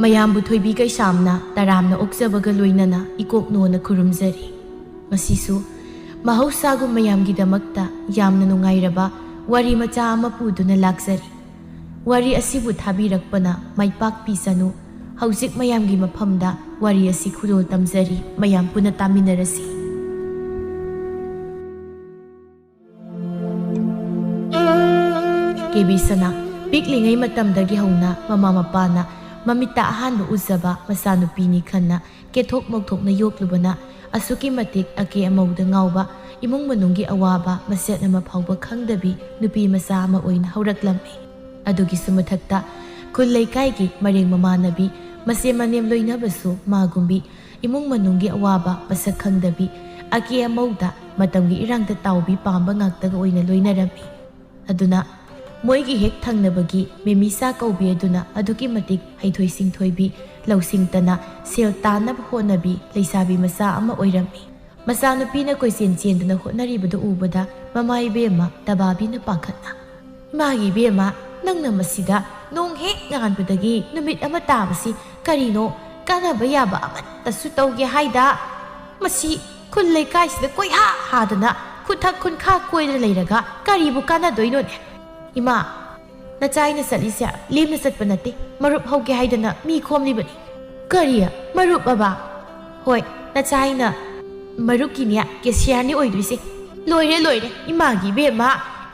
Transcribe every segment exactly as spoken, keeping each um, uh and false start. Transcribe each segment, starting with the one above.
ꯃꯌꯥꯝꯕꯨ ꯊꯣꯏꯕꯤ ꯀꯩꯁꯥꯝꯅ ꯇꯔꯥꯝꯅ ꯑꯣꯛꯆꯕꯒ ꯂꯣꯏꯅꯅ ꯏꯀꯣꯛꯅꯣꯅ ꯈꯨꯔꯨꯝꯖꯔꯤ꯫ ꯉꯁꯤꯁꯨ ꯃꯍꯧꯁꯥꯒꯨꯝ ꯃꯌꯥꯝꯒꯤꯗꯃꯛꯇ ꯌꯥꯝꯅ ꯅꯨꯡꯉꯥꯏꯔꯕ ꯋꯥꯔꯤ ꯃꯆꯥ ꯑꯃ ꯄꯨꯗꯨꯅ ꯂꯥꯛꯆꯔꯤ꯫ ꯋꯥꯔꯤ ꯑꯁꯤꯕꯨ ꯊꯥꯕꯤꯔꯛꯄꯅ ꯃꯥꯏ ꯄꯥꯛꯄꯤꯁꯅꯨ꯫ ꯍꯧꯖꯤꯛ ꯃꯌꯥꯝꯒꯤ ꯃꯐꯝꯗ ꯋꯥꯔꯤ ꯑꯁꯤ ꯈꯨꯗꯣꯜ ꯇꯝꯖꯔꯤ, ꯃꯌꯥꯝ ꯄꯨꯟꯅ ꯇꯥꯃꯤꯟꯅꯔꯁꯤ꯫ ꯀꯦꯕꯤ ꯁꯅꯥ, ꯄꯤꯛꯂꯤꯉꯩ ꯃꯇꯝꯗꯒꯤ ꯍꯧꯅ ꯃꯃꯥ ꯃꯄꯥꯅ ꯃꯃꯤꯠꯇ ꯑꯍꯥꯟꯕ ꯎꯖꯕ ꯃꯆꯥꯅꯨꯄꯤꯅꯤ ꯈꯟꯅ ꯀꯦꯊꯣꯛ ꯃꯧꯊꯣꯛꯅ ꯌꯣꯛꯂꯨꯕꯅ ꯑꯁꯨꯛꯀꯤ ꯃꯇꯤꯛ ꯑꯀꯦ ꯑꯃꯧꯗ ꯉꯥꯎꯕ, ꯏꯃꯨꯡ ꯃꯅꯨꯡꯒꯤ ꯑꯋꯥꯕ ꯃꯁꯦꯠ ꯑꯃ ꯐꯥꯎꯕ ꯈꯪꯗꯕꯤ ꯅꯨꯄꯤ ꯃꯆꯥ ꯑꯃ ꯑꯣꯏꯅ ꯍꯧꯔꯛꯂꯝꯃꯤ꯫ ꯑꯗꯨꯒꯤꯁꯨ ꯃꯊꯛꯇ ꯈꯨꯜ ꯂꯩꯀꯥꯏꯒꯤ ꯃꯔꯦꯡ ꯃꯃꯥꯟꯅꯕꯤ, ꯃꯆꯦ ꯃꯅꯦꯝ ꯂꯣꯏꯅꯕꯁꯨ ꯃꯥꯒꯨꯝꯕꯤ ꯏꯃꯨꯡ ꯃꯅꯨꯡꯒꯤ ꯑꯋꯥꯕ ꯃꯁꯛ ꯈꯪꯗꯕꯤ, ꯑꯀꯦ ꯑꯃꯧꯗ ꯃꯇꯝꯒꯤ ꯏꯔꯥꯡꯗ ꯇꯥꯎꯕꯤ ꯄꯥꯝꯕ ꯉꯥꯛꯇꯒ ꯑꯣꯏꯅ ꯂꯣꯏꯅꯔꯝꯃꯤ꯫ ꯑꯗꯨꯅ ꯃꯣꯏꯒꯤ ꯍꯦꯛ ꯊꯪꯅꯕꯒꯤ ꯃꯦꯃꯤꯁꯥ ꯀꯧꯕꯤ ꯑꯗꯨꯅ ꯑꯗꯨꯛꯀꯤ ꯃꯇꯤꯛ ꯍꯩꯊꯣꯏ ꯁꯤꯡꯊꯣꯏꯕꯤ, ꯂꯧꯁꯤꯡꯇꯅ ꯁꯦꯜ ꯇꯥꯟꯅꯕ ꯍꯣꯠꯅꯕꯤ ꯂꯩꯁꯥꯕꯤ ꯃꯆꯥ ꯑꯃ ꯑꯣꯏꯔꯝꯃꯤ꯫ ꯃꯆꯥꯅꯨꯄꯤꯅ ꯀꯣꯏꯆꯦꯟ ꯆꯦꯟꯗꯨꯅ ꯍꯣꯠꯅꯔꯤꯕꯗꯨ ꯎꯕꯗ ꯃꯃꯥ ꯏꯕꯦꯝꯃ ꯇꯕꯥꯕꯤꯅ ꯄꯥꯈꯠꯅ, "ꯏꯃꯥꯒꯤ ꯏꯕꯦꯝꯃ, ꯅꯪꯅ ꯃꯁꯤꯗ ꯅꯣꯡ ꯍꯦꯛ ꯉꯥꯟꯕꯗꯒꯤ ꯅꯨꯃꯤꯠ ꯑꯃ ꯇꯥꯕꯁꯤ ꯀꯔꯤꯅꯣ? ꯀꯥꯟꯅꯕ ꯌꯥꯕ ꯑꯃꯠꯇꯁꯨ ꯇꯧꯒꯦ ꯍꯥꯏꯗ? ꯃꯁꯤ ꯈꯨꯜ ꯂꯩꯀꯥꯏꯁꯤꯗ ꯀꯣꯏꯍꯥ ꯍꯥꯗꯅ ꯈꯨꯊꯛ ꯈꯨꯟꯈꯥ ꯀꯣꯏꯗꯅ ꯂꯩꯔꯒ ꯀꯔꯤꯕꯨ ꯀꯥꯟꯅꯗꯣꯏꯅꯣꯅꯦ? ꯏꯃꯥ, ꯅꯆꯥꯏꯅ ꯆꯠꯂꯤꯁꯦ ꯂꯦꯝꯅ ꯆꯠꯄ ꯅꯠꯇꯦ, ꯃꯔꯨꯞ ꯍꯧꯒꯦ ꯍꯥꯏꯗꯅ ꯃꯤ ꯈꯣꯝꯂꯤꯕꯅꯤ꯫" "ꯀꯔꯤ? ꯃꯔꯨꯞ ꯑꯕ?" "ꯍꯣꯏ, ꯅꯆꯥꯏꯅ ꯃꯔꯨꯞꯀꯤꯅꯦ ꯀꯦꯁꯤꯌꯥꯔꯅꯤ ꯑꯣꯏꯗꯣꯏꯁꯦ꯫" "ꯂꯣꯏꯔꯦ, ꯂꯣꯏꯔꯦ, ꯏꯃꯥꯒꯤ ꯏꯕꯦꯝꯃ,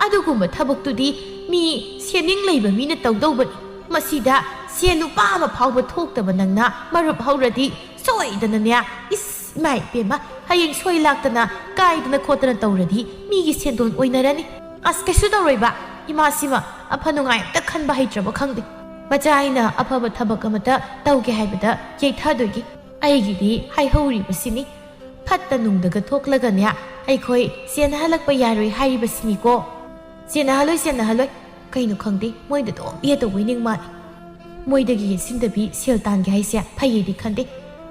ꯑꯗꯨꯒꯨꯝꯕ ꯊꯕꯛꯇꯨꯗꯤ ꯃꯤ ꯁꯦꯟꯅꯤꯡ ꯂꯩꯕ ꯃꯤꯅ ꯇꯧꯗꯧꯕꯅꯤ꯫ ꯃꯁꯤꯗ ꯁꯦꯟ ꯂꯨꯄꯥ ꯑꯃ ꯐꯥꯎꯕ ꯊꯣꯛꯇꯕ ꯅꯪꯅ ꯃꯔꯨꯞ ꯍꯧꯔꯗꯤ ꯁꯣꯏꯗꯅꯅꯦ, ꯏꯁ, ꯏꯃꯥ ꯏꯕꯦꯝꯃ, ꯍꯌꯦꯡ ꯁꯣꯏ ꯂꯥꯛꯇꯅ ꯀꯥꯏꯗꯅ ꯈꯣꯠꯇꯅ ꯇꯧꯔꯗꯤ ꯃꯤꯒꯤ ꯁꯦꯟꯗꯣꯟ ꯑꯣꯏꯅꯔꯅꯤ꯫ ꯑꯁ, ꯀꯩꯁꯨ ꯇꯧꯔꯣꯏꯕ, ꯏꯃꯥꯁꯤꯃ ꯑꯐ ꯅꯨꯡꯉꯥꯏ ꯑꯝꯇ ꯈꯟꯕ ꯍꯩꯇ꯭ꯔꯕ ꯈꯪꯗꯦ꯫ ꯃꯆꯥ ꯑꯩꯅ ꯑꯐꯕ ꯊꯕꯛ ꯑꯃꯇ ꯇꯧꯒꯦ ꯍꯥꯏꯕꯗ ꯌꯩꯊꯗꯣꯏꯒꯤ꯫ ꯑꯩꯒꯤꯗꯤ ꯍꯥꯏꯍꯧꯔꯤꯕꯁꯤꯅꯤ, ꯐꯠꯇ ꯅꯨꯡꯗꯒ ꯊꯣꯛꯂꯒꯅꯦ, ꯑꯩꯈꯣꯏ ꯆꯦꯟꯅꯍꯜꯂꯛꯄ ꯌꯥꯔꯣꯏ ꯍꯥꯏꯔꯤꯕꯁꯤꯅꯤꯀꯣ꯫ ꯆꯦꯟꯅꯍꯜꯂꯣꯏ, ꯆꯦꯟꯅꯍꯜꯂꯣꯏ꯫ ꯀꯩꯅꯣ ꯈꯪꯗꯦ, ꯃꯣꯏꯗ ꯑꯗꯨꯝ ꯌꯦꯠꯇꯧꯕꯩ ꯅꯤꯡ ꯃꯥꯜꯂꯤ꯫ ꯃꯣꯏꯗꯒꯤ ꯌꯦꯠꯁꯤꯟꯗꯕꯤ ꯁꯦꯜ ꯇꯥꯟꯒꯦ ꯍꯥꯏꯁꯦ ꯐꯩꯌꯦꯗꯤ ꯈꯟꯗꯦ꯫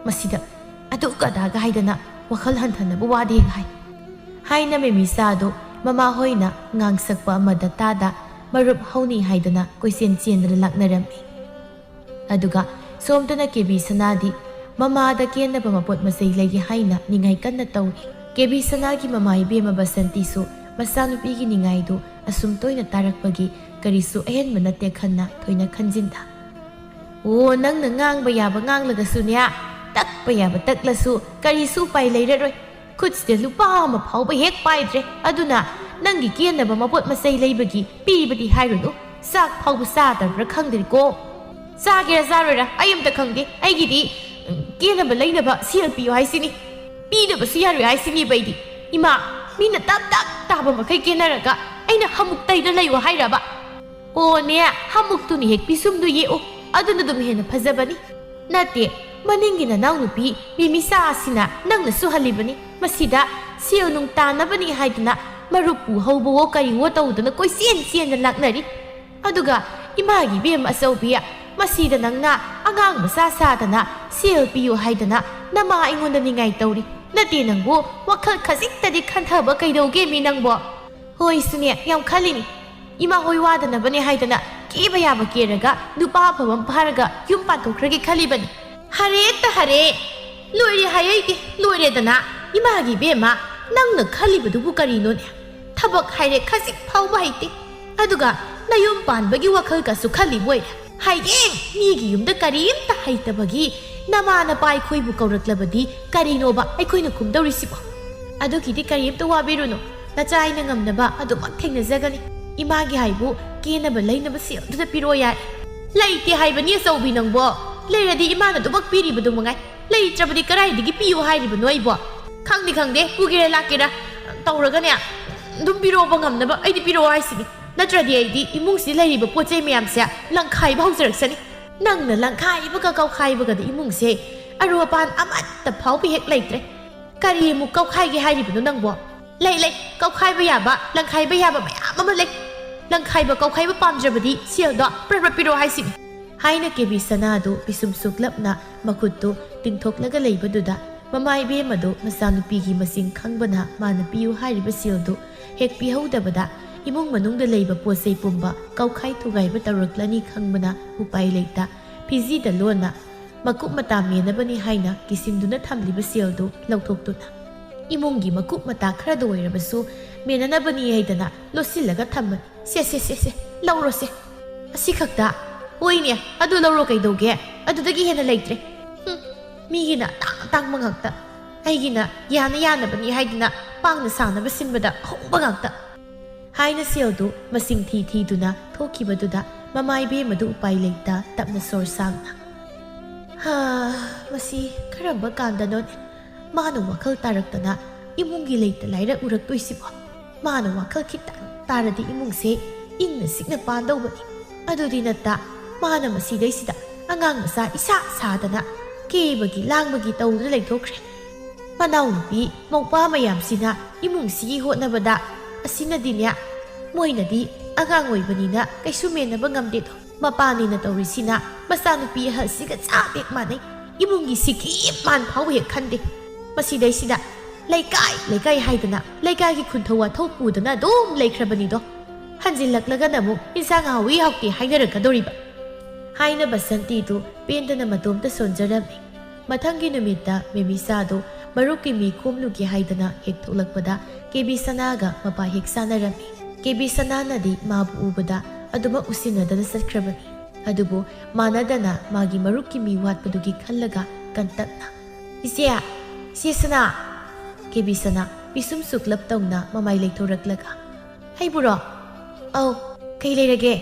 ꯃꯁꯤꯗ ꯑꯗꯨ ꯑꯗꯥꯒ ꯍꯥꯏꯗꯅ ꯋꯥꯈꯜ ꯍꯟꯊꯅꯕ ꯋꯥꯗꯤ ꯍꯦꯛ ꯍꯥꯏ꯫ ꯍꯥꯏꯅ ꯃꯦꯃꯤꯁꯥꯗꯨ ꯃꯃꯥꯍꯣꯏꯅ ꯉꯥꯡꯁꯛꯄ ꯑꯃꯗ ꯇꯥꯗ ꯃꯔꯨꯞ ꯍꯧꯅꯤ ꯍꯥꯏꯗꯅ ꯀꯣꯏꯆꯦꯟ ꯆꯦꯟꯗꯅ ꯂꯥꯛꯅꯔꯝꯃꯤ꯫ ꯑꯗꯨꯒ ꯁꯣꯝꯗꯅ ꯀꯦꯕꯤ ꯁꯅꯥꯗꯤ ꯃꯃꯥꯗ ꯀꯦꯟꯅꯕ ꯃꯄꯣꯠ ꯃꯆꯩ ꯂꯩꯒꯦ ꯍꯥꯏꯅ ꯅꯤꯡꯉꯥꯏ ꯀꯟꯅ ꯇꯧꯔꯤ꯫ ꯀꯦꯕꯤ ꯁꯅꯥꯒꯤ ꯃꯃꯥ ꯏꯕꯦꯝꯃ ꯕꯁꯟꯇꯤꯁꯨ ꯃꯆꯥꯅꯨꯄꯤꯒꯤ ꯅꯤꯡꯉꯥꯏꯗꯨ ꯑꯁꯨꯝ ꯇꯣꯏꯅ ꯇꯥꯔꯛꯄꯒꯤ ꯀꯔꯤꯁꯨ ꯑꯍꯦꯟꯕ ꯅꯠꯇꯦ ꯈꯟꯅ ꯊꯣꯏꯅ ꯈꯟꯖꯤꯟꯗ꯫ "ꯑꯣ, ꯅꯪꯅ ꯉꯥꯡꯕ ꯌꯥꯕ ꯉꯥꯡꯂꯒꯁꯨꯅꯦ, ꯇꯛꯄ ꯌꯥꯕ ꯇꯛꯂꯁꯨ ꯀꯔꯤꯁꯨ ꯎꯄꯥꯏ ꯂꯩꯔꯔꯣꯏ꯫ ꯈꯨꯠꯁꯤꯗ ꯂꯨꯄꯥ ꯑꯃ ꯐꯥꯎꯕ ꯍꯦꯛ ꯄꯥꯏꯗ꯭ꯔꯦ꯫ ꯑꯗꯨꯅ ꯅꯪꯒꯤ ꯀꯦꯟꯅꯕ ꯃꯄꯣꯠ ꯃꯆꯩ ꯂꯩꯕꯒꯤ ꯄꯤꯕꯗꯤ ꯍꯥꯏꯔꯨꯅꯨ, ꯆꯥꯛ ꯐꯥꯎꯕ ꯆꯥꯗꯕ꯭ꯔꯥ ꯈꯪꯗ꯭ꯔꯦꯀꯣ꯫ ꯆꯥꯒꯦꯔꯥ ꯆꯥꯔꯣꯏꯔꯥ ꯑꯩ ꯑꯝꯇ ꯈꯪꯗꯦ꯫ ꯑꯩꯒꯤꯗꯤ, ꯎꯝ, ꯀꯦꯟꯅꯕ ꯂꯩꯅꯕ ꯁꯦꯜ ꯄꯤꯌꯨ ꯍꯥꯏꯁꯤꯅꯤ꯫ ꯄꯤꯗꯕꯁꯨ ꯌꯥꯔꯣꯏ ꯍꯥꯏꯁꯤꯅꯦꯕ ꯑꯩꯗꯤ꯫ ꯏꯃꯥ, ꯃꯤꯅ ꯇꯞ ꯇꯞ ꯇꯥꯕ ꯃꯈꯩ ꯀꯦꯟꯅꯔꯒ ꯑꯩꯅ ꯍꯃꯨꯛ ꯇꯩꯗ ꯂꯩꯌꯨ ꯍꯥꯏꯔꯕ?" "ꯑꯣꯅꯦ, ꯍꯃꯨꯛꯇꯨꯅ ꯍꯦꯛ ꯄꯤꯁꯨꯝꯗꯨ ꯌꯦꯛꯎ, ꯑꯗꯨꯅ ꯑꯗꯨꯝ ꯍꯦꯟꯅ ꯐꯖꯕꯅꯤ꯫ ꯅꯠꯇꯦ, ꯃꯅꯤꯡꯒꯤ ꯅꯅꯥꯎꯅꯨꯄꯤ ꯃꯤꯃꯤꯆꯥ ꯑꯁꯤꯅ ꯅꯪꯅ ꯁꯨꯍꯜꯂꯤꯕꯅꯤ꯫ ꯃꯁꯤꯗ ꯁꯦꯜ ꯅꯨꯡ ꯇꯥꯟꯅꯕꯅꯤ ꯍꯥꯏꯗꯅ ꯃꯔꯨꯞꯄꯨ ꯍꯧꯕꯋꯣ ꯀꯔꯤꯋꯣ ꯇꯧꯗꯅ ꯀꯣꯏꯆꯦꯟ ꯆꯦꯟꯅ ꯂꯥꯛꯅꯔꯤ꯫ ꯑꯗꯨꯒ ꯏꯃꯥꯒꯤ ꯏꯕꯦꯝ ꯑꯆꯧꯕꯤ, ꯃꯁꯤꯗ ꯅꯪꯅ ꯑꯉꯥꯡ ꯃꯆꯥ ꯁꯥꯗꯅ ꯁꯦꯜ ꯄꯤꯌꯨ ꯍꯥꯏꯗꯅ ꯅꯃꯥ ꯑꯩꯉꯣꯟꯗ ꯅꯤꯡꯉꯥꯏ ꯇꯧꯔꯤ꯫ ꯅꯠꯇꯦ, ꯅꯪꯕꯨ ꯋꯥꯈꯜ ꯈꯖꯤꯛꯇꯗꯤ ꯈꯟꯊꯕ ꯀꯩꯗꯧꯒꯦ ꯃꯤ ꯅꯪꯕꯣ?" "ꯍꯣꯏ ꯁꯨꯅꯦ, ꯌꯥꯝ ꯈꯜꯂꯤꯅꯤ꯫ ꯏꯃꯥ ꯍꯣꯏ ꯋꯥꯗꯅꯕꯅꯦ ꯍꯥꯏꯗꯅ ꯀꯦꯕ ꯌꯥꯕ ꯀꯦꯔꯒ ꯅꯨꯄꯥ ꯑꯐꯕ ꯑꯃ ꯐꯥꯔꯒ ꯌꯨꯝ ꯄꯥꯟꯊꯣꯛꯈ꯭ꯔꯒꯦ ꯈꯜꯂꯤꯕꯅꯤ꯫ ꯍꯔꯦ ꯇ ꯍꯔꯦ, ꯂꯣꯏꯔꯦ ꯍꯥꯏ ꯑꯩꯗꯤ, ꯂꯣꯏꯔꯦꯗꯅ꯫ ꯏꯃꯥꯒꯤ ꯏꯕꯦꯝꯃ, ꯅꯪꯅ ꯈꯜꯂꯤꯕꯗꯨꯕꯨ ꯀꯔꯤꯅꯣꯅꯦ? ꯊꯕꯛ ꯍꯥꯏꯔꯦ ꯈꯖꯤꯛ ꯐꯥꯎꯕ ꯍꯩꯇꯦ꯫ ꯑꯗꯨꯒ ꯅꯌꯨꯝ ꯄꯥꯟꯕꯒꯤ ꯋꯥꯈꯜꯒꯁꯨ ꯈꯜꯂꯤꯕꯣꯏꯔꯦ꯫ ꯍꯌꯦꯡ ꯃꯤꯒꯤ ꯌꯨꯝꯗ ꯀꯔꯤꯝꯇ ꯍꯩꯇꯕꯒꯤ ꯅꯃꯥ ꯅꯄꯥ ꯑꯩꯈꯣꯏꯕꯨ ꯀꯧꯔꯛꯂꯕꯗꯤ ꯀꯔꯤꯅꯣꯕ ꯑꯩꯈꯣꯏꯅ ꯈꯨꯝꯗꯧꯔꯤꯁꯤꯕꯣ?" "ꯑꯗꯨꯒꯤꯗꯤ ꯀꯔꯤꯝꯇ ꯋꯥꯕꯤꯔꯨꯅꯨ, ꯅꯆꯥ ꯑꯩꯅ ꯉꯝꯅꯕ ꯑꯗꯨꯃꯛ ꯊꯦꯡꯅꯖꯒꯅꯤ꯫ ꯏꯃꯥꯒꯤ ꯍꯥꯏꯕꯨ ꯀꯦꯅꯕ ꯂꯩꯅꯕ ꯁꯦꯜꯗꯨꯗ ꯄꯤꯔꯛꯑꯣ ꯌꯥꯏ꯫" "ꯂꯩꯇꯦ ꯍꯥꯏꯕꯅꯤ ꯑꯆꯧꯕꯤ ꯅꯪꯕꯣ, ꯂꯩꯔꯗꯤ ꯏꯃꯥꯅ ꯑꯗꯨꯃꯛ ꯄꯤꯔꯤꯕꯗꯨ ꯃꯉꯥꯏ, ꯂꯩꯇ꯭ꯔꯕꯗꯤ ꯀꯗꯥꯏꯗꯒꯤ ꯄꯤꯌꯨ ꯍꯥꯏꯔꯤꯕꯅꯣ ꯑꯩꯕꯣ?" "ꯈꯪꯗꯦ ꯈꯪꯗꯦ, ꯄꯨꯒꯦꯔꯥ ꯂꯥꯛꯀꯦꯔꯥ ꯇꯧꯔꯒꯅꯦ, ꯑꯗꯨꯝ ꯄꯤꯔꯛꯑꯣꯕ ꯉꯝꯅꯕ, ꯑꯩꯗꯤ ꯄꯤꯔꯛꯑꯣ ꯍꯥꯏꯁꯤꯅꯤ꯫ ꯅꯠꯇ꯭ꯔꯗꯤ ꯑꯩꯗꯤ ꯏꯃꯨꯡꯁꯤ ꯂꯩꯔꯤꯕ ꯄꯣꯠ ꯆꯩ ꯃꯌꯥꯝꯁꯦ ꯂꯪꯈꯥꯏꯕ ꯍꯧꯖꯔꯛꯁꯅꯤ꯫ ꯅꯪꯅ ꯂꯪꯈꯥꯏꯕꯒ ꯀꯧꯈꯥꯏꯕꯒꯗ ꯏꯃꯨꯡꯁꯦ ꯑꯔꯨ ꯑꯄꯥꯟ ꯑꯃꯠꯇ ꯐꯥꯎꯕ ꯍꯦꯛ ꯂꯩꯇ꯭ꯔꯦ꯫ ꯀꯔꯤ ꯑꯃꯨꯛ ꯀꯧꯈꯥꯏꯒꯦ ꯍꯥꯏꯔꯤꯕꯅꯣ ꯅꯪꯕꯣ?" "ꯂꯩ ꯂꯩ, ꯀꯧꯈꯥꯏꯕ ꯌꯥꯕ ꯂꯪꯈꯥꯏꯕ ꯌꯥꯕ ꯃꯌꯥꯝ ꯑꯃ ꯂꯩ꯫ ꯂꯪꯈꯥꯏꯕ ꯀꯧꯈꯥꯏꯕ ꯄꯥꯝꯗ꯭ꯔꯕꯗꯤ ꯁꯦꯜꯗꯣ ꯄ꯭ꯔꯞ ꯄ꯭ꯔꯞ ꯄꯤꯔꯛꯑꯣ ꯍꯥꯏꯁꯤꯅꯤ꯫" ꯍꯥꯏꯅ ꯀꯦꯕꯤ ꯁꯅꯥꯗꯨ ꯄꯤꯁꯨꯝ ꯁꯨꯛꯂꯞꯅ ꯃꯈꯨꯠꯇꯨ ꯇꯤꯡꯊꯣꯛꯂꯒ ꯂꯩꯕꯗꯨꯗ ꯃꯃꯥ ꯏꯕꯦꯝ ꯑꯗꯨ ꯃꯆꯥꯅꯨꯄꯤꯒꯤ ꯃꯁꯤꯡ ꯈꯪꯕꯅ ꯃꯥꯅ ꯄꯤꯌꯨ ꯍꯥꯏꯔꯤꯕ ꯁꯦꯜꯗꯨ ꯍꯦꯛ ꯄꯤꯍꯧꯗꯕꯗ ꯏꯃꯨꯡ ꯃꯅꯨꯡꯗ ꯂꯩꯕ ꯄꯣꯠ ꯆꯩ ꯄꯨꯝꯕ ꯀꯥꯎꯈꯥꯏ ꯊꯨꯒꯥꯏꯕ ꯇꯧꯔꯛꯂꯅꯤ ꯈꯪꯕꯅ ꯎꯄꯥꯏ ꯂꯩꯇ ꯐꯤꯖꯤꯗ ꯂꯣꯟꯅ ꯃꯀꯨꯞ ꯃꯇꯥ ꯃꯦꯟꯅꯕꯅꯤ ꯍꯥꯏꯅ ꯀꯤꯁꯤꯟꯗꯨꯅ ꯊꯝꯂꯤꯕ ꯁꯦꯜꯗꯨ ꯂꯧꯊꯣꯛꯇꯨꯅ ꯏꯃꯨꯡꯒꯤ ꯃꯀꯨꯞ ꯃꯇꯥ ꯈꯔꯗ ꯑꯣꯏꯔꯕꯁꯨ ꯃꯦꯟꯅꯅꯕꯅꯤ ꯍꯥꯏꯗꯅ ꯂꯣꯠꯁꯤꯜꯂꯒ ꯊꯝꯕꯅꯤ꯫ "ꯁꯦ ꯁꯦ ꯁꯦ ꯁꯦ, ꯂꯧꯔꯣꯁꯦ, ꯑꯁꯤ ꯈꯛꯇ꯫ ꯍꯣꯏꯅꯦ, ꯑꯗꯨ ꯂꯧꯔꯣ ꯀꯩꯗꯧꯒꯦ? ꯑꯗꯨꯗꯒꯤ ꯍꯦꯟꯅ ꯂꯩꯇ꯭ꯔꯦ꯫ ꯍꯨꯝ, ꯃꯤꯒꯤꯅ ꯑꯇꯥꯡ ꯑꯇꯥꯡꯕ ꯉꯥꯛꯇ, ꯑꯩꯒꯤꯅ ꯌꯥꯅ ꯌꯥꯅꯕꯅꯤ ꯍꯥꯏꯗꯨꯅ ꯄꯥꯡꯅ ꯁꯥꯅꯕ ꯁꯤꯟꯕꯗ ꯑꯍꯣꯡꯕ ꯉꯥꯛꯇ" ꯍꯥꯏꯅ ꯁꯦꯜꯗꯨ ꯃꯁꯤꯡ ꯊꯤ ꯊꯤꯗꯨꯅ ꯊꯣꯛꯈꯤꯕꯗꯨꯗ ꯃꯃꯥ ꯏꯕꯦꯝ ꯑꯗꯨ ꯎꯄꯥꯏ ꯂꯩꯇ ꯇꯞꯅ ꯁꯣꯔ ꯁꯥꯡꯅ, "ꯍꯥ, ꯃꯁꯤ ꯀꯔꯝꯕ ꯀꯥꯟꯗꯅꯣꯅꯦ ꯃꯥꯅ ꯋꯥꯈꯜ ꯇꯥꯔꯛꯇꯅ ꯏꯃꯨꯡꯒꯤ ꯂꯩꯇ ꯂꯥꯏꯔ ꯎꯔꯛꯇꯣꯏꯁꯤꯕꯣ? ꯃꯥꯅ ꯋꯥꯈꯜ ꯈꯤꯇꯪ ꯇꯥꯔꯗꯤ ꯏꯃꯨꯡꯁꯦ ꯏꯪꯅ ꯆꯤꯛꯅ ꯄꯥꯟꯗꯧꯕꯅꯤ꯫ ꯑꯗꯨꯗꯤ ꯅꯠꯇ, ꯃꯥꯅ ꯃꯁꯤꯗꯩꯁꯤꯗ ꯑꯉꯥꯡ ꯃꯆꯥ ꯏꯁꯥ ꯁꯥꯗꯅ ꯀꯦꯕꯒꯤ ꯂꯥꯡꯕꯒꯤ ꯇꯧꯗꯨꯅ ꯂꯩꯊꯣꯛꯈ꯭ꯔꯦ꯫ ꯃꯅꯥꯎꯅꯨꯄꯤ ꯃꯧꯄꯥ ꯃꯌꯥꯝꯁꯤꯅ ꯏꯃꯨꯡꯁꯤꯒꯤ ꯍꯣꯠꯅꯕꯗ ꯑꯁꯤꯅꯗꯤꯅꯦ, ꯃꯣꯏꯅꯗꯤ ꯑꯉꯥꯡ ꯑꯣꯏꯕꯅꯤꯅ ꯀꯩꯁꯨ ꯃꯦꯟꯅꯕ ꯉꯝꯗꯦꯗꯣ꯫ ꯃꯄꯥꯅꯤꯅ ꯇꯧꯔꯤꯁꯤꯅ ꯃꯆꯥꯅꯨꯄꯤ ꯑꯍꯜꯁꯤꯒ ꯆꯞ ꯍꯦꯛ ꯃꯥꯟꯅꯩ꯫ ꯏꯃꯨꯡꯒꯤ ꯁꯤꯀꯤ ꯃꯥꯟ ꯐꯥꯎꯕ ꯍꯦꯛ ꯈꯟꯗꯦ꯫ ꯃꯁꯤꯗꯩꯁꯤꯗ ꯂꯩꯀꯥꯏ ꯂꯩꯀꯥꯏ ꯍꯥꯏꯗꯅ ꯂꯩꯀꯥꯏꯒꯤ ꯈꯨꯟꯊꯧ ꯋꯥꯊꯧ ꯄꯨꯗꯅ ꯑꯗꯨꯝ ꯂꯩꯈ꯭ꯔꯕꯅꯤꯗꯣ꯫ ꯍꯟꯖꯤꯜꯂꯛꯂꯒꯅ ꯑꯃꯨꯛ ꯏꯟꯁꯥꯡ ꯍꯥꯎꯏ ꯍꯥꯎꯇꯦ ꯍꯥꯏꯅꯔꯛꯀꯗꯧꯔꯤꯕ" ꯍꯥꯏꯅ ꯕꯁꯟꯇꯤꯗꯨ ꯄꯦꯟꯗꯅ ꯃꯇꯣꯝꯇ ꯁꯣꯟꯖꯔꯝꯃꯤ꯫ ꯃꯊꯪꯒꯤ ꯅꯨꯃꯤꯠꯇ ꯃꯦꯃꯤꯁꯥꯗꯨ ꯃꯔꯨꯞꯀꯤ ꯃꯤ ꯈꯣꯝꯂꯨꯒꯦ ꯍꯥꯏꯗꯅ ꯍꯦꯛ ꯊꯣꯛꯂꯛꯄꯗ ꯀꯦꯕꯤ ꯁꯅꯥꯒ ꯃꯄꯥ ꯍꯦꯛ ꯆꯥꯅꯔꯝꯃꯤ꯫ ꯀꯦꯕꯤ ꯁꯅꯥꯅꯗꯤ ꯃꯥꯕꯨ ꯎꯕꯗ ꯑꯗꯨꯃꯛ ꯎꯁꯤꯟꯅꯗꯅ ꯆꯠꯈ꯭ꯔꯕꯅꯤ꯫ ꯑꯗꯨꯕꯨ ꯃꯥꯟꯅꯗꯅ ꯃꯥꯒꯤ ꯃꯔꯨꯞꯀꯤ ꯃꯤ ꯋꯥꯠꯄꯗꯨꯒꯤ ꯈꯜꯂꯒ ꯀꯟꯇꯛꯅ, "ꯏꯆꯦ, ꯏꯆꯦ ꯁꯅꯥ!" ꯀꯦꯕꯤ ꯁꯅꯥ ꯄꯤꯁꯨꯝ ꯁꯨꯛꯂꯞ ꯇꯧꯅ ꯃꯃꯥꯏ ꯂꯩꯊꯣꯔꯛꯂꯒ, "ꯑꯩꯕꯨꯔꯣ? ꯑꯧ, ꯀꯩ ꯂꯩꯔꯒꯦ?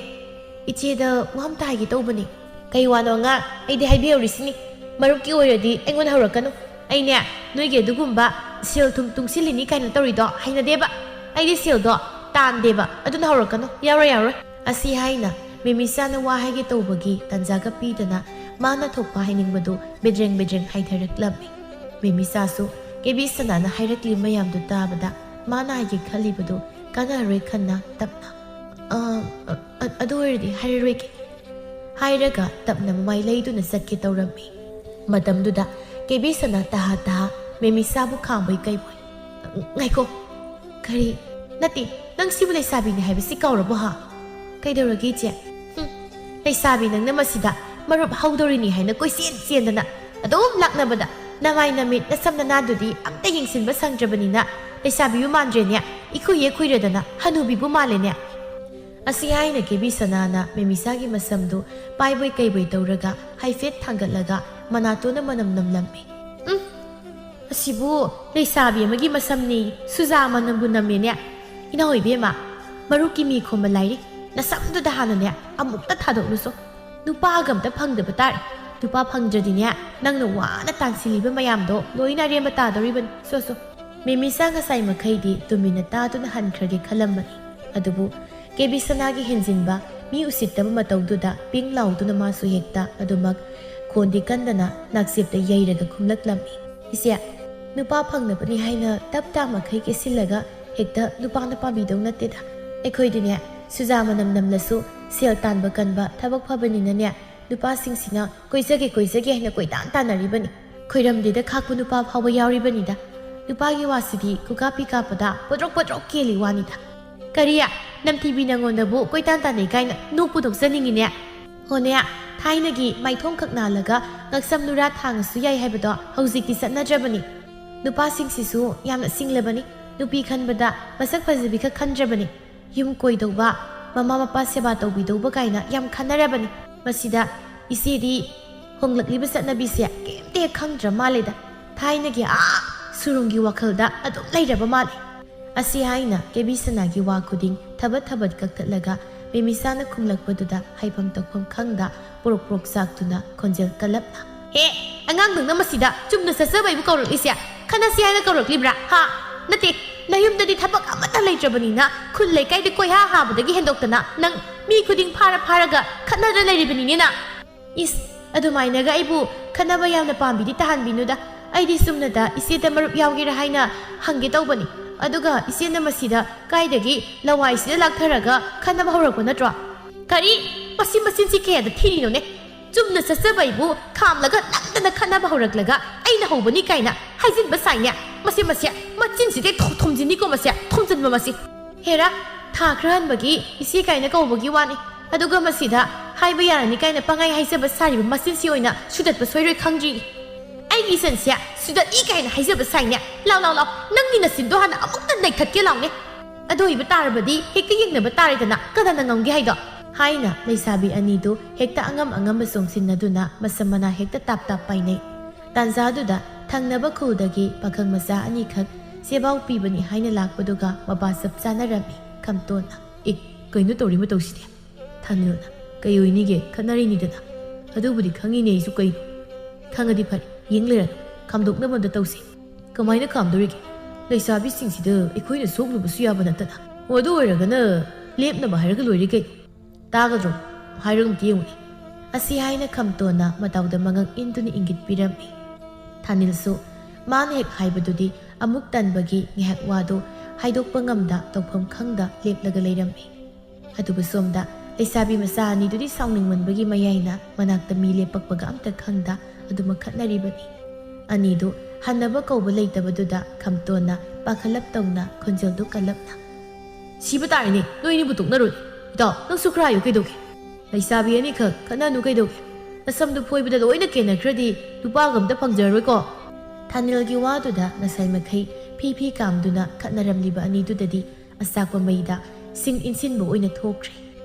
ꯏꯆꯦꯗ ꯋꯥ ꯑꯝꯇ ꯍꯥꯏꯒꯦ ꯇꯧꯕꯅꯤ꯫" "ꯀꯩ ꯋꯥꯅꯣ ꯑꯉꯥꯡ? ꯑꯩꯗꯤ ꯍꯥꯏꯕꯤꯍꯧꯔꯤꯁꯤꯅꯤ꯫ ꯃꯔꯨꯞꯀꯤ ꯑꯣꯏꯔꯗꯤ ꯑꯩꯉꯣꯟꯗ ꯍꯧꯔꯛꯀꯅꯨ꯫ ꯑꯩꯅꯦ, ꯅꯣꯏꯒꯤ ꯑꯗꯨꯒꯨꯝꯕ ꯁꯦꯜ ꯊꯨꯝ ꯇꯨꯡꯁꯤꯜꯂꯤꯅꯤ ꯀꯥꯏꯅ ꯇꯧꯔꯤꯗꯣ ꯍꯩꯅꯗꯦꯕ꯫ ꯑꯩꯗꯤ ꯁꯦꯜꯗꯣ ꯇꯥꯟꯗꯦꯕ, ꯑꯗꯨꯅ ꯍꯧꯔꯛꯀꯅꯨ, ꯌꯥꯔꯣꯏ, ꯌꯥꯔꯣꯏ꯫" ꯑꯁꯤ ꯍꯥꯏꯅ ꯃꯦꯃꯤꯁꯥꯅ ꯋꯥ ꯍꯥꯏꯒꯦ ꯇꯧꯕꯒꯤ ꯇꯥꯟꯖꯥꯒ ꯄꯤꯗꯅ ꯃꯥꯅ ꯊꯣꯛꯄ ꯍꯥꯏꯅꯤꯡꯕꯗꯨ ꯕꯦꯗ꯭ꯔꯦꯡ ꯕꯦꯗ꯭ꯔꯦꯡ ꯍꯥꯏꯊꯔꯛꯂꯝꯃꯤ꯫ ꯃꯦꯃꯤꯁꯥꯁꯨ ꯀꯦꯕꯤ ꯁꯅꯥꯅ ꯍꯥꯏꯔꯛꯂꯤꯕ ꯃꯌꯥꯝꯗꯨ ꯇꯥꯕꯗ ꯃꯥꯅ ꯍꯥꯏꯒꯦ ꯈꯜꯂꯤꯕꯗꯨ ꯀꯥꯟꯅꯔꯔꯣꯏ ꯈꯟꯅ ꯇꯞꯅ, "ꯑ, ꯑ, ꯑ, ꯑꯗꯨ ꯑꯣꯏꯔꯗꯤ ꯍꯥꯏꯔꯔꯣꯏꯒꯦ" ꯍꯥꯏꯔꯒ ꯇꯞꯅ ꯃꯃꯥꯏ ꯂꯩꯗꯨꯅ ꯆꯠꯀꯦ ꯇꯧꯔꯝꯃꯤ꯫ ꯃꯇꯝꯗꯨꯗ ꯀꯦꯕꯤ ꯁꯅꯥ ꯇꯍꯥ ꯇꯍꯥ ꯃꯦꯃꯤꯁꯥꯕꯨ ꯈꯥꯝꯕꯣꯏ ꯀꯩꯕꯣꯏ꯫ "ꯉꯥꯏꯈꯣ꯫ ꯀꯔꯤ? ꯅꯠꯇꯦ, ꯅꯪ ꯁꯤꯕꯨ ꯂꯩꯁꯥꯕꯤꯅꯤ ꯍꯥꯏꯕꯁꯤ ꯀꯥꯎꯔꯕꯣ ꯍꯥ? ꯀꯩꯗꯧꯔꯒꯦ ꯏꯆꯦ?" "ꯍꯨꯝ, ꯂꯩꯁꯥꯕꯤ ꯅꯪꯅ ꯃꯁꯤꯗ ꯃꯔꯨꯞ ꯍꯧꯗꯧꯔꯤꯅꯤ ꯍꯥꯏꯅ ꯀꯣꯏꯆꯦꯟ ꯆꯦꯟꯗꯅ ꯑꯗꯨꯝ ꯂꯥꯛꯅꯕꯗ ꯅꯃꯥꯏ ꯅꯃꯤꯠ ꯅꯁꯝ ꯅꯅꯥꯗꯨꯗꯤ ꯑꯝꯇ ꯌꯦꯡꯁꯤꯟꯕ ꯁꯪꯗ꯭ꯔꯕꯅꯤꯅ ꯂꯩꯁꯥꯕꯤꯕꯨ ꯃꯥꯟꯗ꯭ꯔꯦꯅꯦ꯫ ꯏꯈꯨ ꯌꯦꯛꯈꯨꯏꯔꯗꯅ ꯍꯅꯨꯕꯤꯕꯨ ꯃꯥꯜꯂꯦꯅꯦ꯫" ꯑꯁꯤ ꯍꯥꯏꯅ ꯀꯦꯕꯤ ꯁꯅꯥꯅ ꯃꯦꯃꯤꯁꯥꯒꯤ ꯃꯁꯝꯗꯨ ꯄꯥꯏꯕꯣꯏ ꯀꯩꯕꯣꯏ ꯇꯧꯔꯒ ꯍꯥꯏꯐꯦꯠ ꯊꯥꯡꯒꯠꯂꯒ ꯃꯅꯥꯇꯣꯟꯅ ꯃꯅꯝ ꯅꯝꯂꯝꯃꯤ꯫ "ꯎꯝ, ꯑꯁꯤꯕꯨ ꯂꯩꯁꯥꯕꯤ ꯑꯃꯒꯤ ꯃꯁꯝꯅꯤ, ꯁꯨꯖꯥ ꯃꯅꯝꯕꯨ ꯅꯝꯃꯦꯅꯦ꯫ ꯏꯅꯥꯎ ꯏꯕꯦꯝꯃ, ꯃꯔꯨꯞꯀꯤ ꯃꯤ ꯈꯣꯝꯕ ꯂꯥꯏꯔꯤ, ꯅꯁꯝꯗꯨꯗ ꯍꯥꯟꯅꯅꯦ ꯑꯃꯨꯛꯇ ꯊꯥꯗꯣꯛꯂꯨꯁꯣ꯫ ꯅꯨꯄꯥꯒ ꯑꯝꯇ ꯐꯪꯗꯕ ꯇꯥꯔꯦ꯫ ꯅꯨꯄꯥ ꯐꯪꯗ꯭ꯔꯗꯤꯅꯦ, ꯅꯪꯅ ꯋꯥꯅ ꯇꯥꯟꯁꯤꯜꯂꯤꯕ ꯃꯌꯥꯝꯗꯣ ꯂꯣꯏꯅ ꯑꯔꯦꯝꯕ ꯇꯥꯗꯧꯔꯤꯕꯅꯤ꯫ ꯁꯣ ꯁꯣ꯫" ꯃꯦꯃꯤꯁꯥ ꯉꯁꯥꯏ ꯃꯈꯩꯗꯤ ꯇꯨꯃꯤꯟꯅ ꯇꯥꯗꯨꯅ ꯍꯟꯈ꯭ꯔꯒꯦ ꯈꯜꯂꯝꯕꯅꯤ꯫ ꯑꯗꯨꯕꯨ ꯀꯦꯕꯤ ꯁꯅꯥꯒꯤ ꯍꯦꯟꯖꯤꯟꯕ, ꯃꯤ ꯎꯁꯤꯠꯇꯕ ꯃꯇꯧꯗꯨꯗ ꯄꯤꯡ ꯂꯥꯎꯗꯨꯅ ꯃꯥꯁꯨ ꯍꯦꯛꯇ ꯑꯗꯨꯃꯛ ꯈꯣꯟꯗꯤ ꯀꯟꯗꯅ ꯅꯥꯛꯆꯦꯞꯇ ꯌꯩꯔꯒ ꯈꯨꯝꯂꯛꯂꯝꯃꯤ꯫ "ꯏꯆꯦ, ꯅꯨꯄꯥ ꯐꯪꯅꯕꯅꯤ ꯍꯥꯏꯅ ꯇꯞ ꯇꯥ ꯃꯈꯩ ꯀꯦꯁꯤꯜꯂꯒ ꯍꯦꯛꯇ ꯅꯨꯄꯥꯅ ꯄꯥꯝꯕꯤꯗꯧ ꯅꯠꯇꯦꯗ꯫ ꯑꯩꯈꯣꯏꯗꯤꯅꯦ, ꯁꯨꯖꯥ ꯃꯅꯝ ꯅꯝꯂꯁꯨ ꯁꯦꯜ ꯇꯥꯟꯕ ꯀꯟꯕ ꯊꯕꯛ ꯐꯕꯅꯤꯅꯅꯦ, ꯅꯨꯄꯥꯁꯤꯡꯁꯤꯅ ꯀꯣꯏꯖꯒꯦ ꯀꯣꯏꯖꯒꯦ ꯍꯥꯏꯅ ꯀꯣꯏꯇꯥꯟ ꯇꯥꯟꯅꯔꯤꯕꯅꯤ꯫ ꯈꯣꯏꯔꯝꯗꯦꯗ ꯈꯥꯛꯄ ꯅꯨꯄꯥ ꯐꯥꯎꯕ ꯌꯥꯎꯔꯤꯕꯅꯤꯗ꯫ ꯅꯨꯄꯥꯒꯤ ꯋꯥꯁꯤꯗꯤ ꯈꯨꯀꯥꯞꯄꯤ ꯀꯥꯞꯄꯗ ꯄꯣꯗ꯭ꯔꯣꯛ ꯄꯣꯗ꯭ꯔꯣꯛ ꯀꯦꯜꯂꯤ ꯋꯥꯅꯤꯗ꯫" "ꯀꯔꯤ? ꯅꯝꯊꯤꯕꯤ ꯅꯪꯉꯣꯟꯗꯕꯨ ꯀꯣꯏꯇꯥꯟ ꯇꯥꯟꯅꯩ ꯀꯥꯏꯅ ꯅꯣꯛꯄꯨ ꯅꯣꯛꯆꯅꯤꯡꯉꯤꯅꯦ꯫ ꯍꯣꯅꯦ, ꯊꯥꯏꯅꯒꯤ ꯃꯥꯏꯊꯣꯡꯈꯛ ꯅꯥꯜꯂꯒ ꯉꯛꯁꯝ ꯂꯨꯔꯥ ꯊꯥꯡꯉꯁꯨ ꯌꯥꯏ ꯍꯥꯏꯕꯗꯣ ꯍꯧꯖꯤꯛꯇꯤ ꯆꯠꯅꯗ꯭ꯔꯕꯅꯤ꯫ ꯅꯨꯄꯥꯁꯤꯡꯁꯤꯁꯨ ꯌꯥꯝꯅ ꯁꯤꯡꯂꯕꯅꯤ꯫ ꯅꯨꯄꯤ ꯈꯟꯕꯗ ꯃꯁꯛ ꯐꯖꯕꯤꯈꯛ ꯈꯟꯗ꯭ꯔꯕꯅꯤ꯫ ꯌꯨꯝ ꯀꯣꯏꯗꯧꯕ, ꯃꯃꯥ ꯃꯄꯥ ꯁꯦꯕꯥ ꯇꯧꯕꯤꯗꯧꯕ ꯀꯥꯏꯅ ꯌꯥꯝ ꯈꯟꯅꯔꯕꯅꯤ꯫ ꯃꯁꯤꯗ ꯏꯆꯦꯗꯤ ꯍꯣꯡꯂꯛꯂꯤꯕ ꯆꯠꯅꯕꯤꯁꯦ ꯀꯩꯝꯇ ꯍꯦꯛ ꯈꯪꯗ꯭ꯔ ꯃꯥꯜꯂꯦꯗ꯫ ꯊꯥꯏꯅꯒꯤ ꯑꯥ ꯁꯨꯔꯨꯡꯒꯤ ꯋꯥꯈꯜꯗ ꯑꯗꯨꯝ ꯂꯩꯔꯕ ꯃꯥꯜꯂꯦ꯫" ꯑꯁꯤ ꯍꯥꯏꯅ ꯀꯦꯕꯤ ꯁꯅꯥꯒꯤ ꯋꯥ ꯈꯨꯗꯤꯡ ꯊꯕꯠ ꯊꯕꯠ ꯀꯛꯊꯠꯂꯒ ꯃꯦꯃꯤꯁꯥꯅ ꯈꯨꯝꯂꯛꯄꯗꯨꯗ ꯍꯥꯏꯐꯝ ꯇꯧꯐꯝ ꯈꯪꯗ ꯄꯣꯔꯣꯛ ꯄꯣꯔꯣꯛ ꯆꯥꯛꯇꯨꯅ ꯈꯣꯟꯖꯦꯜ ꯀꯜꯂꯞꯅ, "ꯍꯦ, ꯑꯉꯥꯡ ꯅꯪꯅ ꯃꯁꯤꯗ ꯆꯨꯝꯅ ꯆꯠꯆꯕ ꯑꯩꯕꯨ ꯀꯧꯔꯛꯂꯤꯁꯦ ꯈꯠꯅꯁꯤ ꯍꯥꯏꯅ ꯀꯧꯔꯛꯂꯤꯕ꯭ꯔꯥ? ꯍꯥ? ꯅꯠꯇꯦ, ꯅꯌꯨꯝꯗꯗꯤ ꯊꯕꯛ ꯑꯃꯠꯇ ꯂꯩꯇ꯭ꯔꯕꯅꯤꯅ ꯈꯨꯜ ꯂꯩꯀꯥꯏꯗ ꯀꯣꯏꯍꯥ ꯍꯥꯕꯗꯒꯤ ꯍꯦꯟꯗꯣꯛꯇꯅ ꯅꯪ ꯃꯤ ꯈꯨꯗꯤꯡ ꯐꯥꯔ ꯐꯥꯔꯒ ꯈꯠꯅꯗ ꯂꯩꯔꯤꯕꯅꯤꯅꯦ ꯅꯪ꯫" "ꯏꯁ, ꯑꯗꯨꯃꯥꯏꯅꯒ ꯑꯩꯕꯨ ꯈꯠꯅꯕ ꯌꯥꯝꯅ ꯄꯥꯝꯕꯤꯗꯤ ꯇꯥꯍꯟꯕꯤꯅꯨꯗ꯫ ꯑꯩꯗꯤ ꯆꯨꯝꯅꯗ ꯏꯆꯦꯗ ꯃꯔꯨꯞ ꯌꯥꯎꯒꯦꯔꯥ ꯍꯥꯏꯅ ꯍꯪꯒꯦ ꯇꯧꯕꯅꯤ꯫ ꯑꯗꯨꯒ ꯏꯆꯦꯅ ꯃꯁꯤꯗ ꯀꯥꯏꯗꯒꯤ ꯂꯋꯥꯏꯁꯤꯗ ꯂꯥꯛꯊꯔꯒ ꯈꯠꯅꯕ ꯍꯧꯔꯛꯄ ꯅꯠꯇ꯭ꯔꯣ?" "ꯀꯔꯤ? ꯃꯁꯤ ꯃꯆꯤꯟꯁꯤ ꯀꯌꯥꯗ ꯊꯤꯔꯤꯅꯣꯅꯦ? ꯆꯨꯝꯅ ꯆꯠꯆꯕ ꯑꯩꯕꯨ ꯈꯥꯝꯂꯒ ꯅꯝꯗꯅ ꯈꯠꯅꯕ ꯍꯧꯔꯛꯂꯒ ꯂꯩꯍꯧꯕꯅꯤ ꯀꯥꯏꯅ ꯍꯥꯏꯖꯤꯟꯕ ꯁꯥꯏꯅꯦ꯫ ꯃꯁꯤ, ꯃꯁꯤ, ꯃꯆꯤꯟꯁꯤꯗꯤ ꯊꯣ-, ꯊꯣꯝꯖꯤꯟꯅꯤꯀꯣ ꯃꯁꯤ, ꯊꯣꯝꯖꯤꯟꯕ ꯃꯁꯤ꯫ ꯍꯦꯔꯥ, ꯊꯥ ꯈꯔ ꯍꯟꯕꯒꯤ ꯏꯆꯦ ꯀꯥꯏꯅ ꯀꯧꯕꯒꯤ ꯋꯥꯅꯤ꯫ ꯑꯗꯨꯒ ꯃꯁꯤꯗ ꯍꯥꯏꯕ ꯌꯥꯔꯅꯤ ꯀꯥꯏꯅ ꯄꯪꯍꯥꯏ ꯍꯥꯏꯖꯕ ꯁꯥꯔꯤꯕ ꯃꯆꯤꯟꯁꯤ ꯑꯣꯏꯅ ꯁꯨꯗꯠꯄ ꯁꯣꯏꯔꯣꯏ ꯈꯪꯗ꯭ꯔꯤ꯫ ꯑꯩꯒꯤ ꯏꯆꯟꯁꯦ ꯁꯨꯗꯠꯂꯤ ꯀꯥꯏꯅ ꯍꯥꯏꯖꯕ ꯁꯥꯏꯅꯦ꯫ ꯂꯥꯎ, ꯂꯥꯎ, ꯂꯥꯎ, ꯅꯪꯒꯤ ꯅꯆꯤꯟꯗꯣ ꯍꯥꯟꯅ ꯑꯃꯨꯛꯇ ꯅꯩꯊꯠꯀꯦ ꯂꯥꯎꯅꯦ꯫ ꯑꯗꯨ ꯑꯣꯏꯕ ꯇꯥꯔꯕꯗꯤ ꯍꯦꯛꯇ ꯌꯦꯡꯅꯕ ꯇꯥꯔꯦꯗꯅ, ꯀꯅꯥꯅ ꯉꯝꯒꯦ ꯍꯥꯏꯗꯣ? ꯍꯥꯏꯅ ꯂꯩꯁꯥꯕꯤ ꯑꯅꯤꯗꯨ ꯍꯦꯛꯇ ꯑꯉꯝ ꯑꯉꯝꯕ ꯆꯣꯡꯁꯤꯟꯅꯗꯨꯅ ꯃꯁꯝ ꯃꯅꯥ ꯍꯦꯛꯇ ꯇꯥꯞ ꯇꯥꯞ ꯄꯥꯏꯅꯩ꯫ ꯇꯥꯟꯖꯥꯗꯨꯗ ꯊꯪꯅꯕ ꯈꯨꯜꯗꯒꯤ ꯄꯥꯈꯪ ꯃꯆꯥ ꯑꯅꯤꯈꯛ ꯆꯦꯕꯥꯎ ꯄꯤꯕꯅꯤ ꯍꯥꯏꯅ ꯂꯥꯛꯄꯗꯨꯒ ꯃꯄꯥ ꯆꯞ ꯆꯥꯅꯔꯝꯃꯤ ꯈꯝꯇꯣꯟꯅ꯫ "ꯑꯦ, ꯀꯩꯅꯣ ꯇꯧꯔꯤ ꯃꯇꯧꯁꯤꯗꯤ?" ꯊꯥꯅꯤꯜꯅ꯫ "ꯀꯩ ꯑꯣꯏꯅꯤꯒꯦ, ꯈꯠꯅꯔꯤꯅꯤꯗꯅ꯫ ꯑꯗꯨꯕꯨꯗꯤ ꯈꯪꯉꯤꯅꯦ ꯑꯩꯁꯨ ꯀꯩꯅꯣ꯫ ꯈꯪꯉꯗꯤ ꯐꯔꯦ, ꯌꯦꯡ ꯂꯩꯔꯅꯨ, ꯈꯥꯝꯗꯣꯛꯅꯕ ꯑꯝꯇ ꯇꯧꯁꯦ꯫ ꯀꯃꯥꯏꯅ ꯈꯥꯝꯗꯣꯔꯤꯒꯦ? ꯂꯩꯁꯥꯕꯤꯁꯤꯡꯁꯤꯗ ꯑꯩꯈꯣꯏꯅ ꯁꯣꯛꯂꯨꯕꯁꯨ ꯌꯥꯕ ꯅꯠꯇꯅ꯫ ꯑꯣ, ꯑꯗꯨ ꯑꯣꯏꯔꯒꯅ ꯂꯦꯞꯅꯕ ꯍꯥꯏꯔꯒ ꯂꯣꯏꯔꯦ ꯀꯩꯅꯣ꯫ ꯇꯥꯒꯗ꯭ꯔꯣ? ꯍꯥꯏꯔꯒ ꯑꯝꯇ ꯌꯦꯡꯉꯨꯅꯦ꯫" ꯑꯁꯤ ꯍꯥꯏꯅ ꯈꯝꯇꯣꯟꯅ ꯃꯇꯥꯎꯗ ꯃꯉꯛ ꯏꯟꯗꯨꯅ ꯏꯪꯒꯤꯠ ꯄꯤꯔꯝꯃꯤ꯫ ꯊꯥꯅꯤꯜꯁꯨ ꯃꯥꯅ ꯍꯦꯛ ꯍꯥꯏꯕꯗꯨꯗꯤ ꯑꯃꯨꯛ ꯇꯟꯕꯒꯤ ꯉꯥꯏꯍꯥꯛ ꯋꯥꯗꯨ ꯍꯥꯏꯗꯣꯛꯄ ꯉꯝꯗ ꯇꯧꯐꯝ ꯈꯪꯗ ꯂꯦꯞꯂꯒ ꯂꯩꯔꯝꯃꯤ꯫ ꯑꯗꯨꯕꯨ ꯁꯣꯝꯗ ꯂꯩꯁꯥꯕꯤ ꯃꯆꯥ ꯑꯅꯤꯗꯨꯗꯤ ꯁꯥꯎꯅꯤꯡꯃꯟꯕꯒꯤ ꯃꯌꯥꯏꯅ ꯃꯅꯥꯛꯇ ꯃꯤ ꯂꯦꯞꯄꯛꯄꯒ ꯑꯝꯇ ꯈꯪꯗ ꯑꯗꯨꯃꯛ ꯈꯠꯅꯔꯤꯕꯅꯤ꯫ ꯑꯅꯤꯗꯨ ꯍꯟꯅꯕ ꯀꯧꯕ ꯂꯩꯇꯕꯗꯨꯗ ꯈꯝꯇꯣꯟꯅ ꯄꯥꯈꯠꯂꯞ ꯇꯧꯅ ꯈꯣꯟꯖꯦꯜꯗꯨ ꯀꯜꯂꯞꯅ, "ꯁꯤꯕ ꯇꯥꯔꯦꯅꯦ, ꯅꯣꯏ ꯑꯅꯤꯕꯨ ꯇꯣꯛꯅꯔꯣꯅꯦ꯫ ꯏꯇꯥꯎ, ꯅꯪꯁꯨ ꯈꯔ ꯍꯥꯏꯌꯨ ꯀꯩꯗꯧꯒꯦ? ꯂꯩꯁꯥꯕꯤ ꯑꯅꯤꯈꯛ ꯈꯠꯅꯅꯨ ꯀꯩꯗꯧꯒꯦ? ꯅꯁꯝꯗꯨ ꯐꯣꯏꯕꯗ ꯂꯣꯏꯅ ꯀꯦꯟꯅꯈ꯭ꯔꯗꯤ ꯅꯨꯄꯥꯒ ꯑꯝꯇ ꯐꯪꯖꯔꯔꯣꯏꯀꯣ?" ꯊꯥꯅꯤꯜꯒꯤ ꯋꯥꯗꯨꯗ ꯉꯁꯥꯏ ꯃꯈꯩ ꯐꯤ ꯐꯤ ꯀꯥꯝꯗꯨꯅ ꯈꯠꯅꯔꯝꯂꯤꯕ ꯑꯅꯤꯗꯨꯗꯗꯤ ꯑꯆꯥꯛꯄ ꯃꯩꯗ ꯁꯤꯡ ꯏꯟꯁꯤꯟꯕ ꯑꯣꯏꯅ ꯊꯣꯛꯈ꯭ꯔꯦ꯫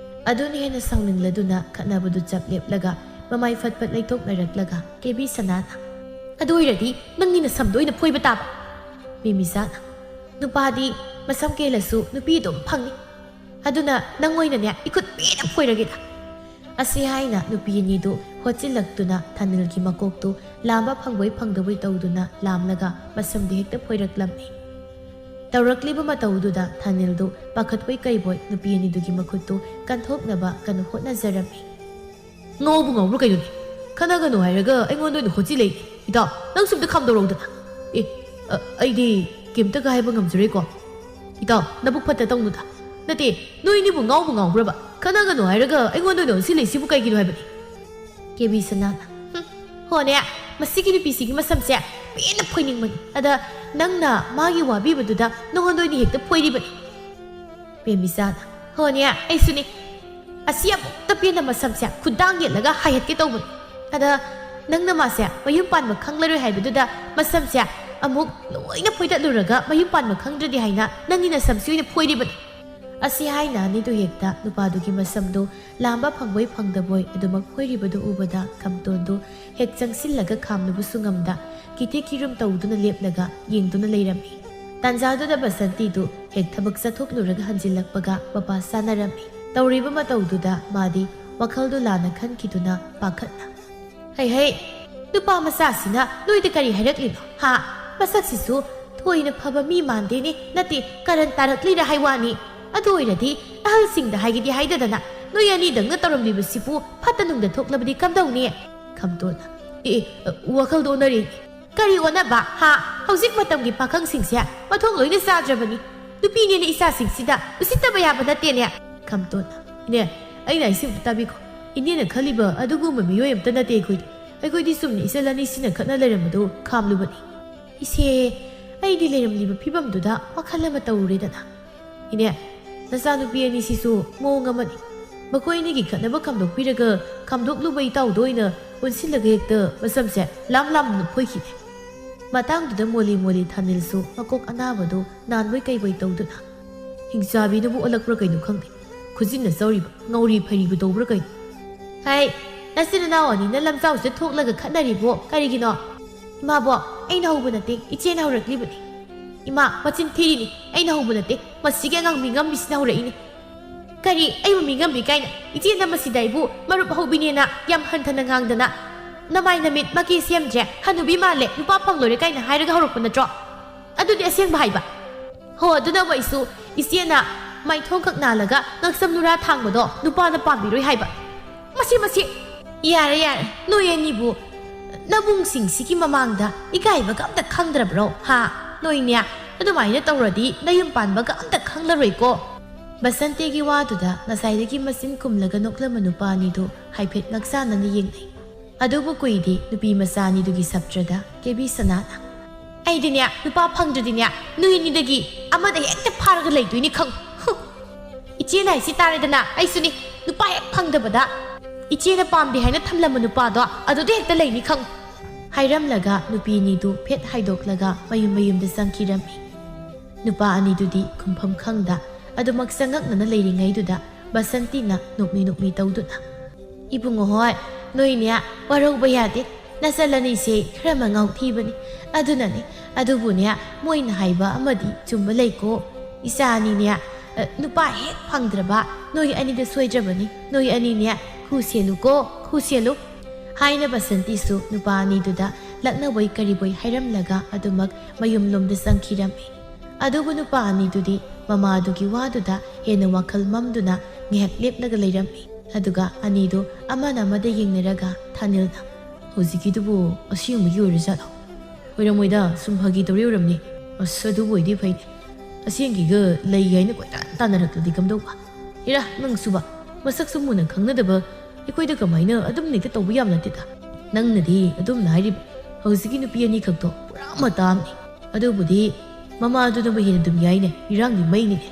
ꯑꯗꯨꯅ ꯍꯦꯟꯅ ꯁꯥꯎꯅꯤꯡꯂꯗꯨꯅ ꯈꯠꯅꯕꯗꯨ ꯆꯞ ꯂꯦꯞꯂꯒ ꯃꯃꯥꯏ ꯐꯠ ꯐꯠ ꯂꯩꯊꯣꯛꯅꯔꯛꯂꯒ ꯀꯦꯕꯤ ꯁꯅꯥꯅ, "ꯑꯗꯨ ꯑꯣꯏꯔꯗꯤ ꯅꯪꯒꯤ ꯅꯁꯝꯗꯣ ꯑꯣꯏꯅ ꯐꯣꯏꯕ ꯇꯥꯕ꯫" ꯃꯤꯃꯤꯁꯥꯅ, "ꯅꯨꯄꯥꯗꯤ ꯃꯁꯝ ꯀꯦꯜꯂꯁꯨ ꯅꯨꯄꯤ ꯑꯗꯨꯝ ꯐꯪꯅꯤ꯫ ꯑꯗꯨꯅ ꯅꯪ ꯑꯣꯏꯅꯅꯦ, ꯏꯈꯨꯠ ꯄꯤꯅ ꯐꯣꯏꯔꯒꯦꯗ꯫" ꯑꯁꯤ ꯍꯥꯏꯅ ꯅꯨꯄꯤ ꯑꯅꯤꯗꯨ ꯍꯣꯠꯆꯤꯜꯂꯛꯇꯨꯅ ꯊꯥꯅꯤꯜꯒꯤ ꯃꯀꯣꯛꯇꯨ ꯂꯥꯝꯕ ꯐꯪꯕꯣꯏ ꯐꯪꯗꯕꯣꯏ ꯇꯧꯗꯨꯅ ꯂꯥꯝꯂꯒ ꯃꯁꯝꯗꯤ ꯍꯦꯛꯇ ꯐꯣꯏꯔꯛꯂꯝꯃꯤ꯫ ꯇꯧꯔꯛꯂꯤꯕ ꯃꯇꯧꯗꯨꯗ ꯊꯥꯅꯤꯜꯗꯨ ꯄꯥꯈꯠꯄꯣꯏ ꯀꯩꯕꯣꯏ ꯅꯨꯄꯤ ꯑꯅꯤꯗꯨꯒꯤ ꯃꯈꯨꯠꯇꯨ ꯀꯟꯊꯣꯛꯅꯕ ꯀꯟꯅ ꯍꯣꯠꯅꯖꯔꯝꯃꯤ꯫ "ꯉꯥꯎꯕꯨ ꯉꯥꯎꯕ꯭ꯔꯥ ꯀꯩꯅꯣꯅꯦ? ꯈꯠꯅꯒꯅꯨ ꯍꯥꯏꯔꯒ ꯑꯩꯉꯣꯟꯗ ꯑꯣꯏꯅ ꯍꯣꯠꯆꯤꯜꯂꯛꯏ꯫ ꯏꯇꯥꯎ, ꯅꯪꯁꯨ ꯑꯝꯇ ꯈꯥꯝꯗꯧꯔꯧꯗꯅ꯫ ꯑꯦ, ꯑ, ꯑꯩꯗꯤ ꯀꯩꯝꯇꯒ ꯍꯥꯏꯕ ꯉꯝꯖꯔꯣꯏꯀꯣ꯫ ꯏꯇꯥꯎ, ꯅꯕꯨꯛ ꯐꯠꯇ ꯇꯧꯅꯨꯗ꯫ ꯅꯠꯇꯦ, ꯅꯣꯏꯅꯤꯕꯨ ꯉꯥꯎꯕꯨ ꯉꯥꯎꯕ꯭ꯔꯕ? ꯈꯠꯅꯒꯅꯨ ꯍꯥꯏꯔꯒ ꯑꯩꯉꯣꯟꯗ ꯑꯣꯏꯅ ꯑꯣꯟꯁꯤꯜꯂꯛꯏꯁꯤꯕꯨ ꯀꯩꯒꯤꯅꯣ ꯍꯥꯏꯕꯅꯤ?" ꯀꯦꯕꯤ ꯁꯅꯥꯅ, "ꯍꯨꯝ, ꯍꯣꯅꯦ, ꯃꯁꯤꯒꯤ ꯅꯨꯄꯤꯁꯤꯒꯤ ꯃꯁꯝꯁꯦ ꯄꯦꯟꯅ ꯐꯣꯏꯅꯤꯡꯕꯅꯤ꯫ ꯑꯗ ꯅꯪꯅ ꯃꯥꯒꯤ ꯋꯥꯕꯤꯕꯗꯨꯗ ꯅꯉꯣꯟꯗ ꯑꯣꯏꯅ ꯍꯦꯛꯇ ꯐꯣꯏꯔꯤꯕꯅꯤ꯫ ꯕꯦꯝꯕꯤꯆꯥꯅ, "ꯍꯣꯅꯦ, ꯑꯩꯁꯨꯅꯤ꯫ ꯑꯁꯤ ꯑꯃꯨꯛꯇ ꯄꯦꯟꯅ ꯃꯁꯝꯁꯦ ꯈꯨꯗꯥꯡ ꯌꯦꯠꯂꯒ ꯍꯥꯏꯍꯠꯀꯦ ꯇꯧꯕꯅꯤ꯫ ꯑꯗ ꯅꯪꯅ ꯃꯥꯁꯦ ꯃꯌꯨꯝ ꯄꯥꯟꯕ ꯈꯪꯂꯔꯣꯏ ꯍꯥꯏꯕꯗꯨꯗ ꯃꯁꯝꯁꯦ ꯑꯃꯨꯛ ꯂꯣꯏꯅ ꯐꯣꯏꯗꯠꯂꯨꯔꯒ ꯃꯌꯨꯝ ꯄꯥꯟꯕ ꯈꯪꯗ꯭ꯔꯗꯤ ꯍꯥꯏꯅ ꯅꯪꯒꯤ ꯅꯁꯝꯁꯤ ꯑꯣꯏꯅ ꯐꯣꯏꯔꯤꯕꯅꯤ"꯫ ꯑꯁꯤ ꯍꯥꯏꯅ ꯑꯅꯤꯗꯨ ꯍꯦꯛꯇ ꯅꯨꯄꯥꯗꯨꯒꯤ ꯃꯁꯝꯗꯨ ꯂꯥꯝꯕ ꯐꯪꯕꯣꯏ ꯐꯪꯗꯕꯣꯏ ꯑꯗꯨꯃꯛ ꯐꯣꯏꯔꯤꯕꯗꯨ ꯎꯕꯗ ꯈꯝꯇꯣꯟꯗꯨ ꯍꯦꯛ ꯆꯪꯁꯤꯜꯂꯒ ꯈꯥꯝꯅꯕꯁꯨ ꯉꯝꯗ ꯀꯤꯇꯦꯛ ꯀꯤꯔꯨꯝ ꯇꯧꯗꯨꯅ ꯂꯦꯞꯂꯒ ꯌꯦꯡꯗꯨꯅ ꯂꯩꯔꯝꯃꯤ꯫ ꯇꯥꯟꯖꯥꯗꯨꯗ ꯕꯁꯟꯇꯤꯗꯨ ꯍꯦꯛ ꯊꯕꯛ ꯆꯠꯊꯣꯛꯂꯨꯔꯒ ꯍꯟꯖꯤꯜꯂꯛꯄꯒ ꯃꯄꯥ ꯆꯥꯅꯔꯝꯃꯤ꯫ ꯇꯧꯔꯤꯕ ꯃꯇꯧꯗꯨꯗ ꯃꯥꯗꯤ ꯋꯥꯈꯜꯗꯨ ꯂꯥꯟꯅ ꯈꯟꯈꯤꯗꯨꯅ ꯄꯥꯈꯠꯅ, "ꯍꯩ ꯍꯩ, ꯅꯨꯄꯥ ꯃꯆꯥꯁꯤꯅ ꯅꯣꯏꯗ ꯀꯔꯤ ꯍꯥꯏꯔꯛꯂꯤꯅꯣ? ꯍꯥ? ꯃꯁꯛꯁꯤꯁꯨ ꯊꯣꯏꯅ ꯐꯕ ꯃꯤ ꯃꯥꯟꯗꯦꯅꯦ, ꯅꯠꯇꯦ, ꯀꯔꯟ ꯇꯥꯔꯛꯂꯤꯔ ꯍꯥꯏ ꯋꯥꯅꯤ꯫ ꯑꯗꯨ ꯑꯣꯏꯔꯗꯤ ꯑꯍꯜꯁꯤꯡꯗ ꯍꯥꯏꯒꯦꯗꯤ ꯍꯥꯏꯗꯗꯅ ꯅꯣꯏ ꯑꯅꯤꯗꯪꯅ ꯇꯧꯔꯝꯂꯤꯕꯁꯤꯕꯨ ꯐꯠꯇ ꯅꯨꯡꯗ ꯊꯣꯛꯂꯕꯗꯤ ꯀꯝꯗꯧꯅꯤ?" ꯈꯝꯇꯣꯟꯅ, "ꯑꯦ, ꯑꯦ, ꯋꯥꯈꯜꯗꯣ ꯑꯣꯟꯅꯔꯦ꯫" "ꯀꯔꯤ ꯑꯣꯟꯅꯕ? ꯍꯥ? ꯍꯧꯖꯤꯛ ꯃꯇꯝꯒꯤ ꯄꯥꯈꯪꯁꯤꯡꯁꯦ ꯃꯊꯣꯡ ꯂꯣꯏꯅ ꯆꯥꯗ꯭ꯔꯕꯅꯤ꯫ ꯅꯨꯄꯤꯅꯦꯅ ꯏꯆꯥꯁꯤꯡꯁꯤꯗ ꯎꯁꯤꯠꯇꯕ ꯌꯥꯕ ꯅꯠꯇꯦꯅꯦ꯫" ꯈꯝꯇꯣꯟꯅ, "ꯏꯅꯦ, ꯑꯩꯅ ꯍꯥꯏꯁꯤꯕꯨ ꯇꯥꯕꯤꯈꯣ꯫ ꯏꯅꯦꯅ ꯈꯜꯂꯤꯕ ꯑꯗꯨꯒꯨꯝꯕ ꯃꯤꯑꯣꯏ ꯑꯝꯇ ꯅꯠꯇꯦ ꯑꯩꯈꯣꯏꯗꯤ꯫ ꯑꯩꯈꯣꯏꯗꯤ ꯆꯨꯝꯅ ꯏꯆꯜ ꯑꯅꯤꯁꯤꯅ ꯈꯠꯅ ꯂꯩꯔꯝꯕꯗꯨ ꯈꯥꯝꯂꯨꯕꯅꯤ꯫" "ꯏꯆꯦ, ꯑꯩꯗꯤ ꯂꯩꯔꯝꯂꯤꯕ ꯐꯤꯕꯝꯗꯨꯗ ꯋꯥꯈꯜ ꯑꯃ ꯇꯧꯔꯨꯔꯦꯗꯅ꯫" "ꯏꯅꯦ, ꯅꯆꯥꯅꯨꯄꯤ ꯑꯅꯤꯁꯤꯁꯨ ꯃꯑꯣꯡ ꯑꯃꯅꯤ꯫ ꯃꯈꯣꯏ ꯑꯅꯤꯒꯤ ꯈꯠꯅꯕ ꯈꯥꯝꯗꯣꯛꯄꯤꯔꯒ ꯈꯥꯝꯗꯣꯛꯂꯨꯕ ꯏꯇꯥꯎꯗ ꯑꯣꯏꯅ ꯑꯣꯟꯁꯤꯜꯂꯒ ꯍꯦꯛꯇ ꯃꯁꯝꯁꯦ ꯂꯥꯝ ꯂꯥꯝꯗꯨꯅ ꯐꯣꯏꯈꯤꯅꯦ꯫" ꯃꯇꯥꯡꯗꯨꯗ ꯃꯣꯂꯤ ꯃꯣꯂꯤ ꯊꯥꯅꯤꯜꯁꯨ ꯃꯀꯣꯛ ꯑꯅꯥꯕꯗꯨ ꯅꯥꯟꯕꯣꯏ ꯀꯩꯕꯣꯏ ꯇꯧꯗꯨꯅ, "ꯍꯤꯡꯆꯥꯕꯤꯅꯕꯨ ꯑꯣꯜꯂꯛꯄ꯭ꯔꯥ ꯀꯩꯅꯣ ꯈꯪꯗꯦ꯫ ꯈꯨꯖꯤꯟꯅ ꯆꯧꯔꯤꯕ, ꯉꯧꯔꯤ ꯐꯩꯔꯤꯕ ꯇꯧꯕ꯭ꯔꯥ ꯀꯩꯅꯣ?" "ꯍꯩ, ꯅꯆꯤꯟ ꯅꯅꯥꯎ ꯑꯅꯤꯅ ꯂꯝꯖꯥꯎꯁꯤꯗ ꯊꯣꯛꯂꯒ ꯈꯠꯅꯔꯤꯕꯣ ꯀꯔꯤꯒꯤꯅꯣ?" "ꯏꯃꯥꯕꯣ, ꯑꯩꯅ ꯍꯧꯕ ꯅꯠꯇꯦ, ꯏꯆꯦꯅ ꯍꯧꯔꯛꯂꯤꯕꯅꯤ꯫" "ꯏꯃꯥ, ꯃꯆꯤꯟ ꯊꯤꯔꯤꯅꯤ, ꯑꯩꯅ ꯍꯧꯕ ꯅꯠꯇꯦ, ꯃꯁꯤꯒꯤ ꯑꯉꯥꯡ ꯃꯤꯉꯝꯕꯤꯁꯤꯅ ꯍꯧꯔꯛꯏꯅꯤ꯫" "ꯀꯔꯤ? ꯑꯩꯕꯨ ꯃꯤꯉꯝꯕꯤ ꯀꯥꯏꯅ? ꯏꯆꯦꯅ ꯃꯁꯤꯗ ꯑꯩꯕꯨ ꯃꯔꯨꯞ ꯍꯧꯕꯤꯅꯦꯅ ꯌꯥꯝ ꯍꯟꯊꯅ ꯉꯥꯡꯗꯅ, ꯅꯃꯥꯏ ꯅꯃꯤꯠ ꯃꯀꯦ ꯁꯦꯝꯗ꯭ꯔꯦ, ꯍꯅꯨꯕꯤ ꯃꯥꯜꯂꯦ, ꯅꯨꯄꯥ ꯐꯪꯂꯣꯏꯔꯦ ꯀꯥꯏꯅ ꯍꯥꯏꯔꯒ ꯍꯧꯔꯛꯄ ꯅꯠꯇ꯭ꯔꯣ? ꯑꯗꯨꯗꯤ ꯑꯁꯦꯡꯕ ꯍꯥꯏꯕ꯫ ꯍꯣ, ꯑꯗꯨꯅꯕꯨ ꯑꯩꯁꯨ ꯏꯆꯦꯅ ꯃꯥꯏꯊꯣꯡꯈꯛ ꯅꯥꯜꯂꯒ ꯉꯛꯁꯝ ꯅꯨꯔꯥ ꯊꯥꯡꯕꯗꯣ ꯅꯨꯄꯥꯅ ꯄꯥꯝꯕꯤꯔꯣꯏ ꯍꯥꯏꯕ꯫ ꯃꯁꯤ, ꯃꯁꯤ!" "ꯌꯥꯔꯦ, ꯌꯥꯔꯦ, ꯅꯣꯏ ꯑꯅꯤꯕꯨ ꯅꯕꯨꯡꯁꯤꯡꯁꯤꯒꯤ ꯃꯃꯥꯡꯗ ꯏꯀꯥꯏꯕꯒ ꯑꯝꯇ ꯈꯪꯗ꯭ꯔꯕ꯭ꯔꯣ? ꯍꯥ? ꯅꯣꯏꯅꯦ, ꯑꯗꯨꯃꯥꯏꯅ ꯇꯧꯔꯗꯤ ꯅꯌꯨꯝ ꯄꯥꯟꯕꯒ ꯑꯝꯇ ꯈꯪꯂꯔꯣꯏꯀꯣ꯫" ꯕꯁꯟꯇꯤꯒꯤ ꯋꯥꯗꯨꯗ ꯉꯁꯥꯏꯗꯒꯤ ꯃꯆꯤꯟ ꯈꯨꯝꯂꯒ ꯅꯣꯛꯂꯝꯕ ꯅꯨꯄꯥ ꯑꯅꯤꯗꯨ ꯍꯥꯏꯐꯦꯠ ꯉꯛꯆꯥꯟꯅꯅ ꯌꯦꯡꯅꯩ꯫ ꯑꯗꯨꯕꯨ ꯀꯨꯏꯗꯦ, ꯅꯨꯄꯤ ꯃꯆꯥ ꯑꯅꯤꯗꯨꯒꯤ ꯁꯞꯇ꯭ꯔꯗ ꯀꯦꯕꯤ ꯁꯅꯥꯅ, "ꯑꯩꯗꯤꯅꯦ, ꯅꯨꯄꯥ ꯐꯪꯗ꯭ꯔꯗꯤꯅꯦ, ꯅꯣꯏ ꯑꯅꯤꯗꯒꯤ ꯑꯃꯗ ꯍꯦꯛꯇ ꯐꯥꯔꯒ ꯂꯩꯗꯣꯏꯅꯤ ꯈꯪ꯫ ꯍꯨ! ꯏꯆꯦꯅ ꯍꯥꯏꯁꯤ ꯇꯥꯔꯦꯗꯅ, ꯑꯩꯁꯨꯅꯤ, ꯅꯨꯄꯥ ꯍꯦꯛ ꯐꯪꯗꯕꯗ ꯏꯆꯦꯅ ꯄꯥꯝꯗꯦ ꯍꯥꯏꯅ ꯊꯝꯂꯝꯕ ꯅꯨꯄꯥꯗꯣ ꯑꯗꯨꯗ ꯍꯦꯛꯇ ꯂꯩꯅꯤ ꯈꯪ"꯫ ꯍꯥꯏꯔꯝꯂꯒ ꯅꯨꯄꯤ ꯑꯅꯤꯗꯨ ꯐꯦꯠ ꯍꯥꯏꯗꯣꯛꯂꯒ ꯃꯌꯨꯝ ꯃꯌꯨꯝꯗ ꯆꯪꯈꯤꯔꯝꯃꯤ꯫ ꯅꯨꯄꯥ ꯑꯅꯤꯗꯨꯗꯤ ꯈꯨꯝꯐꯝ ꯈꯪꯗ ꯑꯗꯨꯃꯛ ꯆꯉꯛꯅꯅ ꯂꯩꯔꯤꯉꯩꯗꯨꯗ ꯕꯁꯟꯇꯤꯅ ꯅꯣꯛꯃꯤ ꯅꯣꯛꯃꯤ ꯇꯧꯗꯨꯅ, "ꯏꯕꯨꯡꯉꯣ ꯍꯣꯏ, ꯅꯣꯏꯅꯦ ꯋꯥꯔꯧꯕ ꯌꯥꯗꯦ꯫ ꯅꯆꯜ ꯑꯅꯤꯁꯦ ꯈꯔ ꯃꯉꯥꯎ ꯊꯤꯕꯅꯤ꯫ ꯑꯗꯨꯅꯅꯦ, ꯑꯗꯨꯕꯨꯅꯦ, ꯃꯣꯏꯅ ꯍꯥꯏꯕ ꯑꯃꯗꯤ ꯆꯨꯝꯕ ꯂꯩꯀꯣ꯫ ꯏꯆꯥ ꯑꯅꯤꯅꯦ, ꯑ, ꯅꯨꯄꯥ ꯍꯦꯛ ꯐꯪꯗ꯭ꯔꯕ ꯅꯣꯏ ꯑꯅꯤꯗ ꯁꯣꯏꯗ꯭ꯔꯕꯅꯤ꯫ ꯅꯣꯏ ꯑꯅꯤꯅꯦ, ꯈꯨ ꯁꯦꯜꯂꯨꯀꯣ, ꯈꯨ ꯁꯦꯜꯂꯨ"꯫ ꯍꯥꯏꯅ ꯕꯁꯟꯇꯤꯁꯨ ꯅꯨꯄꯥ ꯑꯅꯤꯗꯨꯗ ꯂꯛꯅꯕꯣꯏ ꯀꯔꯤꯕꯣꯏ ꯍꯥꯏꯔꯝꯂꯒ ꯑꯗꯨꯃꯛ ꯃꯌꯨꯝꯂꯣꯝꯗ ꯆꯪꯈꯤꯔꯝꯃꯤ꯫ ꯑꯗꯨꯕꯨ ꯅꯨꯄꯥ ꯑꯅꯤꯗꯨꯗꯤ ꯃꯃꯥꯗꯨꯒꯤ ꯋꯥꯗꯨꯗ ꯍꯦꯟꯅ ꯋꯥꯈꯜ ꯃꯝꯗꯨꯅ ꯉꯥꯏꯍꯥꯛ ꯂꯦꯞꯂꯒ ꯂꯩꯔꯝꯃꯤ꯫ ꯑꯗꯨꯒ ꯑꯅꯤꯗꯨ ꯑꯃꯅ ꯑꯃꯗ ꯌꯦꯡꯅꯔꯒ ꯊꯥꯅꯤꯜꯅ, "ꯍꯧꯖꯤꯛꯀꯤꯗꯨꯕꯨ ꯑꯁꯦꯡꯕꯒꯤ ꯑꯣꯏꯔꯖꯥꯠꯂꯣ? ꯑꯣꯏꯔꯝꯃꯣꯏꯗ, ꯁꯨꯝ ꯐꯥꯒꯤ ꯇꯧꯔꯤ ꯑꯣꯏꯔꯝꯅꯤ꯫ ꯑꯁ, ꯑꯗꯨꯕꯨ ꯑꯣꯏꯗꯤ ꯐꯩꯅꯦ꯫ ꯑꯁꯦꯡꯒꯤꯒ ꯂꯩ ꯍꯥꯏꯅ ꯀꯣꯏꯇꯥꯟ ꯇꯥꯟꯅꯔꯛꯂꯗꯤ ꯀꯝꯗꯧꯕ? ꯏꯔꯥ, ꯅꯪꯁꯨꯕ, ꯃꯁꯛꯁꯨ ꯃꯨꯟꯅ ꯈꯪꯅꯗꯕ ꯑꯩꯈꯣꯏꯗ ꯀꯃꯥꯏꯅ ꯑꯗꯨꯝ ꯍꯦꯛꯇ ꯇꯧꯕ ꯌꯥꯕ ꯅꯠꯇꯦꯗ꯫ ꯅꯪꯅꯗꯤ ꯑꯗꯨꯝꯅ ꯍꯥꯏꯔꯤꯕ, ꯍꯧꯖꯤꯛꯀꯤ ꯅꯨꯄꯤ ꯑꯅꯤꯈꯛꯇꯣ ꯄꯨꯔꯥ ꯃꯇꯥ ꯑꯃꯅꯤ꯫ ꯑꯗꯨꯕꯨꯗꯤ ꯃꯃꯥꯗꯨꯅꯕꯨ ꯍꯦꯟꯅ ꯑꯗꯨꯝ ꯌꯥꯏꯅꯦ, ꯏꯔꯥꯡꯗꯤ ꯃꯩꯅꯤꯅꯦ꯫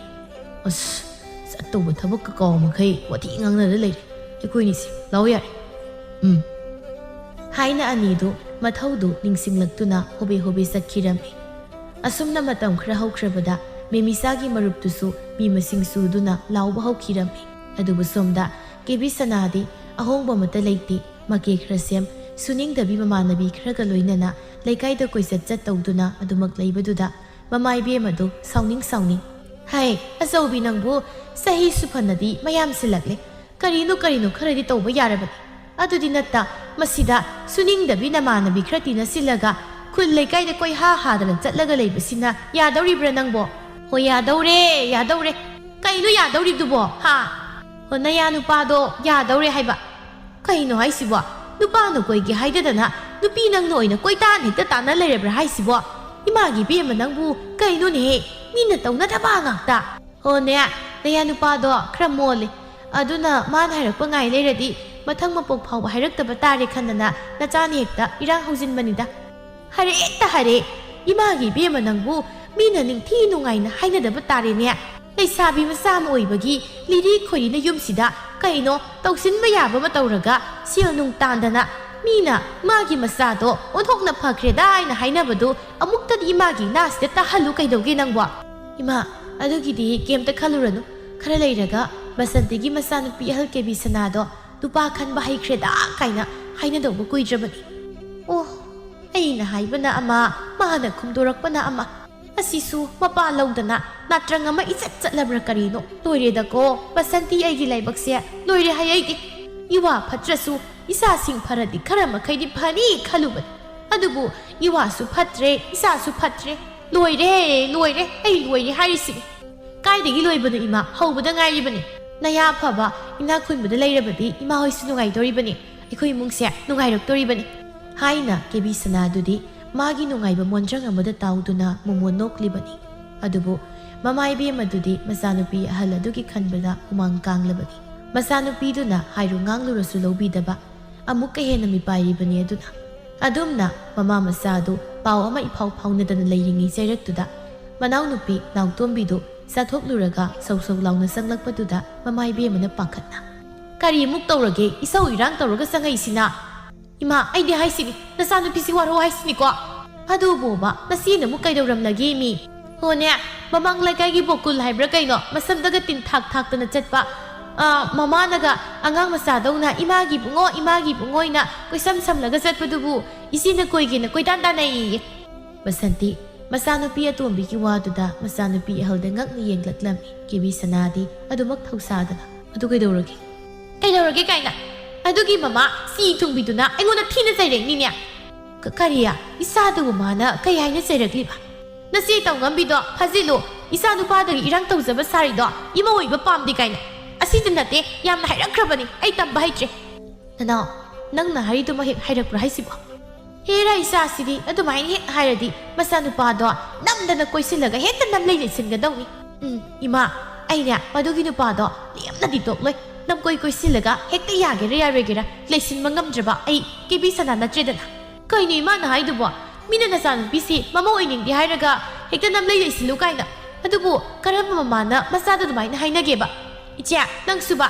ꯑꯁ, ꯆꯠꯇꯧꯕ ꯊꯕꯛꯀ ꯀꯥꯎ ꯃꯈꯩ ꯋꯥꯊꯤ ꯉꯥꯡꯅꯔ ꯂꯩꯔꯦ ꯑꯩꯈꯣꯏꯅꯤꯁꯦ꯫ ꯂꯥꯎ ꯌꯥꯔꯦ꯫ ꯎꯝ"꯫ ꯍꯥꯏꯅ ꯑꯅꯤꯗꯨ ꯃꯊꯧꯗꯨ ꯅꯤꯡꯁꯤꯡꯂꯛꯇꯨꯅ ꯍꯣꯕꯦ ꯍꯣꯕꯦ ꯆꯠꯈꯤꯔꯝꯃꯤ꯫ ꯑꯁꯨꯝꯅ ꯃꯇꯝ ꯈꯔ ꯍꯧꯈ꯭ꯔꯕꯗ ꯃꯦꯃꯤꯁꯥꯒꯤ ꯃꯔꯨꯞꯇꯨꯁꯨ ꯃꯤ ꯃꯁꯤꯡ ꯁꯨꯗꯨꯅ ꯂꯥꯎꯕ ꯍꯧꯈꯤꯔꯝꯃꯤ꯫ ꯑꯗꯨꯕꯨ ꯁꯣꯝꯗ ꯀꯦꯕꯤ ꯁꯅꯥꯗꯤ ꯑꯍꯣꯡꯕ ꯑꯃꯠꯇ ꯂꯩꯇꯦ꯫ ꯃꯀꯦ ꯈꯔ ꯁꯦꯝ, ꯁꯨꯅꯤꯡꯗꯕꯤ ꯃꯃꯥꯟꯅꯕꯤ ꯈꯔꯒ ꯂꯣꯏꯅꯅ ꯂꯩꯀꯥꯏꯗ ꯀꯣꯏꯆꯠ ꯆꯠ ꯇꯧꯗꯨꯅ ꯑꯗꯨꯃꯛ ꯂꯩꯕꯗꯨꯗ ꯃꯃꯥ ꯏꯕꯦꯝ ꯑꯗꯨ ꯁꯥꯎꯅꯤꯡ ꯁꯥꯎꯅꯤꯡ, "ꯍꯥꯏ, ꯑꯆꯧꯕꯤ ꯅꯪꯕꯨ ꯆꯍꯤ ꯁꯨꯐꯅꯗꯤ ꯃꯌꯥꯝ ꯁꯤꯜꯂꯛꯂꯦ꯫ ꯀꯔꯤꯅꯣ ꯀꯔꯤꯅꯣ ꯈꯔꯗꯤ ꯇꯧꯕ ꯌꯥꯔꯕꯅꯤ꯫ ꯑꯗꯨꯗꯤ ꯅꯠꯇ ꯃꯁꯤꯗ ꯁꯨꯅꯤꯡꯗꯕꯤ ꯅꯃꯥꯟꯅꯕꯤ ꯈꯔ ꯇꯤꯟꯅꯁꯤꯜꯂꯒ ꯈꯨꯜ ꯂꯩꯀꯥꯏꯗ ꯀꯣꯏꯍꯥ ꯍꯥꯗꯅ ꯆꯠꯂꯒ ꯂꯩꯕꯁꯤꯅ ꯌꯥꯗꯧꯔꯤꯕ꯭ꯔꯥ ꯅꯪꯕꯣ? ꯍꯣ, ꯌꯥꯗꯧꯔꯦ, ꯌꯥꯗꯧꯔꯦ꯫ ꯀꯩꯅꯣ ꯌꯥꯗꯧꯔꯤꯕꯗꯨꯕꯣ, ꯍꯥ? ꯍꯣ, ꯅꯌꯥ ꯅꯨꯄꯥꯗꯣ ꯌꯥꯗꯧꯔꯦ ꯍꯥꯏꯕ꯫ ꯀꯩꯅꯣ ꯍꯥꯏꯁꯤꯕꯣ? ꯅꯨꯄꯥꯅ ꯀꯣꯏꯒꯦ ꯍꯥꯏꯗꯗꯅ ꯅꯨꯄꯤ ꯅꯪꯅ ꯑꯣꯏꯅ ꯀꯣꯏꯇꯥꯟ ꯍꯦꯛꯇ ꯇꯥꯟꯅ ꯂꯩꯔꯕ꯭ꯔꯥ ꯍꯥꯏꯁꯤꯕꯣ? ꯏꯃꯥꯒꯤ ꯏꯕꯦꯝꯃ ꯅꯪꯕꯨ ꯀꯩꯅꯣꯅꯦꯍꯦ? ꯃꯤꯅ ꯇꯧꯅꯗꯕ ꯉꯥꯛꯇ꯫ ꯍꯣꯅꯦ, ꯅꯌꯥ ꯅꯨꯄꯥꯗꯣ ꯈꯔ ꯃꯣꯜꯂꯦ꯫ ꯑꯗꯨꯅ ꯃꯥꯅ ꯍꯥꯏꯔꯛꯄ ꯉꯥꯏ ꯂꯩꯔꯗꯤ ꯃꯊꯪ ꯃꯄꯣꯛ ꯐꯥꯎꯕ ꯍꯥꯏꯔꯛꯇꯕ ꯇꯥꯔꯦ ꯈꯟꯗꯅ ꯅꯆꯥꯅ ꯍꯦꯛꯇ ꯏꯔꯥꯡ ꯍꯧꯖꯤꯟꯕꯅꯤꯗ꯫ ꯍꯥꯏꯔꯦ ꯍꯦꯛꯇ ꯍꯥꯏꯔꯦ꯫ ꯏꯃꯥꯒꯤ ꯏꯕꯦꯝꯃ ꯅꯪꯕꯨ ꯃꯤꯅ ꯅꯤꯡꯊꯤ ꯅꯨꯡꯉꯥꯏꯅ ꯍꯥꯏꯅꯗꯕ ꯇꯥꯔꯦꯅꯦ꯫ ꯂꯩꯁꯥꯕꯤ ꯃꯆꯥ ꯑꯃ ꯑꯣꯏꯕꯒꯤ ꯂꯤꯔꯤ ꯈꯣꯏꯔꯤꯅ ꯌꯨꯝꯁꯤꯗ ꯀꯩꯅꯣ ꯇꯧꯁꯤꯟꯕ ꯌꯥꯕ ꯑꯃ ꯇꯧꯔꯒ ꯁꯦꯜ ꯅꯨꯡ ꯇꯥꯟꯗꯅ ꯃꯤꯅ ꯃꯥꯒꯤ ꯃꯆꯥꯗꯣ ꯑꯣꯟꯊꯣꯛꯅ ꯐꯈ꯭ꯔꯦꯗ ꯍꯥꯏꯅ ꯍꯥꯏꯅꯕꯗꯨ ꯑꯃꯨꯛꯇꯗꯤ ꯏꯃꯥꯒꯤ ꯏꯅꯥꯁꯤꯗ ꯇꯥꯍꯜꯂꯨ ꯀꯩꯗꯧꯒꯦ ꯅꯪꯕꯣ? ꯏꯃꯥ, ꯑꯗꯨꯒꯤꯗꯤ ꯀꯩꯝꯇ ꯈꯜꯂꯨꯔꯅꯨ꯫ ꯈꯔ ꯂꯩꯔꯒ ꯕꯁꯟꯇꯤꯒꯤ ꯃꯆꯥꯅꯨꯄꯤ ꯑꯍꯜ ꯀꯦꯕꯤ ꯁꯅꯥꯗꯣ ꯅꯨꯄꯥ ꯈꯟꯕ ꯍꯩꯈ꯭ꯔꯦꯗ ꯀꯥꯏꯅ ꯍꯥꯏꯅꯗꯧꯕ ꯀꯨꯏꯗ꯭ꯔꯕꯅꯤ꯫ ꯑꯣ, ꯑꯩꯅ ꯍꯥꯏꯕꯅ ꯑꯃ, ꯃꯥꯅ ꯈꯨꯝꯗꯣꯔꯛꯄꯅ ꯑꯃ꯫ ꯑꯁꯤꯁꯨ ꯃꯄꯥ ꯂꯧꯗꯅ ꯅꯥꯇ꯭ꯔꯪ ꯑꯃ ꯏꯆꯠ ꯆꯠꯂꯕ꯭ꯔꯥ ꯀꯔꯤꯅꯣ? ꯂꯣꯏꯔꯦꯗꯀꯣ, ꯕꯁꯟꯇꯤ ꯑꯩꯒꯤ ꯂꯥꯏꯕꯛꯁꯦ ꯂꯣꯏꯔꯦ ꯍꯥꯏ ꯑꯩꯗꯤ꯫ ꯏꯋꯥ ꯐꯠꯇ꯭ꯔꯁꯨ ꯏꯆꯥꯁꯤꯡ ꯐꯔꯗꯤ ꯈꯔ ꯃꯈꯩꯗꯤ ꯐꯅꯤ ꯈꯜꯂꯨꯕꯅꯤ꯫ ꯑꯗꯨꯕꯨ ꯏꯋꯥꯁꯨ ꯐꯠꯇ꯭ꯔꯦ, ꯏꯆꯥꯁꯨ ꯐꯠꯇ꯭ꯔꯦ꯫ ꯂꯣꯏꯔꯦ, ꯂꯣꯏꯔꯦ, ꯑꯩ ꯂꯣꯏꯔꯦ ꯍꯥꯏꯔꯤꯁꯤꯅꯤ꯫ ꯀꯥꯏꯗꯒꯤ ꯂꯣꯏꯕꯅꯣ ꯏꯃꯥ? ꯍꯧꯕꯗ ꯉꯥꯏꯔꯤꯕꯅꯤ꯫ ꯅꯌꯥ ꯐꯕ, ꯏꯅꯥꯛ ꯈꯨꯟꯕꯗ ꯂꯩꯔꯕꯗꯤ ꯏꯃꯥ ꯍꯣꯏꯁꯨ ꯅꯨꯡꯉꯥꯏꯗꯣꯔꯤꯕꯅꯤ꯫ ꯑꯩꯈꯣꯏ ꯏꯃꯨꯡꯁꯦ ꯅꯨꯡꯉꯥꯏꯔꯛꯇꯣꯔꯤꯕꯅꯤ꯫ ꯍꯥꯏꯅ ꯀꯦꯕꯤ ꯁꯅꯥꯗꯨꯗꯤ ꯃꯥꯒꯤ ꯅꯨꯡꯉꯥꯏꯕ ꯃꯣꯟꯗ꯭ꯔꯪ ꯑꯃꯗ ꯇꯥꯎꯗꯨꯅ ꯃꯣꯃꯣꯟ ꯅꯣꯛꯂꯤꯕꯅꯤ꯫ ꯑꯗꯨꯕꯨ ꯃꯃꯥ ꯏꯕꯦꯝꯃꯗꯨꯗꯤ ꯃꯆꯥꯅꯨꯄꯤ ꯑꯍꯜ ꯑꯗꯨꯒꯤ ꯈꯟꯕꯗ ꯍꯨꯃꯥꯡ ꯀꯥꯡꯂꯕꯅꯤ꯫ ꯃꯆꯥꯅꯨꯄꯤꯗꯨꯅ ꯍꯥꯏꯔꯨ ꯉꯥꯡꯂꯨꯔꯁꯨ ꯂꯧꯕꯤꯗꯕ, ꯑꯃꯨꯛꯀ ꯍꯦꯟꯅ ꯃꯤꯄꯥꯏꯔꯤꯕꯅꯤ ꯑꯗꯨꯅ꯫ ꯑꯗꯨꯝꯅ ꯃꯃꯥ ꯃꯆꯥ ꯑꯗꯨ ꯄꯥꯎ ꯑꯃ ꯏꯐꯥꯎ ꯐꯥꯎꯅꯗꯅ ꯂꯩꯔꯤꯉꯩ ꯆꯩꯔꯛꯇꯨꯗ ꯃꯅꯥꯎꯅꯨꯄꯤ ꯅꯥꯎꯇꯣꯝꯕꯤꯗꯨ ꯆꯥꯊꯣꯛꯂꯨꯔꯒ ꯁꯧ ꯁꯧ ꯂꯥꯎꯅ ꯆꯪꯂꯛꯄꯗꯨꯗ ꯃꯃꯥ ꯏꯕꯦꯝꯃꯅ ꯄꯥꯈꯠꯅ, "ꯀꯔꯤ ꯑꯃꯨꯛ ꯇꯧꯔꯒꯦ? ꯏꯁꯧ ꯏꯔꯥꯡ ꯇꯧꯔꯒ ꯆꯪꯉꯛꯏꯁꯤꯅ?" "ꯏꯃꯥ, ꯑꯩꯗꯤ ꯍꯥꯏꯁꯤꯅꯤ, ꯅꯆꯥꯅꯨꯄꯤꯁꯤ ꯋꯥꯔꯧ ꯍꯥꯏꯁꯤꯅꯤꯀꯣ꯫ ꯑꯗꯨꯕꯨꯕ, ꯅꯆꯦꯅ ꯑꯃꯨꯛ ꯀꯩꯗꯧꯔꯝꯂꯒꯦ ꯃꯤ? ꯍꯣꯅꯦ, ꯃꯃꯥꯡ ꯂꯩꯀꯥꯏꯒꯤ ꯕꯣꯀꯨꯜ ꯍꯥꯏꯕ꯭ꯔꯥ ꯀꯩꯅꯣ, ꯃꯁꯝꯗꯒ ꯇꯤꯟ ꯊꯥꯛ ꯊꯥꯛꯇꯅ ꯆꯠꯄ, ꯑ, ꯃꯃꯥꯅꯒ ꯑꯉꯥꯡ ꯃꯆꯥꯗꯧꯅ 'ꯏꯃꯥꯒꯤ ꯏꯕꯨꯡꯉꯣ, ꯏꯃꯥꯒꯤ ꯏꯕꯨꯡꯉꯣꯅ ꯀꯣꯏꯁꯝ ꯁꯝꯂꯒ ꯆꯠꯄꯗꯨꯕꯨ ꯏꯆꯦꯅ ꯀꯣꯏꯒꯦꯅ ꯀꯣꯏꯇꯥꯟ ꯇꯥꯟꯅꯩꯌꯦ?" ꯕꯁꯟꯇꯤ ꯃꯆꯥꯅꯨꯄꯤ ꯑꯇꯣꯝꯕꯤꯒꯤ ꯋꯥꯗꯨꯗ ꯃꯆꯥꯅꯨꯄꯤ ꯑꯍꯜꯗ ꯉꯛꯅ ꯌꯦꯡꯂꯛꯂꯝꯃꯤ꯫ ꯀꯦꯕꯤ ꯁꯅꯥꯗꯤ ꯑꯗꯨꯃꯛ ꯊꯧꯁꯥꯗꯅ, "ꯑꯗꯨ ꯀꯩꯗꯧꯔꯒꯦ? ꯀꯩꯗꯧꯔꯒꯦ ꯀꯥꯏꯅ? ꯑꯗꯨꯒꯤ ꯃꯃꯥ ꯁꯤ ꯊꯨꯡꯕꯤꯗꯨꯅ ꯑꯩꯉꯣꯟꯗ ꯊꯤꯅ ꯆꯩꯔꯛꯅꯤꯅꯦ?" "ꯀ-, ꯀꯔꯤ? ꯏꯆꯥꯗꯨꯕꯨ ꯃꯥꯅ ꯀꯩ ꯍꯥꯏꯅ ꯆꯩꯔꯛꯂꯤꯕ?" "ꯅꯆꯦ ꯇꯧꯉꯝꯕꯤꯗꯣ ꯐꯥꯖꯤꯜꯂꯨ, ꯏꯆꯥ ꯅꯨꯄꯥꯗꯒꯤ ꯏꯔꯥꯡ ꯇꯧꯖꯕ ꯁꯥꯔꯤꯗꯣ ꯏꯃꯧ ꯑꯣꯏꯕ ꯄꯥꯝꯗꯦ ꯀꯥꯏꯅ꯫ ꯑꯁꯤꯗ ꯅꯠꯇꯦ, ꯌꯥꯝꯅ ꯍꯥꯏꯔꯛꯈ꯭ꯔꯕꯅꯤ, ꯑꯩ ꯇꯝꯕ ꯍꯩꯇ꯭ꯔꯦ꯫" "ꯅꯅꯥꯎ, ꯅꯪꯅ ꯍꯥꯏꯔꯤꯗꯨꯃꯛ ꯍꯦꯛ ꯍꯥꯏꯔꯛꯄ꯭ꯔꯥ ꯍꯥꯏꯁꯤꯕꯣ?" "ꯍꯦꯔꯥ, ꯏꯆꯥꯁꯤꯗꯤ ꯑꯗꯨꯃꯥꯏꯅ ꯍꯦꯛ ꯍꯥꯏꯔꯗꯤ ꯃꯆꯥꯅꯨꯄꯥꯗꯣ ꯅꯝꯗꯅ ꯀꯣꯏꯁꯤꯜꯂꯒ ꯍꯦꯛꯇ ꯅꯝꯂꯩ ꯂꯩꯁꯤꯟꯒꯗꯧꯅꯤ꯫ ꯎꯝ, ꯏꯃꯥ, ꯑꯩꯅꯦ ꯃꯗꯨꯒꯤ ꯅꯨꯄꯥꯗꯣ ꯂꯦꯝꯅꯗꯤ ꯇꯣꯛꯂꯣꯏ꯫ ꯂꯝꯀꯣꯏ ꯀꯣꯏꯁꯤꯜꯂꯒ ꯍꯦꯛꯇ ꯌꯥꯒꯦꯔꯥ ꯌꯥꯔꯣꯏꯒꯦꯔꯥ ꯂꯩꯁꯤꯟꯕ ꯉꯝꯗ꯭ꯔꯕ ꯑꯩ ꯀꯦꯕꯤ ꯁꯅꯥ ꯅꯠꯇ꯭ꯔꯦꯗꯅ꯫ ꯀꯩꯅꯣ ꯏꯃꯥꯅ ꯍꯥꯏꯗꯨꯕꯣ? ꯃꯤꯅ ꯅꯆꯥꯅꯨꯄꯤꯁꯤ ꯃꯃꯧ ꯑꯣꯏꯅꯤꯡꯗꯦ ꯍꯥꯏꯔꯒ ꯍꯦꯛꯇ ꯅꯝꯂꯩ ꯂꯩꯁꯤꯜꯂꯨ ꯀꯥꯏꯅ꯫ ꯑꯗꯨꯕꯨ ꯀꯔꯝꯕ ꯃꯃꯥꯅ ꯃꯆꯥꯗ ꯑꯗꯨꯃꯥꯏꯅ ꯍꯥꯏꯅꯒꯦꯕ? ꯏꯆꯦ, ꯅꯪꯁꯨꯕ,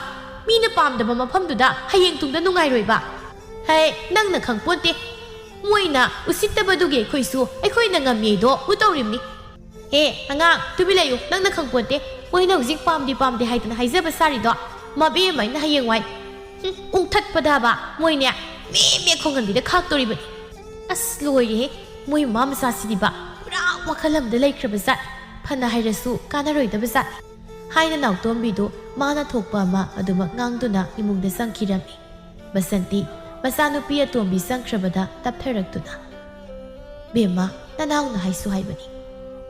ꯃꯤꯅ ꯄꯥꯝꯗꯕ ꯃꯐꯝꯗꯨꯗ ꯍꯌꯦꯡ ꯇꯨꯡꯗ ꯅꯨꯡꯉꯥꯏꯔꯣꯏꯕ꯫ ꯍꯩ, ꯅꯪꯅ ꯈꯪꯄꯣꯟꯇꯦ꯫ ꯃꯣꯏꯅ ꯎꯁꯤꯠꯇꯕꯗꯨꯒꯤ ꯑꯩꯈꯣꯏꯁꯨ ꯑꯩꯈꯣꯏꯅ ꯉꯝꯃꯦꯗꯣ ꯎꯇꯧꯔꯤꯕꯅꯤ꯫ ꯍꯦ ꯑꯉꯥꯡ, ꯇꯨꯃꯤꯟ ꯂꯩꯌꯨ, ꯅꯪꯅ ꯈꯪꯄꯣꯟꯇꯦ꯫ ꯃꯣꯏꯅ ꯍꯧꯖꯤꯛ ꯄꯥꯝꯗꯦ ꯄꯥꯝꯗꯦ ꯍꯥꯏꯗꯅ ꯍꯥꯏꯖꯕ ꯁꯥꯔꯤꯗꯣ ꯃꯕꯦꯝꯃ ꯑꯩꯅ ꯍꯌꯦꯡꯋꯥꯏ, ꯍꯨꯝ, ꯎꯪꯊꯠꯄꯗꯕ ꯃꯣꯏꯅꯦ ꯃꯦ ꯃꯦ ꯈꯣꯡꯒꯟꯕꯤꯗ ꯈꯥꯛꯇꯣꯔꯤꯕꯅꯤ꯫ ꯑꯁ ꯂꯣꯏꯔꯦꯍꯦ, ꯃꯣꯏ ꯃꯃꯥ ꯃꯆꯥꯁꯤꯗꯤꯕ ꯄꯨꯔꯥ ꯋꯥꯈꯜ ꯑꯃꯗ ꯂꯩꯈ꯭ꯔꯕ ꯖꯥꯠ꯫ ꯐꯅ ꯍꯥꯏꯔꯁꯨ ꯀꯥꯟꯅꯔꯣꯏꯗꯕ ꯖꯥꯠ ꯍꯥꯏꯅ ꯅꯥꯎꯇꯣꯝꯕꯤꯗꯨ ꯃꯥꯅ ꯊꯣꯛꯄ ꯑꯃ ꯑꯗꯨꯃꯛ ꯉꯥꯡꯗꯨꯅ ꯏꯃꯨꯡꯗ ꯆꯪꯈꯤꯔꯝꯃꯤ꯫ ꯕꯁꯟꯇꯤ ꯃꯆꯥꯅꯨꯄꯤ ꯑꯇꯣꯝꯕꯤ ꯆꯪꯈ꯭ꯔꯕꯗ ꯇꯞꯊꯔꯛꯇꯨꯅ, "ꯕꯦꯝꯃ, ꯅꯅꯥꯎꯅ ꯍꯥꯏꯁꯨ ꯍꯥꯏꯕꯅꯤ꯫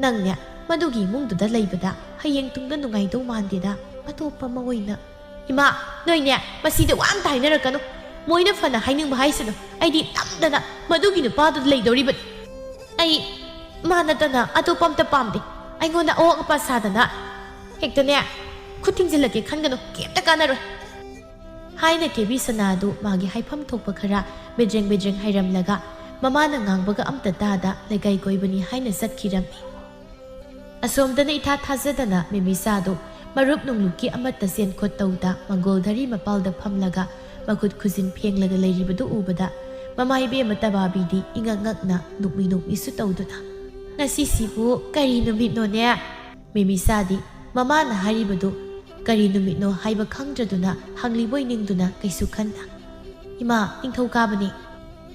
ꯅꯪꯅꯦ ꯃꯗꯨꯒꯤ ꯏꯃꯨꯡꯗꯨꯗ ꯂꯩꯕꯗ ꯍꯌꯦꯡ ꯇꯨꯡꯗ ꯅꯨꯡꯉꯥꯏꯗꯧ ꯃꯥꯟꯗꯦꯗ, ꯑꯇꯣꯞꯄ ꯑꯃ ꯑꯣꯏꯅ꯫" "ꯏꯃꯥ, ꯅꯣꯏꯅꯦ ꯃꯁꯤꯗ ꯋꯥ ꯑꯝꯇ ꯍꯥꯏꯅꯔꯛꯀꯅꯨ꯫ ꯃꯣꯏꯅ ꯐꯅ ꯍꯥꯏꯅꯤꯡꯕ ꯍꯥꯏꯁꯅꯨ, ꯑꯩꯗꯤ ꯅꯝꯗꯅ ꯃꯗꯨꯒꯤ ꯅꯨꯄꯥꯗꯨꯗ ꯂꯩꯗꯧꯔꯤꯕꯅꯤ꯫ ꯑꯩ ꯃꯥ ꯅꯠꯇꯅ ꯑꯇꯣꯞꯄ ꯑꯝꯇ ꯄꯥꯝꯗꯦ꯫ ꯑꯩꯉꯣꯟꯗ ꯑꯋꯥꯡ ꯑꯄꯥ ꯁꯥꯗꯅ ꯍꯦꯛꯇꯅꯦ ꯈꯨꯠ ꯊꯤꯡꯖꯤꯜꯂꯛꯀꯦ ꯈꯟꯒꯅꯨ, ꯀꯩꯝꯇ ꯀꯥꯟꯅꯔꯣꯏ" ꯍꯥꯏꯅ ꯀꯦꯕꯤ ꯁꯅꯥ ꯑꯗꯨ ꯃꯥꯒꯤ ꯍꯥꯏꯐꯝ ꯊꯣꯛꯄ ꯈꯔ ꯕꯦꯗ꯭ꯔꯦꯡ ꯕꯦꯗ꯭ꯔꯦꯡ ꯍꯥꯏꯔꯝꯂꯒ ꯃꯃꯥꯅ ꯉꯥꯡꯕꯒ ꯑꯝꯇ ꯇꯥꯗ ꯂꯩꯀꯥꯏ ꯀꯣꯏꯕꯅꯤ ꯍꯥꯏꯅ ꯆꯠꯈꯤꯔꯝꯃꯤ꯫ ꯑꯁꯣꯝꯗꯅ ꯏꯊꯥ ꯊꯥꯖꯗꯅ ꯃꯦꯃꯤꯁꯥꯗꯨ ꯃꯔꯨꯞ ꯅꯨꯡꯂꯨꯞꯀꯤ ꯑꯃꯠꯇ ꯆꯦꯟ ꯈꯣꯠ ꯇꯧꯗ ꯃꯪꯒꯣꯜ ꯙꯔꯤ ꯃꯄꯥꯜꯗ ꯐꯝꯂꯒ ꯃꯈꯨꯠ ꯈꯨꯖꯤꯟ ꯐꯦꯡꯂꯒ ꯂꯩꯔꯤꯕꯗꯨ ꯎꯕꯗ ꯃꯃꯥ ꯏꯕꯦꯝꯃ ꯇꯕꯥꯕꯤꯗꯤ ꯏꯉꯛ ꯉꯛꯅ ꯅꯣꯛꯃꯤ ꯅꯣꯛꯃꯤꯁꯨ ꯇꯧꯗꯨꯅ, "ꯉꯁꯤꯁꯤꯕꯨ ꯀꯔꯤ ꯅꯨꯃꯤꯠꯅꯣꯅꯦ?" ꯃꯦꯃꯤꯁꯥꯗꯤ ꯃꯃꯥꯅ ꯍꯥꯏꯔꯤꯕꯗꯨ ꯀꯔꯤ ꯅꯨꯃꯤꯠꯅꯣ ꯍꯥꯏꯕ ꯈꯪꯗ꯭ꯔꯗꯨꯅ ꯍꯪꯂꯤꯕꯣꯏ ꯅꯤꯡꯗꯨꯅ ꯀꯩꯁꯨ ꯈꯟꯅ, "ꯏꯃꯥ, ꯅꯤꯡꯊꯧꯀꯥꯕꯅꯤ꯫"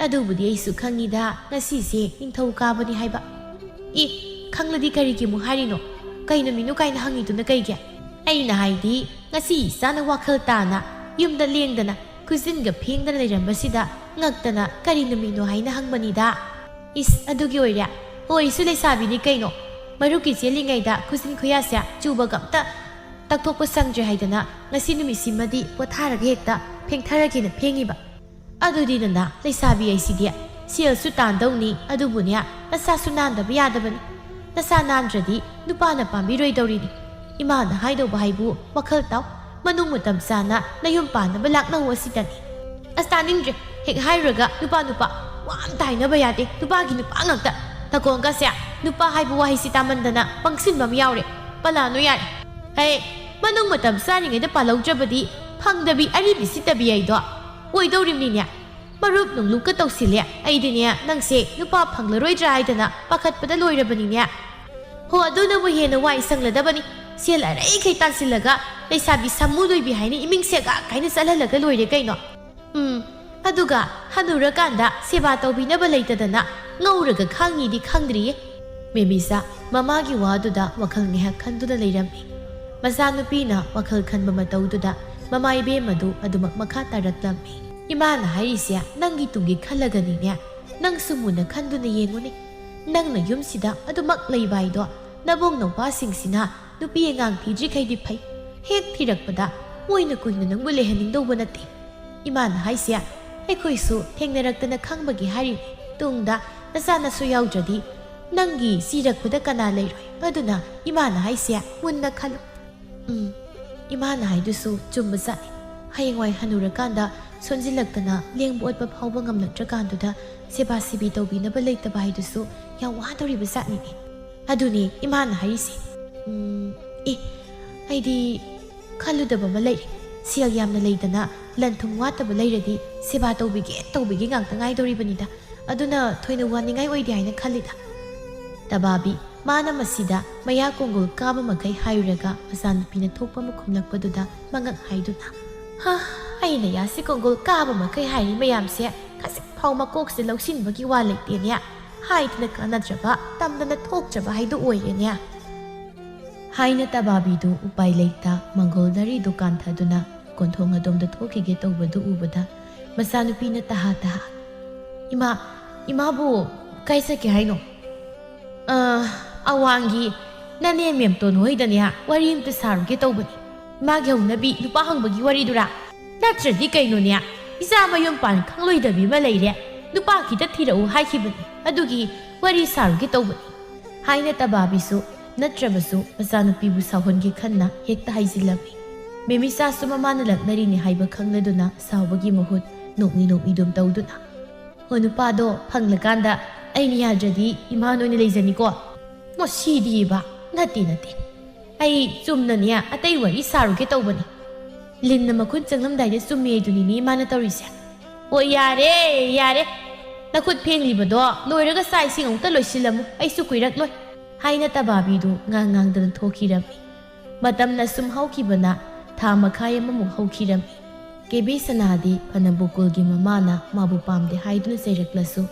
"ꯑꯗꯨꯕꯨꯗꯤ ꯑꯩꯁꯨ ꯈꯪꯉꯤꯗ, ꯉꯁꯤꯁꯦ ꯅꯤꯡꯊꯧꯀꯥꯕꯅꯤ ꯍꯥꯏꯕ꯫" "ꯏ, ꯈꯪꯂꯗꯤ ꯀꯔꯤꯒꯤ ꯑꯃꯨꯛ ꯍꯥꯏꯔꯤꯅꯣ? ꯀꯩ ꯅꯨꯃꯤꯠꯅꯣ ꯀꯥꯏꯅ ꯍꯪꯉꯤꯗꯨꯅ ꯀꯩꯒꯤ?" "ꯑꯩꯅ ꯍꯥꯏꯗꯤ, ꯉꯁꯤ ꯏꯆꯥꯅ ꯋꯥꯈꯜ ꯇꯥꯅ ꯌꯨꯝꯗ ꯂꯦꯡꯗꯅ ꯈꯨꯖꯤꯟꯒ ꯐꯦꯡꯗꯅ ꯂꯩꯔꯝꯕꯁꯤꯗ ꯉꯛꯇꯅ ꯀꯔꯤ ꯅꯨꯃꯤꯠꯅꯣ ꯍꯥꯏꯅ ꯍꯪꯕꯅꯤꯗ꯫" "ꯏꯁ, ꯑꯗꯨꯒꯤ ꯑꯣꯏꯔꯦ? ꯍꯣꯏꯁꯨ ꯂꯩꯁꯥꯕꯤꯅꯤ ꯀꯩꯅꯣ꯫ ꯃꯔꯨꯞꯀꯤ ꯆꯦꯜꯂꯤꯉꯩꯗ ꯈꯨꯖꯤꯟ ꯈꯨꯌꯥꯁꯦ ꯆꯨꯕꯒ ꯑꯝꯇ ꯇꯛꯊꯣꯛꯄ ꯁꯪꯗ꯭ꯔꯦ ꯍꯥꯏꯗꯅ ꯉꯁꯤ ꯅꯨꯃꯤꯠꯁꯤꯃꯗꯤ ꯄꯣꯊꯥꯔꯒ ꯍꯦꯛꯇ ꯐꯦꯡꯊꯔꯒꯦꯅ ꯐꯦꯡꯉꯤꯕ꯫ ꯑꯗꯨꯗꯤ ꯅꯅꯥ, ꯂꯩꯁꯥꯕꯤ ꯑꯩꯁꯤꯗꯤ ꯁꯦꯜꯁꯨ ꯇꯥꯟꯗꯧꯅꯤ, ꯑꯗꯨꯕꯨꯅꯦ, ꯅꯁꯥꯁꯨ ꯅꯥꯟꯗꯕ ꯌꯥꯗꯕꯅꯤ꯫ ꯅꯁꯥ ꯅꯥꯟꯗ꯭ꯔꯗꯤ ꯅꯨꯄꯥꯅ ꯄꯥꯝꯕꯤꯔꯣꯏꯗꯧꯔꯤꯅꯤ꯫ ꯏꯃꯥꯅ ꯍꯥꯏꯗꯧꯕ ꯍꯥꯏꯕꯨ ꯋꯥꯈꯜ ꯇꯥꯎ, ꯃꯅꯨꯡ ꯃꯇꯝ ꯆꯥꯅ ꯅꯌꯨꯝ ꯄꯥꯟꯅꯕ ꯂꯥꯛꯅꯧ ꯑꯁꯤꯗꯅꯤ꯫ ꯑꯁ, ꯇꯥꯅꯤꯡꯗ꯭ꯔꯦ꯫ ꯍꯦꯛ ꯍꯥꯏꯔꯨꯔꯒ ꯅꯨꯄꯥ ꯅꯨꯄꯥ ꯋꯥ ꯑꯝꯇ ꯍꯥꯏꯅꯕ ꯌꯥꯗꯦ꯫ ꯅꯨꯄꯥꯒꯤ ꯅꯨꯄꯥ ꯉꯥꯛꯇ꯫ ꯊꯀꯣꯡꯒꯁꯦ ꯅꯨꯄꯥ ꯍꯥꯏꯕ ꯋꯥꯍꯩꯁꯤ ꯇꯥꯃꯟꯗꯅ ꯄꯪꯁꯤꯟꯕ ꯑꯃ ꯌꯥꯎꯔꯦ꯫ ꯄꯂꯥꯅꯨ ꯌꯥꯔꯦ꯫ ꯍꯦ, ꯃꯅꯨꯡ ꯃꯇꯝ ꯆꯥꯔꯤꯉꯩꯗ ꯄꯥꯜꯍꯧꯗ꯭ꯔꯕꯗꯤ ꯐꯪꯗꯕꯤ ꯑꯔꯤꯕꯤ ꯁꯤꯠꯇꯕꯤ ꯍꯥꯏꯗꯣ ꯑꯣꯏꯗꯧꯔꯤꯕꯅꯤꯅꯦ꯫ ꯃꯔꯨꯞ ꯅꯨꯡꯂꯨꯞꯀ ꯇꯧꯁꯤꯜꯂꯦ꯫ ꯑꯩꯗꯤꯅꯦ, ꯅꯪꯁꯦ ꯅꯨꯄꯥ ꯐꯪꯂꯔꯣꯏꯗ꯭ꯔꯥ ꯍꯥꯏꯗꯅ ꯄꯥꯈꯠꯄꯗ ꯂꯣꯏꯔꯕꯅꯤꯅꯦ꯫ ꯍꯣ, ꯑꯗꯨꯅꯕꯨ ꯍꯦꯟꯅ ꯋꯥꯏ ꯁꯪꯂꯗꯕꯅꯤ꯫ ꯁꯦꯜ ꯑꯔꯩꯈꯩ ꯇꯥꯟꯁꯤꯜꯂꯒ ꯂꯩꯁꯥꯕꯤ ꯁꯥꯃꯨ ꯂꯣꯏꯕꯤ ꯍꯥꯏꯅ ꯏꯃꯤꯡ ꯁꯦꯒꯥꯛ ꯍꯥꯏꯅ ꯆꯠꯍꯜꯂꯒ ꯂꯣꯏꯔꯦ ꯀꯩꯅꯣ꯫ ꯎꯝ, ꯑꯗꯨꯒ ꯍꯅꯨꯔꯀꯥꯟꯗ ꯁꯦꯕꯥ ꯇꯧꯕꯤꯅꯕ ꯂꯩꯇꯗꯅ ꯉꯧꯔꯒ ꯈꯥꯡꯉꯤꯗꯤ ꯈꯪꯗ꯭ꯔꯤꯌꯦ꯫ ꯃꯦꯃꯤꯁꯥ ꯃꯃꯥꯒꯤ ꯋꯥꯗꯨꯗ ꯋꯥꯈꯜ ꯉꯥꯏꯍꯥꯛ ꯈꯟꯗꯨꯅ ꯂꯩꯔꯝꯃꯤ꯫ ꯃꯆꯥꯅꯨꯄꯤꯅ ꯋꯥꯈꯜ ꯈꯟꯕ ꯃꯇꯧꯗꯨꯗ ꯃꯃꯥ ꯏꯕꯦꯝꯃꯗꯨ ꯑꯗꯨꯃꯛ ꯃꯈꯥ ꯇꯥꯔꯛꯂꯝꯃꯤ꯫ "ꯏꯃꯥꯅ ꯍꯥꯏꯔꯤꯁꯦ ꯅꯪꯒꯤ ꯇꯨꯡꯒꯤ ꯈꯜꯂꯒꯅꯤꯅꯦ꯫ ꯅꯪꯁꯨ ꯃꯨꯟꯅ ꯈꯟꯗꯨꯅ ꯌꯦꯡꯉꯨꯅꯦ꯫ ꯅꯪꯅ ꯌꯨꯝꯁꯤꯗ ꯑꯗꯨꯃꯛ ꯂꯩꯕ ꯍꯥꯏꯗꯣ ꯅꯕꯣꯡ ꯅꯧꯄꯥꯁꯤꯡꯁꯤꯅ ꯅꯨꯄꯤ ꯑꯉꯥꯡ ꯊꯤꯗ꯭ꯔꯤꯈꯩꯗꯤ ꯐꯩ꯫ ꯍꯦꯛ ꯊꯤꯔꯛꯄꯗ ꯃꯣꯏꯅ ꯀꯨꯏꯅ ꯅꯪꯕꯨ ꯂꯩꯍꯟꯅꯤꯡꯗꯧꯕ ꯅꯠꯇꯦ꯫ ꯏꯃꯥꯅ ꯍꯥꯏꯁꯦ ꯑꯩꯈꯣꯏꯁꯨ ꯊꯦꯡꯅꯔꯛꯇꯅ ꯈꯪꯕꯒꯤ ꯍꯥꯏꯔꯤꯅꯤ꯫ ꯇꯨꯡꯗ ꯅꯆꯥ ꯅꯁꯨ ꯌꯥꯎꯗ꯭ꯔꯗꯤ ꯅꯪꯒꯤ ꯁꯤꯔꯛꯄꯗ ꯀꯅꯥ ꯂꯩꯔꯣꯏ? ꯑꯗꯨꯅ ꯏꯃꯥꯅ ꯍꯥꯏꯁꯦ ꯃꯨꯟꯅ ꯈꯜꯂꯨ꯫" ꯎꯝ, ꯏꯃꯥꯅ ꯍꯥꯏꯗꯨꯁꯨ ꯆꯨꯝꯕ ꯖꯥꯠꯅꯤ꯫ ꯍꯌꯦꯡꯋꯥꯏ ꯍꯅꯨꯔꯀꯥꯟꯗ ꯁꯣꯟꯖꯤꯜꯂꯛꯇꯅ ꯂꯦꯡꯕ ꯑꯣꯠꯄ ꯐꯥꯎꯕ ꯉꯝꯂꯛꯇ꯭ꯔꯀꯥꯟꯗꯨꯗ ꯁꯦꯕꯥ ꯁꯤꯕꯤ ꯇꯧꯕꯤꯅꯕ ꯂꯩꯇꯕ ꯍꯥꯏꯗꯨꯁꯨ ꯌꯥꯝ ꯋꯥꯗꯧꯔꯤꯕ ꯖꯥꯠꯅꯤꯅꯦ꯫ ꯑꯗꯨꯅꯦ ꯏꯃꯥꯅ ꯍꯥꯏꯔꯤꯁꯦ꯫ ꯎꯝ, ꯑꯦ, ꯑꯩꯗꯤ ꯈꯜꯂꯨꯗꯕ ꯑꯃ ꯂꯩꯔꯦ꯫ ꯁꯦꯜ ꯌꯥꯝꯅ ꯂꯩꯗꯅ ꯂꯟ ꯊꯨꯝ ꯋꯥꯠꯇꯕ ꯂꯩꯔꯗꯤ ꯁꯦꯕꯥ ꯇꯧꯕꯤꯒꯦ ꯇꯧꯕꯤꯒꯦ ꯉꯥꯛꯇ ꯉꯥꯏꯗꯧꯔꯤꯕꯅꯤꯗ꯫ ꯑꯗꯨꯅ ꯊꯣꯏꯅ ꯋꯥꯅꯤꯡꯉꯥꯏ ꯑꯣꯏꯗꯦ ꯍꯥꯏꯅ ꯈꯜꯂꯤꯗ꯫ ꯇꯕꯥꯕꯤ ꯃꯥꯅ ꯃꯁꯤꯗ ꯃꯌꯥ ꯀꯣꯡꯒꯣꯜ ꯀꯥꯕ ꯃꯈꯩ ꯍꯥꯏꯔꯨꯔꯒ ꯃꯆꯥꯅꯨꯄꯤꯅ ꯊꯣꯛꯄ ꯑꯃ ꯈꯨꯝꯂꯛꯄꯗꯨꯗ ꯃꯉꯛ ꯍꯥꯏꯗꯨꯅ, "ꯍꯥ, ꯑꯩꯅ ꯌꯥꯁꯤ ꯀꯣꯡꯒꯣꯜ ꯀꯥꯕ ꯃꯈꯩ ꯍꯥꯏꯔꯤ ꯃꯌꯥꯝꯁꯦ ꯈꯖꯤꯛ ꯐꯥꯎ ꯃꯀꯣꯛꯁꯦ ꯂꯧꯁꯤꯟꯕꯒꯤ ꯋꯥ ꯂꯩꯇꯦꯅꯦ꯫ ꯍꯥꯏꯗꯅ ꯀꯥꯟꯅꯗ꯭ꯔꯕ, ꯇꯝꯗꯅ ꯊꯣꯛꯇ꯭ꯔꯕ ꯍꯥꯏꯗꯨ ꯑꯣꯏꯔꯦꯅꯦ꯫" ꯍꯥꯏꯅ ꯇꯕꯥꯕꯤꯗꯨ ꯎꯄꯥꯏ ꯂꯩꯇ ꯃꯪꯒꯣꯜ ꯅꯥꯔꯤꯗꯨ ꯀꯥꯟꯊꯗꯨꯅ ꯀꯣꯟꯊꯣꯡ ꯑꯗꯣꯝꯗ ꯊꯣꯛꯈꯤꯒꯦ ꯇꯧꯕꯗꯨ ꯎꯕꯗ ꯃꯆꯥꯅꯨꯄꯤꯅ ꯇꯍꯥ ꯇꯍꯥ, "ꯏꯃꯥ, ꯏꯃꯥꯕꯨ ꯀꯥꯏ ꯆꯠꯀꯦ ꯍꯥꯏꯅꯣ?" "ꯑ, ꯑꯋꯥꯡꯒꯤ ꯅꯅꯦ ꯃꯦꯝꯇꯣꯟ ꯍꯣꯏꯗꯅꯦ ꯋꯥꯔꯤ ꯑꯝꯇ ꯁꯥꯔꯨꯒꯦ ꯇꯧꯕꯅꯤ꯫ ꯃꯥꯒꯤ ꯍꯧꯅꯕꯤ ꯅꯨꯄꯥ ꯍꯪꯕꯒꯤ ꯋꯥꯔꯤꯗꯨꯔꯥ? ꯅꯠꯇ꯭ꯔꯗꯤ ꯀꯩꯅꯣꯅꯦ, ꯏꯆꯥ ꯃꯌꯨꯝ ꯄꯥꯟ ꯈꯪꯂꯣꯏꯗꯕꯤ ꯑꯃ ꯂꯩꯔꯦ꯫ ꯅꯨꯄꯥ ꯈꯤꯇ ꯊꯤꯔꯛꯎ ꯍꯥꯏꯈꯤꯕꯅꯤ꯫ ꯑꯗꯨꯒꯤ ꯋꯥꯔꯤ ꯁꯥꯔꯨꯒꯦ ꯇꯧꯕꯅꯤ꯫" ꯍꯥꯏꯅ ꯇꯕꯥꯕꯤꯁꯨ ꯅꯠꯇ꯭ꯔꯕꯁꯨ ꯃꯆꯥꯅꯨꯄꯤꯕꯨ ꯁꯥꯎꯍꯟꯒꯦ ꯈꯟꯅ ꯍꯦꯛꯇ ꯍꯥꯏꯖꯤꯜꯂꯝꯃꯤ꯫ ꯃꯦꯃꯤꯆꯥꯁꯨ ꯃꯃꯥꯅ ꯂꯛꯅꯔꯤꯅꯤ ꯍꯥꯏꯕ ꯈꯪꯂꯗꯨꯅ ꯁꯥꯎꯕꯒꯤ ꯃꯍꯨꯠ ꯅꯣꯛꯃꯤ ꯅꯣꯛꯃꯤꯗꯨꯝ ꯇꯧꯗꯨꯅ, "ꯍꯣ, ꯅꯨꯄꯥꯗꯣ ꯐꯪꯂꯀꯥꯟꯗ ꯑꯩꯅ ꯌꯥꯗ꯭ꯔꯗꯤ ꯏꯃꯥꯅ ꯑꯣꯏꯅ ꯂꯩꯖꯅꯤꯀꯣ?" "ꯃꯁꯤꯗꯤꯕ, ꯅꯠꯇꯦ, ꯅꯠꯇꯦ, ꯑꯩ ꯆꯨꯝꯅꯅꯦ ꯑꯇꯩ ꯋꯥꯔꯤ ꯁꯥꯔꯨꯒꯦ ꯇꯧꯕꯅꯤ꯫ ꯂꯤꯟꯅ ꯃꯈꯨꯟ ꯆꯪꯂꯝꯗꯥꯏꯗ ꯆꯨꯝꯃꯦ ꯍꯥꯏꯗꯨꯅꯤꯅꯦ ꯏꯃꯥꯅ ꯇꯧꯔꯤꯁꯦ꯫ ꯑꯣ, ꯌꯥꯔꯦ, ꯌꯥꯔꯦ, ꯅꯈꯨꯠ ꯐꯦꯡꯂꯤꯕꯗꯣ ꯂꯣꯏꯔꯒ ꯆꯥꯛ ꯏꯁꯤꯡ ꯑꯃꯨꯛꯇ ꯂꯣꯏꯁꯤꯜꯂꯝꯃꯨ, ꯑꯩꯁꯨ ꯀꯨꯏꯔꯛꯂꯣꯏ" ꯍꯥꯏꯅ ꯇꯕꯥꯕꯤꯗꯨ ꯉꯥꯡ ꯉꯥꯡꯗꯅ ꯊꯣꯛꯈꯤꯔꯝꯃꯤ꯫ ꯃꯇꯝꯅ ꯁꯨꯝ ꯍꯧꯈꯤꯕꯅ ꯊꯥ ꯃꯈꯥꯏ ꯑꯃꯃꯨꯛ ꯍꯧꯈꯤꯔꯝꯃꯤ꯫ ꯀꯦꯕꯤ ꯁꯅꯥꯗꯤ ꯐꯅ ꯕꯣꯀꯨꯜꯒꯤ ꯃꯃꯥꯅ ꯃꯥꯕꯨ ꯄꯥꯝꯗꯦ ꯍꯥꯏꯗꯨꯅ ꯆꯩꯔꯛꯂꯁꯨ,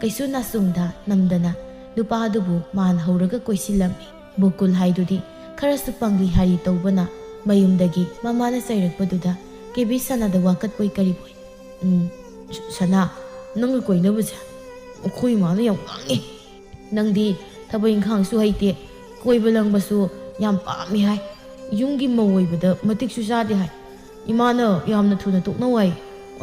ꯀꯩꯁꯨ ꯅꯥꯆꯨꯡꯗ ꯅꯝꯗꯅ ꯅꯨꯄꯥꯗꯨꯕꯨ ꯃꯥꯟ ꯍꯧꯔꯒ ꯀꯣꯏꯁꯤꯜꯂꯝꯃꯤ꯫ ꯕꯣꯀꯨꯜ ꯍꯥꯏꯗꯨꯗꯤ ꯈꯔꯁꯨ ꯄꯪꯂꯤ ꯍꯥꯏꯔꯤ ꯇꯧꯕꯅ ꯃꯌꯨꯝꯗꯒꯤ ꯃꯃꯥꯅ ꯆꯩꯔꯛꯄꯗꯨꯗ ꯀꯦꯕꯤ ꯁꯅꯥꯗ ꯋꯥꯀꯠꯄꯣꯏ ꯀꯔꯤꯕꯣꯏ꯫ "ꯎꯝ, ꯁ-, ꯁꯅꯥ, ꯅꯪꯒ ꯀꯣꯏꯅꯕꯁꯦ ꯑꯩꯈꯣꯏ ꯏꯃꯥꯅ ꯌꯥꯝ ꯉꯥꯡꯉꯤ꯫ ꯅꯪꯗꯤ ꯊꯕꯛ ꯏꯪꯈꯥꯡꯁꯨ ꯍꯩꯇꯦ, ꯀꯣꯏꯕ ꯂꯪꯕꯁꯨ ꯌꯥꯝ ꯄꯥꯝꯃꯤ ꯍꯥꯏ꯫ ꯌꯨꯝꯒꯤ ꯃꯧ ꯑꯣꯏꯕꯗ ꯃꯇꯤꯛꯁꯨ ꯆꯥꯗꯦ ꯍꯥꯏ꯫ ꯏꯃꯥꯅ ꯌꯥꯝꯅ ꯊꯨꯅ ꯇꯣꯛꯅꯧ ꯍꯥꯏ꯫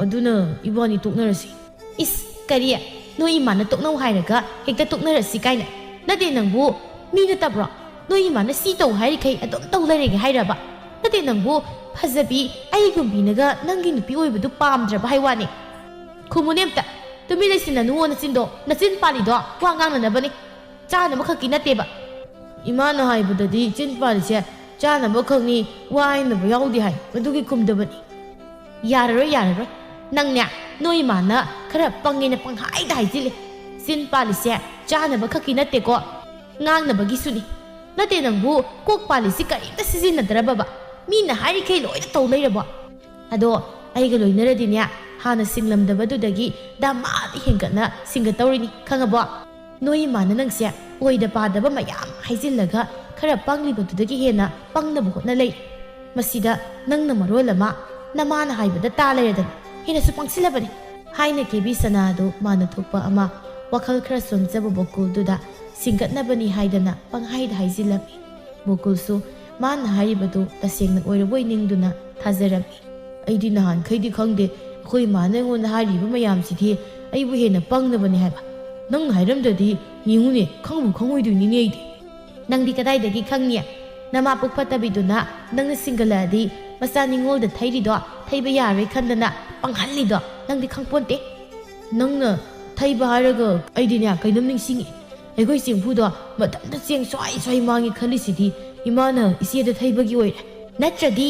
ꯑꯗꯨꯅ ꯏꯕꯥꯅꯤ ꯇꯣꯛꯅꯔꯁꯤ꯫" "ꯏꯁ, ꯀꯔꯤ? ꯅꯣꯏ ꯏꯃꯥꯅ ꯇꯣꯛꯅꯧ ꯍꯥꯏꯔꯒ ꯍꯦꯛꯇ ꯇꯣꯛꯅꯔꯁꯤ ꯀꯥꯏꯅ? ꯅꯠꯇꯦ ꯅꯪꯕꯨ, ꯃꯤ ꯅꯠꯇꯕ꯭ꯔꯣ? ꯅꯣꯏ ꯏꯃꯥꯅ ꯁꯤ ꯇꯧ ꯍꯥꯏꯔꯤꯈꯩ ꯑꯗꯨꯝ ꯇꯧ ꯂꯩꯔꯒꯦ ꯍꯥꯏꯔꯕ? ꯅꯠꯇꯦ ꯅꯪꯕꯨ, ꯐꯖꯕꯤ ꯑꯩꯒꯨꯝꯕꯤꯅꯒ ꯅꯪꯒꯤ ꯅꯨꯄꯤ ꯑꯣꯏꯕꯗꯨ ꯄꯥꯝꯗ꯭ꯔꯕ ꯍꯥꯏ ꯋꯥꯅꯤ? ꯈꯨꯝꯃꯨꯅꯦ ꯑꯝꯇ꯫ ꯇꯨꯃꯤꯟ ꯂꯩꯁꯤꯟꯅꯅꯨꯋꯣ ꯅꯆꯤꯟꯗꯣ꯫ ꯅꯆꯤꯟ ꯄꯥꯜꯂꯤꯗꯣ ꯋꯥ ꯉꯥꯡꯅꯅꯕꯅꯤ, ꯆꯥꯅꯕ ꯈꯛꯀꯤ ꯅꯠꯇꯦꯕ꯫" "ꯏꯃꯥꯅ ꯍꯥꯏꯕꯗꯗꯤ ꯆꯤꯟ ꯄꯥꯜꯂꯤꯁꯦ ꯆꯥꯅꯕ ꯈꯛꯅꯤ, ꯋꯥ ꯍꯥꯏꯅꯕ ꯌꯥꯎꯗꯦ ꯍꯥꯏ, ꯑꯗꯨꯒꯤ ꯈꯨꯝꯗꯕꯅꯤ꯫" "ꯌꯥꯔꯔꯣꯏ, ꯌꯥꯔꯔꯣꯏ꯫ ꯅꯪꯅꯦ, ꯅꯣꯏ ꯏꯃꯥꯅ ꯈꯔ ꯄꯪꯉꯦꯅ ꯄꯪꯍꯥꯏꯗ ꯍꯥꯏꯖꯤꯜꯂꯦ꯫ ꯆꯤꯟ ꯄꯥꯜꯂꯤꯁꯦ ꯆꯥꯅꯕ ꯈꯛꯀꯤ ꯅꯠꯇꯦꯀꯣ, ꯉꯥꯡꯅꯕꯒꯤꯁꯨꯅꯤ꯫ ꯅꯠꯇꯦ ꯅꯪꯕꯨ, ꯀꯣꯛ ꯄꯥꯜꯂꯤꯁꯤ ꯀꯔꯤꯝꯇ ꯁꯤꯖꯤꯟꯅꯗ꯭ꯔꯕꯕ? ꯃꯤꯅ ꯍꯥꯏꯔꯤꯈꯩ ꯂꯣꯏꯅ ꯇꯧ ꯂꯩꯔꯕꯣ? ꯑꯗꯣ ꯑꯩꯒ ꯂꯣꯏꯅꯔꯗꯤꯅꯦ, ꯍꯥꯟꯅ ꯁꯤꯡꯂꯝꯗꯕꯗꯨꯗꯒꯤ ꯗꯃꯥꯗ ꯍꯦꯟꯒꯠꯅ ꯁꯤꯡꯒꯠꯇꯧꯔꯤꯅꯤ, ꯈꯪꯉꯕꯣ? ꯅꯣꯏ ꯏꯃꯥꯅ ꯅꯪꯁꯦ ꯑꯣꯏꯗ ꯄꯥꯗꯕ ꯃꯌꯥꯝ ꯍꯥꯏꯖꯤꯜꯂꯒ ꯈꯔ ꯄꯪꯂꯤꯕꯗꯨꯗꯒꯤ ꯍꯦꯟꯅ ꯄꯪꯅꯕ ꯍꯣꯠꯅ ꯂꯩ꯫ ꯃꯁꯤꯗ ꯅꯪꯅ ꯃꯔꯣꯜ ꯑꯃ ꯅꯃꯥꯅ ꯍꯥꯏꯕꯗ ꯇꯥ ꯂꯩꯔꯗꯅ ꯍꯦꯟꯅꯁꯨ ꯄꯪꯁꯤꯜꯂꯕꯅꯤ" ꯍꯥꯏꯅ ꯀꯦꯕꯤ ꯁꯅꯥꯗꯨ ꯃꯥꯅ ꯊꯣꯛꯄ ꯑꯃ ꯋꯥꯈꯜ ꯈꯔ ꯁꯣꯟꯖꯕ ꯕꯣꯀꯨꯜꯗꯨꯗ ꯁꯤꯡꯒꯠꯅꯕꯅꯤ ꯍꯥꯏꯗꯅ ꯄꯪꯍꯥꯏꯗ ꯍꯥꯏꯖꯤꯜꯂꯝꯃꯤ꯫ ꯕꯣꯀꯨꯜꯁꯨ ꯃꯥꯅ ꯍꯥꯏꯔꯤꯕꯗꯨ ꯇꯁꯦꯡꯅ ꯑꯣꯏꯔꯕꯣꯏ ꯅꯤꯡꯗꯨꯅ ꯊꯥꯖꯔꯝꯃꯤ꯫ "ꯑꯩꯗꯤ ꯅꯍꯥꯟꯈꯩꯗꯤ ꯈꯪꯗꯦ, ꯑꯩꯈꯣꯏ ꯏꯃꯥꯅ ꯑꯩꯉꯣꯟꯗ ꯍꯥꯏꯔꯤꯕ ꯃꯌꯥꯝꯁꯤꯗꯤ ꯑꯩꯕꯨ ꯍꯦꯟꯅ ꯄꯪꯅꯕꯅꯤ ꯍꯥꯏꯕ꯫ ꯅꯪꯅ ꯍꯥꯏꯔꯝꯗ꯭ꯔꯗꯤ ꯌꯦꯡꯉꯨꯅꯦ, ꯈꯪꯕꯨ ꯈꯪꯉꯣꯏꯗꯣꯏꯅꯤꯅꯦ ꯑꯩꯗꯤ꯫" "ꯅꯪꯗꯤ ꯀꯗꯥꯏꯗꯒꯤ ꯈꯪꯅꯤ? ꯅꯃꯥ ꯄꯨꯛ ꯐꯠꯇꯕꯤꯗꯨꯅ ꯅꯪꯅ ꯁꯤꯡꯒꯜꯂꯛꯑꯗꯤ ꯃꯆꯥ ꯅꯤꯉꯣꯜꯗ ꯊꯩꯔꯤꯗꯣ ꯊꯩꯕ ꯌꯥꯔꯣꯏ ꯈꯟꯗꯅ ꯄꯪꯍꯜꯂꯤꯗꯣ ꯅꯪꯗꯤ ꯈꯪꯄꯣꯟꯇꯦ꯫ ꯅꯪꯅ ꯊꯩꯕ ꯍꯥꯏꯔꯒ ꯑꯩꯗꯤꯅꯦ ꯀꯩꯅꯣꯝ ꯅꯤꯡꯁꯤꯡꯉꯤ꯫ ꯑꯩꯈꯣꯏ ꯆꯦꯡꯐꯨꯗꯣ ꯃꯇꯝꯗ ꯆꯦꯡ ꯁ꯭ꯋꯥꯏ ꯁ꯭ꯋꯥꯏ ꯃꯥꯡꯉꯤ ꯈꯜꯂꯤꯁꯤꯗꯤ ꯏꯃꯥꯅ ꯏꯆꯦꯗ ꯊꯩꯕꯒꯤ ꯑꯣꯏꯔꯦ꯫ ꯅꯠꯇ꯭ꯔꯗꯤ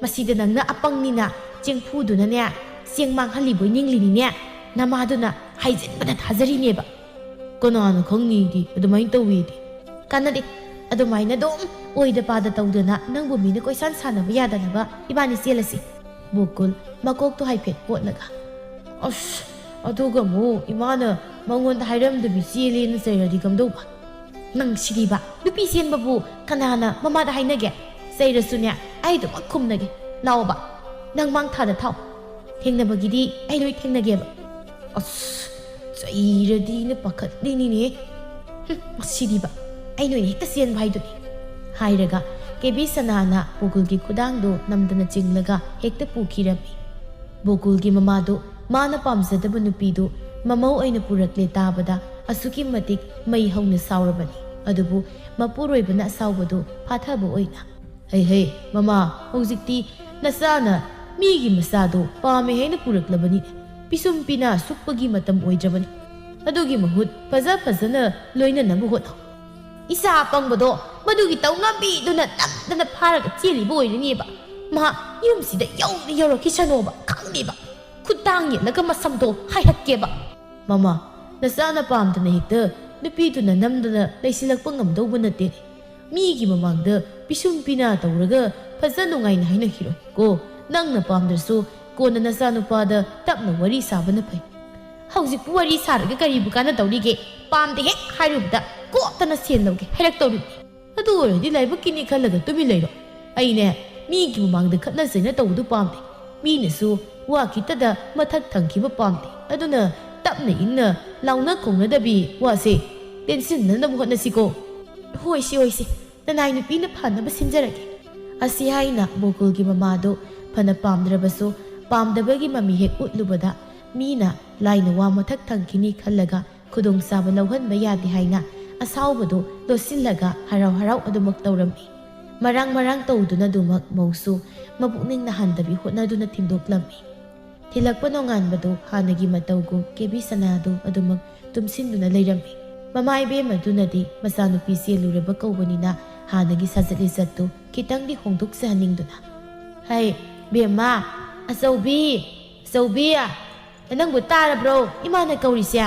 ꯃꯁꯤꯗ ꯅꯪꯅ ꯑꯄꯪꯅꯤꯅ ꯆꯦꯡꯐꯨꯗꯨꯅꯅꯦ ꯆꯦꯡ ꯃꯥꯡꯍꯜꯂꯤꯕꯣꯏ ꯅꯤꯡꯂꯤꯅꯤꯅꯦ꯫ ꯅꯃꯥꯗꯨꯅ ꯍꯥꯏꯖꯤꯟꯕꯗ ꯊꯥꯖꯔꯤꯅꯦꯕ꯫ ꯀꯅꯥꯅ ꯈꯪꯅꯤꯗꯤ ꯑꯗꯨꯃꯥꯏꯅ ꯇꯧꯋꯤꯗꯤ꯫ ꯀꯥꯟꯅꯗꯦ꯫ ꯑꯗꯨꯃꯥꯏꯅ ꯑꯗꯨꯝ ꯑꯣꯏꯗ ꯄꯥꯗ ꯇꯧꯗꯅ ꯅꯪꯕꯨ ꯃꯤꯅ ꯀꯣꯏꯁꯥꯟ ꯁꯥꯟꯅꯕ ꯌꯥꯗꯅꯕ ꯏꯕꯥꯅꯤ ꯆꯦꯜꯂꯁꯤ꯫ ꯕꯣꯀꯨꯜ ꯃꯀꯣꯛꯇꯣ ꯍꯥꯏꯐꯦꯠ ꯑꯣꯠꯂꯒ꯫ ꯑꯁ, ꯑꯗꯨꯒ ꯑꯃꯨꯛ ꯏꯃꯥꯅ ꯃꯉꯣꯟꯗ ꯍꯥꯏꯔꯝꯗꯕꯤ ꯆꯦꯜꯂꯦꯅ ꯆꯩꯔꯗꯤ ꯀꯝꯗꯧꯕ? ꯅꯪ ꯁꯤꯗꯤꯕ, ꯅꯨꯄꯤ ꯆꯦꯟꯕꯕꯨ ꯀꯅꯥꯅ ꯃꯃꯥꯗ ꯍꯥꯏꯅꯒꯦ? ꯆꯩꯔꯁꯨꯅꯦ, ꯑꯩ ꯑꯗꯨꯃꯛ ꯈꯨꯝꯅꯒꯦ꯫ ꯂꯥꯛꯑꯣꯕ, ꯅꯪ ꯃꯥꯡ ꯊꯥꯗ ꯊꯥꯎ꯫ ꯊꯦꯡꯅꯕꯒꯤꯗꯤ ꯑꯩ ꯂꯣꯏ ꯊꯦꯡꯅꯒꯦꯕ꯫ ꯑꯁ, ꯆꯩꯔꯗꯤꯅ ꯄꯥꯈꯠꯂꯤꯅꯤꯅꯦ꯫ ꯍꯨꯝ, ꯃꯁꯤꯗꯤꯕ, ꯑꯩ ꯅꯣꯏꯅ ꯍꯦꯛꯇ ꯆꯦꯟꯕ ꯍꯥꯏꯗꯨꯅꯤ꯫ ꯍꯥꯏꯔꯒ ꯀꯦꯕꯤ ꯁꯅꯥꯅ ꯕꯣꯀꯨꯜꯒꯤ ꯈꯨꯗꯥꯡꯗꯨ ꯅꯝꯗꯅ ꯆꯤꯡꯂꯒ ꯍꯦꯛꯇ ꯄꯨꯈꯤꯔꯝꯃꯤ꯫ ꯕꯣꯀꯨꯜꯒꯤ ꯃꯃꯥꯗꯨ ꯃꯥꯅ ꯄꯥꯝꯖꯗꯕ ꯅꯨꯄꯤꯗꯨ ꯃꯃꯧ ꯑꯣꯏꯅ ꯄꯨꯔꯛꯂꯦ ꯇꯥꯕꯗ ꯑꯁꯨꯛꯀꯤ ꯃꯇꯤꯛ ꯃꯩ ꯍꯧꯅ ꯁꯥꯎꯔꯕꯅꯤ꯫ ꯑꯗꯨꯕꯨ ꯃꯄꯨꯔꯣꯏꯕꯅ ꯑꯁꯥꯎꯕꯗꯨ ꯐꯥꯊꯕ ꯑꯣꯏꯅ, "ꯍꯩ ꯍꯩ, ꯃꯃꯥ, ꯍꯧꯖꯤꯛꯇꯤ ꯅꯆꯥꯅ ꯃꯤꯒꯤ ꯃꯆꯥꯗꯣ ꯄꯥꯝꯃꯦ ꯍꯥꯏꯅ ꯄꯨꯔꯛꯂꯕꯅꯤ꯫ ꯄꯤꯁꯨꯝ ꯄꯤꯅꯥ ꯁꯨꯛꯄꯒꯤ ꯃꯇꯝ ꯑꯣꯏꯗ꯭ꯔꯕꯅꯤ꯫ ꯑꯗꯨꯒꯤ ꯃꯍꯨꯠ ꯐꯖ ꯐꯖꯅ ꯂꯣꯏꯅꯅꯕ ꯍꯣꯠꯅꯧ꯫" ꯏꯆꯥ ꯑꯄꯪꯕꯗꯣ ꯃꯗꯨꯒꯤ ꯇꯧ ꯉꯝꯕꯤꯗꯨꯅ ꯅꯝꯗꯅ ꯐꯥꯔꯒ ꯆꯦꯜꯂꯤꯕ ꯑꯣꯏꯔꯅꯤꯕ꯫ ꯃꯍꯥꯛ ꯌꯨꯝꯁꯤꯗ ꯌꯧꯅ ꯌꯧꯔꯛꯈꯤꯁꯅꯣꯕ, ꯈꯪꯂꯤꯕ? ꯈꯨꯠꯇꯥꯡ ꯌꯦꯠꯂꯒ ꯃꯁꯝꯗꯣ ꯍꯥꯏꯍꯠꯀꯦꯕ꯫ "ꯃꯃꯥ, ꯅꯆꯥꯅ ꯄꯥꯝꯗꯅ ꯍꯦꯛꯇ ꯅꯨꯄꯤꯗꯨꯅ ꯅꯝꯗꯅ ꯂꯩꯁꯤꯜꯂꯛꯄ ꯉꯝꯗꯧꯕ ꯅꯠꯇꯦꯅꯦ꯫ ꯃꯤꯒꯤ ꯃꯃꯥꯡꯗ ꯄꯤꯁꯨꯝ ꯄꯤꯅꯥ ꯇꯧꯔꯒ ꯐꯖ ꯅꯨꯡꯉꯥꯏꯅ ꯍꯥꯏꯅꯈꯤꯔꯣꯏ ꯀꯣ꯫ ꯅꯪꯅ ꯄꯥꯝꯗ꯭ꯔꯁꯨ ꯀꯣꯟꯅ ꯅꯆꯥꯅꯨꯄꯥꯗ ꯇꯞꯅ ꯋꯥꯔꯤ ꯁꯥꯕꯅ ꯐꯩ꯫" "ꯍꯧꯖꯤꯛꯄꯨ ꯋꯥꯔꯤ ꯁꯥꯔꯒ ꯀꯔꯤꯕꯨ ꯀꯥꯟꯅꯗꯧꯔꯤꯒꯦ? ꯄꯥꯝꯗꯦ ꯍꯦꯛ ꯍꯥꯏꯔꯨꯕꯗ ꯀꯣꯠꯇꯅ ꯁꯦꯟ ꯂꯧꯒꯦ ꯍꯥꯏꯔꯛꯇꯧꯔꯤꯕꯅꯤ꯫ ꯑꯗꯨ ꯑꯣꯏꯔꯗꯤ ꯂꯥꯏꯕꯛꯀꯤꯅꯤ ꯈꯜꯂꯒ ꯇꯨꯃꯤꯟ ꯂꯩꯔꯣ꯫ ꯑꯩꯅꯦ ꯃꯤꯒꯤ ꯃꯃꯥꯡꯗ ꯈꯠꯅ ꯆꯩꯅ ꯇꯧꯕꯗꯨ ꯄꯥꯝꯗꯦ꯫ ꯃꯤꯅꯁꯨ ꯋꯥ ꯈꯤꯇꯗ ꯃꯊꯛ ꯊꯪꯈꯤꯕ ꯄꯥꯝꯗꯦ꯫ ꯑꯗꯨꯅ ꯇꯞꯅ ꯏꯪꯅ ꯂꯥꯎꯅ ꯈꯣꯡꯅꯗꯕꯤ ꯋꯥꯁꯦ ꯇꯦꯟꯁꯤꯟꯅꯅꯕ ꯍꯣꯠꯅꯁꯤꯀꯣ꯫" "ꯍꯣꯏꯁꯤ, ꯍꯣꯏꯁꯤ, ꯅꯅꯥꯏ ꯅꯨꯄꯤꯅ ꯐꯅꯕ ꯁꯤꯟꯖꯔꯒꯦ꯫" ꯑꯁꯤ ꯍꯥꯏꯅ ꯕꯣꯀꯨꯜꯒꯤ ꯃꯃꯥꯗꯨ ꯐꯅ ꯄꯥꯝꯗ꯭ꯔꯕꯁꯨ ꯄꯥꯝꯗꯕꯒꯤ ꯃꯃꯤ ꯍꯦꯛ ꯎꯠꯂꯨꯕꯗ ꯃꯤꯅ ꯂꯥꯏꯅ ꯋꯥ ꯃꯊꯛ ꯊꯪꯈꯤꯅꯤ ꯈꯜꯂꯒ ꯈꯨꯗꯣꯡꯆꯥꯕ ꯂꯧꯍꯟꯕ ꯌꯥꯗꯦ ꯍꯥꯏꯅ ꯑꯁꯥꯎꯕꯗꯨ ꯂꯣꯠꯁꯤꯜꯂꯒ ꯍꯔꯥꯎ ꯍꯔꯥꯎ ꯑꯗꯨꯃꯛ ꯇꯧꯔꯝꯃꯤ꯫ ꯃꯔꯥꯡ ꯃꯔꯥꯡ ꯇꯧꯗꯨꯅꯗꯨꯃꯛ ꯃꯧꯁꯨ ꯃꯄꯨꯛꯅꯤꯡ ꯅꯥꯍꯟꯗꯕꯤ ꯍꯣꯠꯅꯗꯨꯅ ꯊꯤꯟꯗꯣꯛꯂꯝꯃꯤ꯫ ꯊꯤꯜꯂꯛꯄ ꯅꯣꯡꯉꯥꯟꯕꯗꯨ ꯍꯥꯟꯅꯒꯤ ꯃꯇꯧꯒꯨꯝ ꯀꯦꯕꯤ ꯁꯅꯥꯗꯨ ꯑꯗꯨꯃꯛ ꯇꯨꯝꯁꯤꯟꯗꯨꯅ ꯂꯩꯔꯝꯃꯤ꯫ ꯃꯃꯥ ꯏꯕꯦꯝꯃꯗꯨꯅꯗꯤ ꯃꯆꯥꯅꯨꯄꯤ ꯆꯦꯜꯂꯨꯔꯕ ꯀꯧꯕꯅꯤꯅ ꯍꯥꯟꯅꯒꯤ ꯁꯥꯖꯠ ꯂꯤꯆꯠꯇꯨ ꯈꯤꯇꯪꯗꯤ ꯍꯣꯡꯗꯣꯛꯆꯍꯟꯅꯤꯡꯗꯨꯅ, "ꯍꯩ, ꯕꯦꯝꯃ, ꯑꯆꯧꯕꯤ, ꯑꯆꯧꯕꯤ, ꯅꯪꯕꯨ ꯇꯥꯔꯕ꯭ꯔꯣ ꯏꯃꯥꯅ ꯀꯧꯔꯤꯁꯦ?"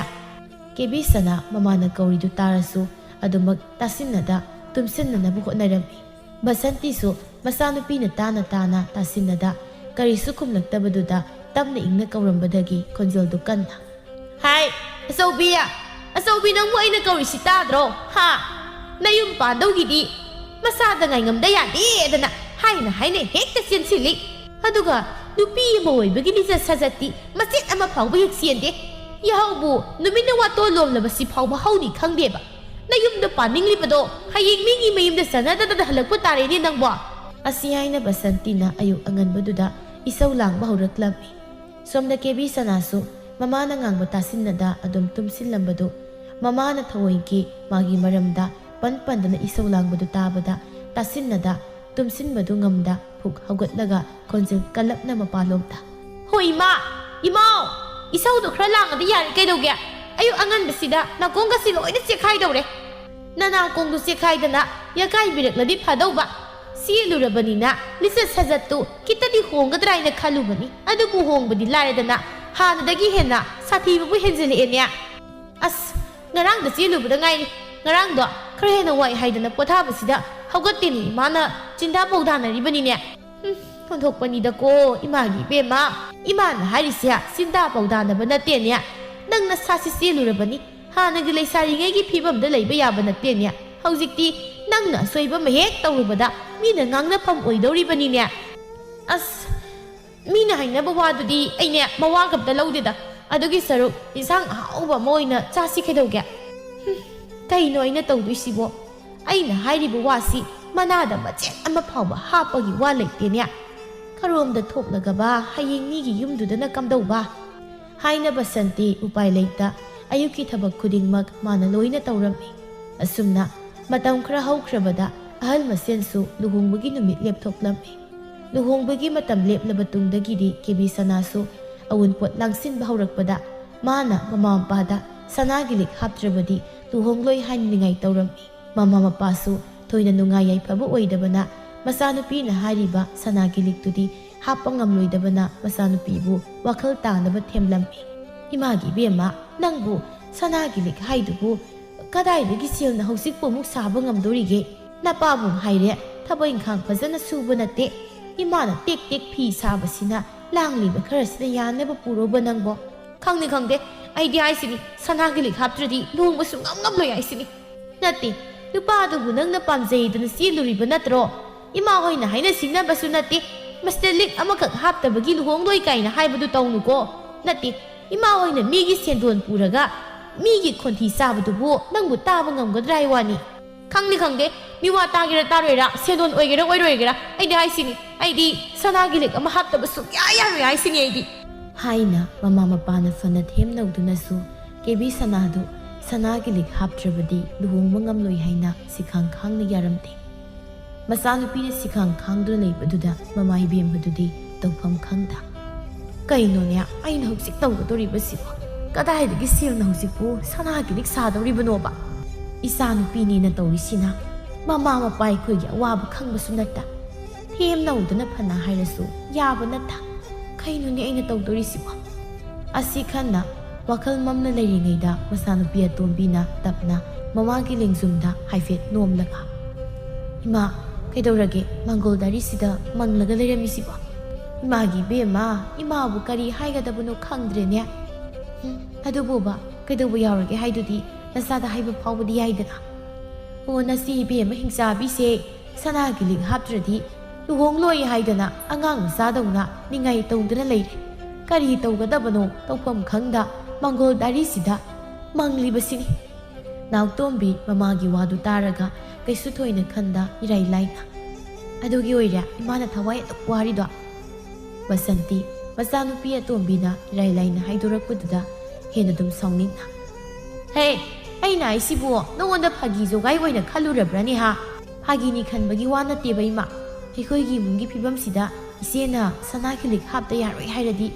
ꯀꯦꯕꯤ ꯁꯅꯥ ꯃꯃꯥꯅ ꯀꯧꯔꯤꯗꯨ ꯇꯥꯔꯁꯨ ꯑꯗꯨꯃꯛ ꯇꯥꯁꯤꯟꯅꯗ ꯇꯨꯝꯁꯤꯟꯅꯅꯕ ꯍꯣꯠꯅꯔꯝꯃꯤ꯫ ꯕꯁꯟꯇꯤꯁꯨ ꯃꯆꯥꯅꯨꯄꯤꯅ ꯇꯥꯅ ꯇꯥꯅ ꯇꯥꯁꯤꯟꯅꯗ ꯀꯔꯤꯁꯨ ꯈꯨꯝꯂꯛꯇꯕꯗꯨꯗ ꯇꯞꯅ ꯏꯪꯅ ꯀꯧꯔꯝꯕꯗꯒꯤ ꯈꯣꯟꯖꯦꯜꯗꯨ ꯀꯟꯅ, "ꯍꯥꯏ, ꯑꯆꯧꯕꯤ! ꯑꯆꯧꯕꯤ, ꯅꯪꯕꯨ ꯑꯩꯅ ꯀꯧꯔꯤꯁꯤ ꯇꯥꯗ꯭ꯔꯣ? ꯍꯥ? ꯅꯌꯨꯝ ꯄꯥꯟꯗꯧꯒꯤꯗꯤ ꯃꯁꯥꯗ ꯉꯥꯏꯉꯝꯗ ꯌꯥꯗꯦꯗꯅ ꯍꯥꯏꯅ ꯍꯥꯏꯅ ꯍꯦꯛꯇ ꯆꯦꯟꯁꯤꯜꯂꯤ꯫ ꯑꯗꯨꯒ ꯅꯨꯄꯤ ꯑꯃ ꯑꯣꯏꯕꯒꯤ ꯂꯤꯆꯠ ꯁꯥꯖꯠꯇꯤ ꯃꯆꯦꯠ ꯑꯃ ꯐꯥꯎꯕ ꯍꯦꯛ ꯆꯦꯟꯗꯦ꯫ ꯌꯥꯍꯧꯕꯨ ꯅꯨꯃꯤꯠꯅ ꯋꯥꯇꯣꯟ ꯂꯣꯝꯂꯕꯁꯤ ꯐꯥꯎꯕ ꯍꯧꯅꯤ ꯈꯪꯗꯦꯕ꯫ ꯅꯌꯨꯝꯗ ꯄꯥꯅꯤꯡꯂꯤꯕꯗꯣ ꯍꯌꯦꯡ ꯃꯤꯒꯤ ꯃꯌꯨꯝꯗ ꯆꯠꯅꯗꯗꯅ ꯍꯜꯂꯛꯄ ꯇꯥꯔꯦꯅꯦ ꯅꯪꯕꯣ?" ꯑꯁꯤ ꯍꯥꯏꯅ ꯕꯁꯟꯇꯤꯅ ꯑꯌꯨꯛ ꯑꯉꯟꯕꯗꯨꯗ ꯏꯁꯧ ꯂꯥꯡꯕ ꯍꯧꯔꯛꯂꯝꯃꯤ꯫ ꯁꯣꯝꯗ ꯀꯦꯕꯤ ꯁꯅꯥꯁꯨ ꯃꯃꯥꯅ ꯉꯥꯡꯕ ꯇꯥꯁꯤꯟꯅꯗ ꯑꯗꯨꯝ ꯇꯨꯝꯁꯤꯜꯂꯝꯕꯗꯨ ꯃꯃꯥꯅ ꯊꯑꯣꯏꯒꯤ ꯃꯥꯒꯤ ꯃꯔꯝꯗ ꯄꯟ ꯄꯟꯗꯅ ꯏꯁꯧ ꯂꯥꯡꯕꯗꯨ ꯇꯥꯕꯗ ꯇꯥꯁꯤꯟꯅꯗ ꯇꯨꯝꯁꯤꯟꯕꯗꯨ ꯉꯝꯗ ꯐꯨꯛ ꯍꯧꯒꯠꯂꯒ ꯈꯣꯟꯖꯦꯜ ꯀꯜꯂꯞꯅ ꯃꯄꯥꯂꯣꯝꯗ, "ꯍꯣ ꯏꯃꯥ! ꯏꯃꯥꯎ! ꯏꯁꯧꯗꯣ ꯈꯔ ꯂꯥꯡꯉꯗꯤ ꯌꯥꯔꯦ ꯀꯩꯗꯧꯒꯦ? ꯑꯌꯨꯛ ꯑꯉꯟꯕꯁꯤꯗ ꯅꯥꯀꯣꯡꯒꯁꯤ ꯂꯣꯏꯅ ꯆꯦꯛꯈꯥꯏꯗꯧꯔꯦ꯫ ꯅꯅꯥꯀꯣꯡꯗꯣ ꯆꯦꯛꯈꯥꯏꯗꯅ ꯌꯥꯀꯥꯏꯕꯤꯔꯛꯂꯗꯤ ꯐꯗꯧꯕ꯫ ꯆꯦꯜꯂꯨꯔꯕꯅꯤꯅ ꯂꯤꯆꯠ ꯁꯥꯖꯠꯇꯨ ꯈꯤꯇꯗꯤ ꯍꯣꯡꯒꯗ꯭ꯔꯥ ꯍꯥꯏꯅ ꯈꯜꯂꯨꯕꯅꯤ꯫ ꯑꯗꯨꯕꯨ ꯍꯣꯡꯕꯗꯤ ꯂꯥꯏꯔꯗꯅ ꯍꯥꯟꯅꯗꯒꯤ ꯍꯦꯟꯅ ꯁꯥꯊꯤꯕꯕꯨ ꯍꯦꯟꯖꯤꯜꯂꯛꯑꯦꯅꯦ꯫ ꯑꯁ, ꯉꯔꯥꯡꯗ ꯆꯦꯜꯂꯨꯕꯗ ꯉꯥꯏꯔꯤ꯫ ꯉꯔꯥꯡꯗꯣ ꯈꯔ ꯍꯦꯟꯅ ꯋꯥꯏ ꯍꯥꯏꯗꯅ ꯄꯣꯊꯥꯕꯁꯤꯗ ꯍꯧꯒꯠꯇꯦꯅꯦ ꯏꯃꯥꯅ ꯆꯤꯟꯗꯥ ꯄꯧꯗꯥꯅꯔꯤꯕꯅꯤꯅꯦ꯫ ꯎꯝ, ꯑꯣꯟꯊꯣꯛꯄꯅꯤꯗꯀꯣ ꯏꯃꯥꯒꯤ ꯏꯕꯦꯝꯃ꯫ ꯏꯃꯥꯅ ꯍꯥꯏꯔꯤꯁꯦ ꯆꯤꯟꯗꯥ ꯄꯧꯗꯥꯅꯕ ꯅꯠꯇꯦꯅꯦ꯫ ꯅꯪ ꯅꯁꯥꯁꯤ ꯆꯦꯜꯂꯨꯔꯕꯅꯤ꯫ ꯍꯥꯟꯅꯒꯤ ꯂꯩꯁꯥꯔꯤꯉꯩꯒꯤ ꯐꯤꯕꯝꯗ ꯂꯩꯕ ꯌꯥꯕ ꯅꯠꯇꯦꯅꯦ꯫ ꯍꯧꯖꯤꯛꯇꯤ ꯅꯪꯅ ꯑꯁꯣꯏꯕ ꯑꯃ ꯍꯦꯛ ꯇꯧꯔꯨꯕꯗ ꯃꯤꯅ ꯉꯥꯡꯅꯐꯝ ꯑꯣꯏꯗꯧꯔꯤꯕꯅꯤꯅꯦ꯫ ꯑꯁ, ꯃꯤꯅ ꯍꯥꯏꯅꯕ ꯋꯥꯗꯨꯗꯤ ꯑꯩꯅꯦ ꯃꯋꯥꯒ ꯑꯝꯇ ꯂꯧꯗꯦꯗ꯫ ꯑꯗꯨꯒꯤ ꯁꯔꯨꯛ ꯏꯟꯁꯥꯡ ꯑꯍꯥꯎꯕ ꯑꯃ ꯑꯣꯏꯅ ꯆꯥꯁꯤ ꯀꯩꯗꯧꯒꯦ? ꯍꯨꯝ, ꯀꯩꯅꯣ ꯑꯩꯅ ꯇꯧꯗꯣꯏꯁꯤꯕꯣ? ꯑꯩꯅ ꯍꯥꯏꯔꯤꯕ ꯋꯥꯁꯤ ꯃꯅꯥꯗ ꯃꯆꯦꯠ ꯑꯃ ꯐꯥꯎꯕ ꯍꯥꯞꯄꯒꯤ ꯋꯥ ꯂꯩꯇꯦꯅꯦ꯫ ꯀꯔꯣꯝꯗ ꯊꯣꯛꯂꯒꯕ ꯍꯌꯦꯡ ꯃꯤꯒꯤ ꯌꯨꯝꯗꯨꯗꯅ ꯀꯝꯗꯧꯕ? ꯍꯥꯏꯅ ꯕꯁꯟꯇꯤ ꯎꯄꯥꯏ ꯂꯩꯇ ꯑꯌꯨꯛꯀꯤ ꯊꯕꯛ ꯈꯨꯗꯤꯡꯃꯛ ꯃꯥꯅ ꯂꯣꯏꯅ ꯇꯧꯔꯝꯃꯤ꯫ ꯑꯁꯨꯝꯅ ꯃꯇꯝ ꯈꯔ ꯍꯧꯈ꯭ꯔꯕꯗ ꯑꯍꯜ ꯃꯁꯦꯟꯁꯨ ꯂꯨꯍꯣꯡꯕꯒꯤ ꯅꯨꯃꯤꯠ ꯂꯦꯞꯊꯣꯛꯂꯝꯃꯤ꯫ ꯂꯨꯍꯣꯡꯕꯒꯤ ꯃꯇꯝ ꯂꯦꯞꯂꯕ ꯇꯨꯡꯗꯒꯤꯗꯤ ꯀꯦꯕꯤ ꯁꯅꯥꯁꯨ ꯑꯋꯨꯟꯄꯣꯠ ꯂꯥꯡꯁꯤꯟꯕ ꯍꯧꯔꯛꯄꯗ ꯃꯥꯅ ꯃꯃꯥ ꯃꯄꯥꯗ ꯁꯅꯥꯒꯤ ꯂꯤꯛ ꯍꯥꯞꯇ꯭ꯔꯕꯗꯤ ꯂꯨꯍꯣꯡꯂꯣꯏ ꯍꯥꯏꯅ ꯅꯤꯡꯉꯥꯏ ꯇꯧꯔꯝꯃꯤ꯫ ꯃꯃꯥ ꯃꯄꯥꯁꯨ ꯊꯣꯏꯅ ꯅꯨꯡꯉꯥꯏ ꯌꯥꯏꯐꯕ ꯑꯣꯏꯗꯕꯅ ꯃꯆꯥꯅꯨꯄꯤꯅ ꯍꯥꯏꯔꯤꯕ ꯁꯅꯥꯒꯤ ꯂꯤꯛꯇꯨꯗꯤ ꯍꯥꯞꯄ ꯉꯝꯂꯣꯏꯗꯕꯅ ꯃꯆꯥꯅꯨꯄꯤꯕꯨ ꯋꯥꯈꯜ ꯇꯥꯅꯕ ꯊꯦꯝꯂꯝꯃꯤ꯫ "ꯏꯃꯥꯒꯤ ꯏꯕꯦꯝꯃ, ꯅꯪꯕꯨ ꯁꯅꯥꯒꯤ ꯂꯤꯛ ꯍꯥꯏꯗꯨꯕꯨ ꯀꯗꯥꯏꯗꯒꯤ ꯁꯦꯜꯅ ꯍꯧꯖꯤꯛꯄꯨ ꯑꯃꯨꯛ ꯁꯥꯕ ꯉꯝꯗꯣꯔꯤꯒꯦ? ꯅꯄꯥꯕꯨ ꯍꯥꯏꯔꯦ, ꯊꯕꯛ ꯏꯪꯈꯥꯡ ꯐꯖꯅ ꯁꯨꯕ ꯅꯠꯇꯦ꯫ ꯏꯃꯥꯅ ꯇꯦꯛ ꯇꯦꯛ ꯐꯤ ꯁꯥꯕꯁꯤꯅ ꯂꯥꯡꯂꯤꯕ ꯈꯔꯁꯤꯅ ꯌꯥꯅꯕ ꯄꯨꯔꯣꯕ ꯅꯪꯕꯣ?" "ꯈꯪꯗꯦ, ꯈꯪꯗꯦ, ꯑꯩꯗꯤ ꯍꯥꯏꯁꯤꯅꯤ, ꯁꯅꯥꯒꯤ ꯂꯤꯛ ꯍꯥꯞꯇ꯭ꯔꯗꯤ ꯂꯨꯍꯣꯡꯕꯁꯨ ꯉꯝ ꯉꯝꯂꯣꯏ ꯍꯥꯏꯁꯤꯅꯤ꯫ ꯅꯠꯇꯦ, ꯅꯨꯄꯥꯗꯨꯕꯨ ꯅꯪꯅ ꯄꯥꯝꯖꯩꯗꯅ ꯆꯦꯜꯂꯨꯔꯤꯕ ꯅꯠꯇ꯭ꯔꯣ? ꯏꯃꯥ ꯍꯣꯏꯅ ꯍꯥꯏꯅ ꯁꯤꯡꯅꯕꯁꯨ ꯅꯠꯇꯦ꯫ ꯃꯁꯤꯗ ꯂꯤꯛ ꯑꯃꯈꯛ ꯍꯥꯞꯇꯕꯒꯤ ꯂꯨꯍꯣꯡꯂꯣꯏ ꯀꯥꯏꯅ ꯍꯥꯏꯕꯗꯨ ꯇꯧꯅꯨꯀꯣ꯫ ꯅꯠꯇꯦ, ꯏꯃꯥ ꯍꯣꯏꯅ ꯃꯤꯒꯤ ꯁꯦꯟꯗꯣꯟ ꯄꯨꯔꯒ ꯃꯤꯒꯤ ꯈꯣꯟꯊꯤ ꯆꯥꯕꯗꯨꯕꯨ ꯅꯪꯕꯨ ꯇꯥꯕ ꯉꯝꯒꯗ꯭ꯔꯥ ꯍꯥꯏ ꯋꯥꯅꯤ?" "ꯈꯪꯗꯦ, ꯈꯪꯗꯦ, ꯃꯤ ꯋꯥ ꯇꯥꯒꯦꯔꯥ ꯇꯥꯔꯣꯏꯔꯥ, ꯁꯦꯟꯗꯣꯟ ꯑꯣꯏꯒꯦꯔꯥ ꯑꯣꯏꯔꯣꯏꯒꯦꯔꯥ, ꯑꯩꯗꯤ ꯍꯥꯏꯁꯤꯅꯤ, ꯑꯩꯗꯤ ꯁꯅꯥꯒꯤ ꯂꯤꯛ ꯑꯃ ꯍꯥꯞꯇꯕ ꯁꯨꯡꯌꯥ ꯌꯥꯔꯣꯏ ꯍꯥꯏꯁꯤꯅꯤ ꯑꯩꯗꯤ," ꯍꯥꯏꯅ ꯃꯃꯥ ꯃꯄꯥꯅ ꯐꯅ ꯊꯦꯝꯅꯧꯗꯨꯅꯁꯨ ꯀꯦꯕꯤ ꯁꯅꯥꯗꯨ ꯁꯅꯥꯒꯤ ꯂꯤꯛ ꯍꯥꯞꯇ꯭ꯔꯕꯗꯤ ꯂꯨꯍꯣꯡꯕ ꯉꯝꯂꯣꯏ ꯍꯥꯏꯅ ꯁꯤꯈꯥꯡ ꯈꯥꯡꯅ ꯌꯥꯔꯝꯗꯦ꯫ ꯃꯆꯥꯅꯨꯄꯤꯅ ꯁꯤꯈꯥꯡ ꯈꯥꯡꯗꯨꯅ ꯂꯩꯕꯗꯨꯗ ꯃꯃꯥ ꯏꯕꯦꯝꯕꯗꯨꯗꯤ ꯇꯧꯐꯝ ꯈꯪꯗ, "ꯀꯩꯅꯣꯅꯦ ꯑꯩꯅ ꯍꯧꯖꯤꯛ ꯇꯧꯒꯗꯧꯔꯤꯕꯁꯤꯕꯣ? ꯀꯗꯥꯏꯗꯒꯤ ꯁꯦꯜꯅ ꯍꯧꯖꯤꯛꯄꯨ ꯁꯅꯥꯒꯤ ꯂꯤꯛ ꯁꯥꯗꯧꯔꯤꯕꯅꯣꯕ? ꯏꯆꯥꯅꯨꯄꯤꯅꯤꯅ ꯇꯧꯔꯤꯁꯤꯅ ꯃꯃꯥ ꯃꯄꯥ ꯑꯩꯈꯣꯏꯒꯤ ꯑꯋꯥꯕ ꯈꯪꯕꯁꯨ ꯅꯠꯇ, ꯊꯦꯝꯅꯧꯗꯅ ꯐꯅ ꯍꯥꯏꯔꯁꯨ ꯌꯥꯕ ꯅꯠꯇ꯫ ꯀꯩꯅꯣꯅꯦ ꯑꯩꯅ ꯇꯧꯗꯧꯔꯤꯁꯤꯕꯣ?" ꯑꯁꯤ ꯈꯟꯅ ꯋꯥꯈꯜ ꯃꯝꯅ ꯂꯩꯔꯤꯉꯩꯗ ꯃꯆꯥꯅꯨꯄꯤ ꯑꯇꯣꯝꯕꯤꯅ ꯇꯞꯅ ꯃꯃꯥꯒꯤ ꯂꯦꯡꯖꯨꯝꯗ ꯍꯥꯏꯐꯦꯠ ꯅꯣꯝꯂꯒ, "ꯏꯃꯥ, ꯀꯩꯗꯧꯔꯒꯦ ꯃꯥꯡꯒꯣꯜ ꯗꯥꯔꯤꯁꯤꯗ ꯃꯪꯂꯒ ꯂꯩꯔꯝꯃꯤꯁꯤꯕꯣ? ꯏꯃꯥꯒꯤ ꯏꯕꯦꯝꯃ, ꯏꯃꯥꯕꯨ ꯀꯔꯤ ꯍꯥꯏꯒꯗꯕꯅꯣ ꯈꯪꯗ꯭ꯔꯦꯅꯦ꯫ ꯎꯝ, ꯑꯗꯨꯕꯨꯕ, ꯀꯩꯗꯧꯕ ꯌꯥꯎꯔꯒꯦ ꯍꯥꯏꯗꯨꯗꯤ ꯅꯆꯥꯗ ꯍꯥꯏꯕ ꯐꯥꯎꯕꯗꯤ ꯌꯥꯏꯗꯅ꯫ ꯑꯣ, ꯅꯆꯦ ꯏꯕꯦꯝꯃ ꯍꯤꯡꯆꯥꯕꯤꯁꯦ ꯁꯅꯥꯒꯤ ꯂꯤꯛ ꯍꯥꯞꯇ꯭ꯔꯗꯤ ꯂꯨꯍꯣꯡꯂꯣꯏ ꯍꯥꯏꯗꯅ ꯑꯉꯥꯡ ꯃꯆꯥꯗꯧꯅ ꯅꯤꯡꯉꯥꯏ ꯇꯧꯗꯨꯅ ꯂꯩꯔꯦ꯫ ꯀꯔꯤ ꯇꯧꯒꯗꯕꯅꯣ ꯇꯧꯐꯝ ꯈꯪꯗ ꯃꯥꯡꯒꯣꯜ ꯗꯥꯔꯤꯁꯤꯗ ꯃꯪꯂꯤꯕꯁꯤꯅꯤ꯫" ꯅꯥꯎꯇꯣꯝꯕꯤ ꯃꯃꯥꯒꯤ ꯋꯥꯗꯨ ꯇꯥꯔꯒ ꯀꯩꯁꯨ ꯊꯣꯏꯅ ꯈꯟꯗ ꯏꯔꯥꯏ ꯂꯥꯏꯅ, "ꯑꯗꯨꯒꯤ ꯑꯣꯏꯔꯦ ꯏꯃꯥꯅ ꯊꯋꯥꯏ ꯑꯗꯨꯛ ꯋꯥꯔꯤꯗꯣ?" ꯕꯁꯟꯇꯤ ꯃꯆꯥꯅꯨꯄꯤ ꯑꯇꯣꯝꯕꯤꯅ ꯏꯔꯥꯏ ꯂꯥꯏꯅ ꯍꯥꯏꯗꯣꯔꯛꯄꯗꯨꯗ ꯍꯦꯟꯅ ꯑꯗꯨꯝ ꯁꯥꯎꯅꯤꯡꯅ, "ꯍꯦ, ꯑꯩꯅ ꯍꯥꯏꯁꯤꯕꯨ ꯅꯉꯣꯟꯗ ꯐꯥꯒꯤ ꯖꯣꯒꯥꯏ ꯑꯣꯏꯅ ꯈꯜꯂꯨꯔꯕ꯭ꯔꯅꯦ ꯍꯥ? ꯐꯥꯒꯤꯅꯤ ꯈꯟꯕꯒꯤ ꯋꯥ ꯅꯠꯇꯦꯕ, ꯏꯃꯥ꯫ ꯑꯩꯈꯣꯏꯒꯤ ꯏꯃꯨꯡꯒꯤ ꯐꯤꯕꯝꯁꯤꯗ ꯏꯆꯦꯅ ꯁꯅꯥꯒꯤ ꯂꯤꯛ ꯍꯥꯞꯇ ꯌꯥꯔꯣꯏ ꯍꯥꯏꯔꯗꯤ,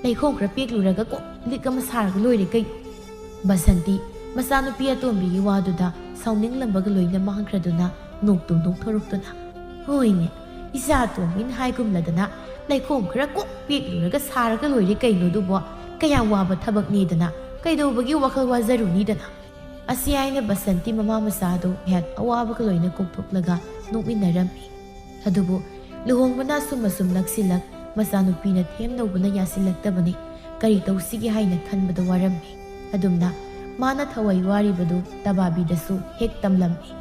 ꯂꯩꯈꯣꯝ ꯈꯔ ꯄꯦꯛꯂꯨꯔꯒ ꯀꯣꯛ ꯂꯤꯛ ꯑꯃ ꯁꯥꯔꯒ ꯂꯣꯏꯔꯦ ꯀꯩꯅꯣ꯫ ꯕꯁꯟꯇꯤ ꯃꯆꯥꯅꯨꯄꯤ ꯑꯇꯣꯝꯕꯤꯒꯤ ꯋꯥꯗꯨꯗ ꯁꯥꯎꯅꯤꯡꯂꯝꯕꯒ ꯂꯣꯏꯅ ꯃꯥꯡꯈ꯭ꯔꯗꯨꯅ ꯅꯣꯛꯇꯨꯝ ꯅꯣꯛꯊꯣꯔꯛꯇꯨꯅ, "ꯍꯣꯏꯅꯦ, ꯏꯆꯥ ꯑꯇꯣꯝꯕꯤꯅ ꯍꯥꯏꯒꯨꯝꯂꯗꯅ ꯂꯩꯈꯣꯝ ꯈꯔ ꯀꯣꯛ ꯄꯦꯛꯂꯨꯔꯒ ꯁꯥꯔꯒ ꯂꯣꯏꯔꯦ ꯀꯩꯅꯣ ꯑꯗꯨꯕꯣ, ꯀꯌꯥꯝ ꯋꯥꯕ ꯊꯕꯛꯅꯦꯗꯅ, ꯀꯩꯗꯧꯕꯒꯤ ꯋꯥꯈꯜ ꯋꯥꯖꯔꯨꯅꯤꯗꯅ?" ꯑꯁꯤ ꯍꯥꯏꯅ ꯕꯁꯟꯇꯤ ꯃꯃꯥ ꯃꯆꯥꯗꯨ ꯉꯥꯏꯍꯥꯛ ꯑꯋꯥꯕꯒ ꯂꯣꯏꯅ ꯀꯣꯛꯊꯣꯛꯂꯒ ꯅꯣꯛꯃꯤꯟꯅꯔꯝꯃꯤ꯫ ꯑꯗꯨꯕꯨ ꯂꯨꯍꯣꯡꯕꯅ ꯑꯁꯨꯝ ꯑꯁꯨꯝ ꯅꯛꯁꯤꯜꯂꯛ, ꯃꯆꯥꯅꯨꯄꯤꯅ ꯊꯦꯝꯅꯧꯕꯅ ꯌꯥꯁꯤꯜꯂꯛꯇꯕꯅꯤ꯫ ꯀꯔꯤ ꯇꯧꯁꯤꯒꯦ ꯍꯥꯏꯅ ꯈꯟꯕꯗ ꯋꯥꯔꯝꯃꯤ꯫ ꯑꯗꯨꯝꯅ ꯃꯥꯅ ꯊꯋꯥꯏ ꯋꯥꯔꯤꯕꯗꯨ ꯇꯕꯥꯕꯤꯗꯁꯨ ꯍꯦꯛ ꯇꯝꯂꯝꯃꯤ꯫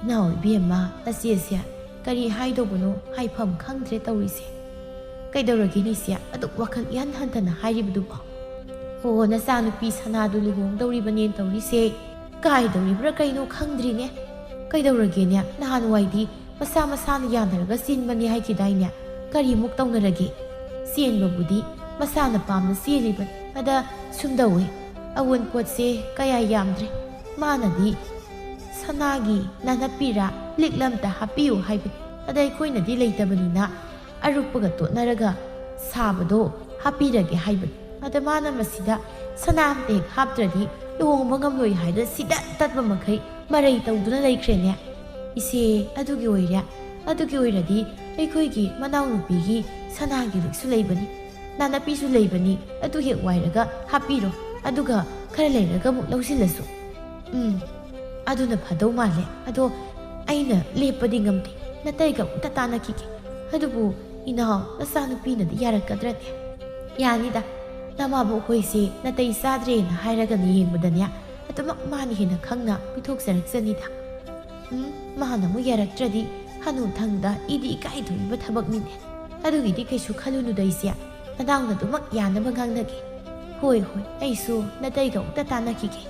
"ꯏꯅꯥꯎ ꯏꯕꯦꯝꯃ, ꯅꯆꯦꯁꯦ ꯀꯔꯤ ꯍꯥꯏꯗꯧꯕꯅꯣ ꯍꯥꯏꯐꯝ ꯈꯪꯗ꯭ꯔꯦ ꯇꯧꯔꯤꯁꯦ꯫ ꯀꯩꯗꯧꯔꯒꯦ ꯅꯤꯁꯦ ꯑꯗꯨꯛ ꯋꯥꯈꯜ ꯏꯍꯟ ꯍꯟꯊꯅ ꯍꯥꯏꯔꯤꯕꯗꯨꯕꯣ?" "ꯑꯣ, ꯅꯆꯥꯅꯨꯄꯤ ꯁꯅꯥꯗꯨ ꯂꯨꯍꯣꯡꯗꯧꯔꯤꯕꯅꯦꯅ ꯇꯧꯔꯤꯁꯦ꯫ ꯀꯥꯏꯗꯧꯔꯤꯕ꯭ꯔꯥ ꯀꯩꯅꯣ ꯈꯪꯗ꯭ꯔꯤꯅꯦ꯫ ꯀꯩꯗꯧꯔꯒꯦꯅꯦ? ꯅꯍꯥꯟꯋꯥꯏꯗꯤ ꯃꯁꯥ ꯃꯁꯥꯅ ꯌꯥꯅꯔꯒ ꯆꯦꯟꯕꯅꯤ ꯍꯥꯏꯈꯤꯗꯥꯏꯅꯦ? ꯀꯔꯤꯃꯨꯛ ꯇꯧꯅꯔꯒꯦ? ꯆꯦꯟꯕꯕꯨꯗꯤ ꯃꯁꯥꯅ ꯄꯥꯝꯅ ꯆꯦꯜꯂꯤꯕꯅꯤ꯫ ꯑꯗ ꯁꯨꯝ ꯇꯧꯋꯦ꯫ ꯑꯑꯣꯟꯄꯣꯠꯁꯦ ꯀꯌꯥ ꯌꯥꯝꯗ꯭ꯔꯦ꯫ ꯃꯥꯅꯗꯤ ꯁꯅꯥꯒꯤ ꯅꯥꯅꯞꯄꯤꯔꯥ ꯂꯤꯛꯂꯝꯇ ꯍꯥꯞꯄꯤꯌꯨ ꯍꯥꯏꯕꯅꯤ꯫ ꯑꯗ ꯑꯩꯈꯣꯏꯅꯗꯤ ꯂꯩꯇꯕꯅꯤꯅ ꯑꯔꯨꯞꯄꯒ ꯇꯣꯠꯅꯔꯒ ꯁꯥꯕꯗꯣ ꯍꯥꯞꯄꯤꯔꯒꯦ ꯍꯥꯏꯕꯅꯤ꯫ ꯑꯗ ꯃꯥꯅ ꯃꯁꯤꯗ ꯁꯅꯥ ꯑꯝꯇ ꯍꯦꯛ ꯍꯥꯞꯇ꯭ꯔꯗꯤ ꯂꯨꯍꯣꯡꯕ ꯉꯝꯂꯣꯏ ꯍꯥꯏꯗꯅ ꯁꯤꯗ ꯇꯠꯄ ꯃꯈꯩ ꯃꯔꯩ ꯇꯧꯗꯨꯅ ꯂꯩꯈ꯭ꯔꯦꯅꯦ꯫ ꯏꯆꯦ, ꯑꯗꯨꯒꯤ ꯑꯣꯏꯔꯦ꯫ ꯑꯗꯨꯒꯤ ꯑꯣꯏꯔꯗꯤ ꯑꯩꯈꯣꯏꯒꯤ ꯃꯅꯥꯎꯅꯨꯄꯤꯒꯤ ꯁꯅꯥꯒꯤ ꯂꯤꯛꯁꯨ ꯂꯩꯕꯅꯤ, ꯅꯥꯅꯞꯄꯤꯁꯨ ꯂꯩꯕꯅꯤ, ꯑꯗꯨ ꯍꯦꯛ ꯋꯥꯏꯔꯒ ꯍꯥꯞꯄꯤꯔꯣ꯫ ꯑꯗꯨꯒ ꯈꯔ ꯂꯩꯔꯒ ꯑꯃꯨꯛ ꯂꯧꯁꯤꯜꯂꯁꯨ꯫ ꯎꯝ, ꯑꯗꯨꯅ ꯐꯗꯧ ꯃꯥꯜꯂꯦ꯫ ꯑꯗꯣ ꯑꯩꯅ ꯂꯦꯞꯄꯗꯤ ꯉꯝꯗꯦ, ꯅꯇꯩꯒ ꯑꯃꯨꯛꯇ ꯇꯥꯟꯅꯈꯤꯒꯦ꯫ ꯑꯗꯨꯕꯨ ꯏꯅꯥꯎ, ꯅꯆꯥꯅꯨꯄꯤꯅꯗꯤ ꯌꯥꯔꯛꯀꯗ꯭ꯔꯅꯦ?" "ꯌꯥꯅꯤꯗ, ꯅꯃꯥꯕꯣꯛ ꯍꯣꯏꯁꯦ ꯅꯥꯇꯩ ꯆꯥꯗ꯭ꯔꯦꯅ ꯍꯥꯏꯔꯒꯅ ꯌꯦꯡꯕꯗꯅꯦ, ꯑꯗꯨꯃꯛ ꯃꯥꯅ ꯍꯦꯟꯅ ꯈꯪꯅ ꯄꯤꯊꯣꯛꯆꯔꯛꯆꯅꯤꯗ꯫ ꯎꯝ, ꯃꯥꯅ ꯑꯃꯨꯛ ꯌꯥꯔꯛꯇ꯭ꯔꯗꯤ ꯍꯅꯨꯊꯪꯗ ꯏꯗꯤ ꯏꯀꯥꯏꯗꯣꯔꯤꯕ ꯊꯕꯛꯅꯤꯅꯦ꯫ ꯑꯗꯨꯒꯤꯗꯤ ꯀꯩꯁꯨ ꯈꯜꯂꯨꯅꯨꯗ ꯏꯆꯦ, ꯅꯅꯥꯎꯅ ꯑꯗꯨꯃꯛ ꯌꯥꯅꯕ ꯉꯥꯡꯅꯒꯦ꯫ ꯍꯣꯏ, ꯍꯣꯏ, ꯑꯩꯁꯨ ꯅꯇꯩꯒ ꯑꯃꯨꯛꯇ ꯇꯥꯟꯅꯈꯤꯒꯦ"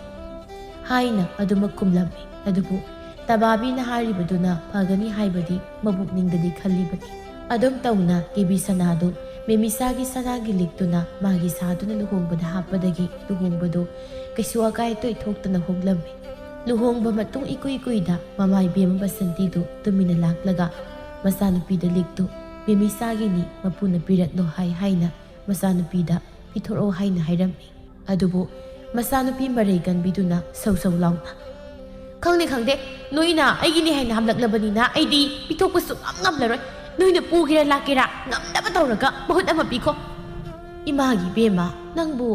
ꯍꯥꯏꯅ ꯑꯗꯨꯃꯛ ꯈꯨꯝꯂꯝꯃꯤ꯫ ꯑꯗꯨꯕꯨ ꯇꯕꯥꯕꯤꯅ ꯍꯥꯏꯔꯤꯕꯗꯨꯅ ꯐꯒꯅꯤ ꯍꯥꯏꯕꯗꯤ ꯃꯕꯨꯛꯅꯤꯡꯗꯗꯤ ꯈꯜꯂꯤꯕꯅꯤ꯫ ꯑꯗꯨꯝ ꯇꯧꯅ ꯀꯦꯕꯤ ꯁꯅꯥꯗꯨ ꯃꯦꯃꯤꯁꯥꯒꯤ ꯁꯅꯥꯒꯤ ꯂꯤꯛꯇꯨꯅ ꯃꯥꯒꯤ ꯁꯥꯗꯨꯅ ꯂꯨꯍꯣꯡꯕꯗ ꯍꯥꯞꯄꯗꯒꯤ ꯂꯨꯍꯣꯡꯕꯗꯨ ꯀꯩꯁꯨ ꯑꯀꯥꯏ ꯑꯇꯣꯏ ꯊꯣꯛꯇꯅ ꯍꯣꯡꯂꯝꯃꯤ꯫ ꯂꯨꯍꯣꯡꯕ ꯃꯇꯨꯡ ꯏꯀꯨꯏ ꯀꯨꯏꯗ ꯃꯃꯥ ꯏꯕꯦꯝꯃ ꯕꯁꯟꯇꯤꯗꯨ ꯇꯨꯃꯤꯟꯅ ꯂꯥꯛꯂꯒ ꯃꯆꯥꯅꯨꯄꯤꯗ ꯂꯤꯛꯇꯨ ꯃꯦꯃꯤꯁꯥꯒꯤꯅꯤ, ꯃꯄꯨꯅ ꯄꯤꯔꯛꯂꯣ ꯍꯥꯏ ꯍꯥꯏꯅ ꯃꯆꯥꯅꯨꯄꯤꯗ ꯄꯤꯊꯣꯔꯛꯑꯣ ꯍꯥꯏꯅ ꯍꯥꯏꯔꯝꯃꯤ꯫ ꯑꯗꯨꯕꯨ ꯃꯆꯥꯅꯨꯄꯤ ꯃꯔꯩ ꯀꯟꯕꯤꯗꯨꯅ ꯁꯧ ꯁꯧ ꯂꯥꯎꯅ, "ꯈꯪꯗꯦ, ꯈꯪꯗꯦ, ꯅꯣꯏꯅ ꯑꯩꯒꯤꯅꯤ ꯍꯥꯏꯅ ꯍꯥꯞꯂꯛꯂꯕꯅꯤꯅ ꯑꯩꯗꯤ ꯄꯤꯊꯣꯛꯄ ꯁꯨꯡꯉꯝ ꯉꯝꯂꯔꯣꯏ꯫ ꯅꯣꯏꯅ ꯄꯨꯒꯦꯔꯥ ꯂꯥꯛꯀꯦꯔꯥ ꯉꯝꯅꯕ ꯇꯧꯔꯒ ꯃꯍꯨꯠ ꯑꯃ ꯄꯤꯈꯣ꯫" "ꯏꯃꯥꯒꯤ ꯏꯕꯦꯝꯃ, ꯅꯪꯕꯨ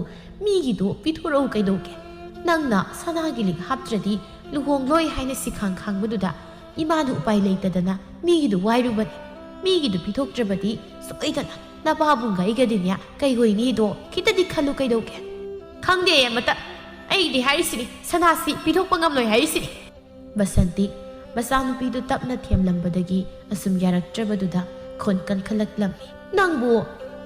ꯃꯤꯒꯤꯗꯣ ꯄꯤꯊꯣꯔꯛꯎ ꯀꯩꯗꯧꯒꯦ? ꯅꯪꯅ ꯁꯅꯥꯒꯤ ꯂꯤꯛ ꯍꯥꯞꯇ꯭ꯔꯗꯤ ꯂꯨꯍꯣꯡꯂꯣꯏ ꯍꯥꯏꯅ ꯁꯤꯈꯥꯡ ꯈꯥꯡꯕꯗꯨꯗ ꯏꯃꯥꯅ ꯎꯄꯥꯏ ꯂꯩꯇꯗꯅ ꯃꯤꯒꯤꯗꯨ ꯋꯥꯏꯔꯨꯕꯅꯤ꯫ ꯃꯤꯒꯤꯗꯨ ꯄꯤꯊꯣꯛꯇ꯭ꯔꯕꯗꯤ ꯁꯣꯏꯗꯅ ꯅꯄꯥꯕꯨꯡꯒ ꯑꯩꯒꯗꯤꯅꯦ ꯀꯩꯍꯣꯏꯅꯤꯗꯣ ꯈꯤꯇꯗꯤ ꯈꯜꯂꯨ ꯀꯩꯗꯧꯒꯦ?" "ꯈꯪꯗꯦ ꯑꯃꯇ꯫ ꯑꯩꯗꯤ ꯍꯥꯏꯔꯤꯁꯤꯅꯤ, ꯁꯅꯥꯁꯤ ꯄꯤꯊꯣꯛꯄ ꯉꯝꯂꯣꯏ ꯍꯥꯏꯔꯤꯁꯤꯅꯤ꯫" ꯕꯁꯟꯇꯤ ꯃꯆꯥꯅꯨꯄꯤꯗꯨ ꯇꯞꯅ ꯊꯦꯝꯂꯝꯕꯗꯒꯤ ꯑꯁꯨꯝ ꯌꯥꯔꯛꯇ꯭ꯔꯕꯗꯨꯗ ꯈꯣꯟ ꯀꯟꯈꯠꯂꯛꯂꯝꯃꯤ꯫ "ꯅꯪꯕꯨ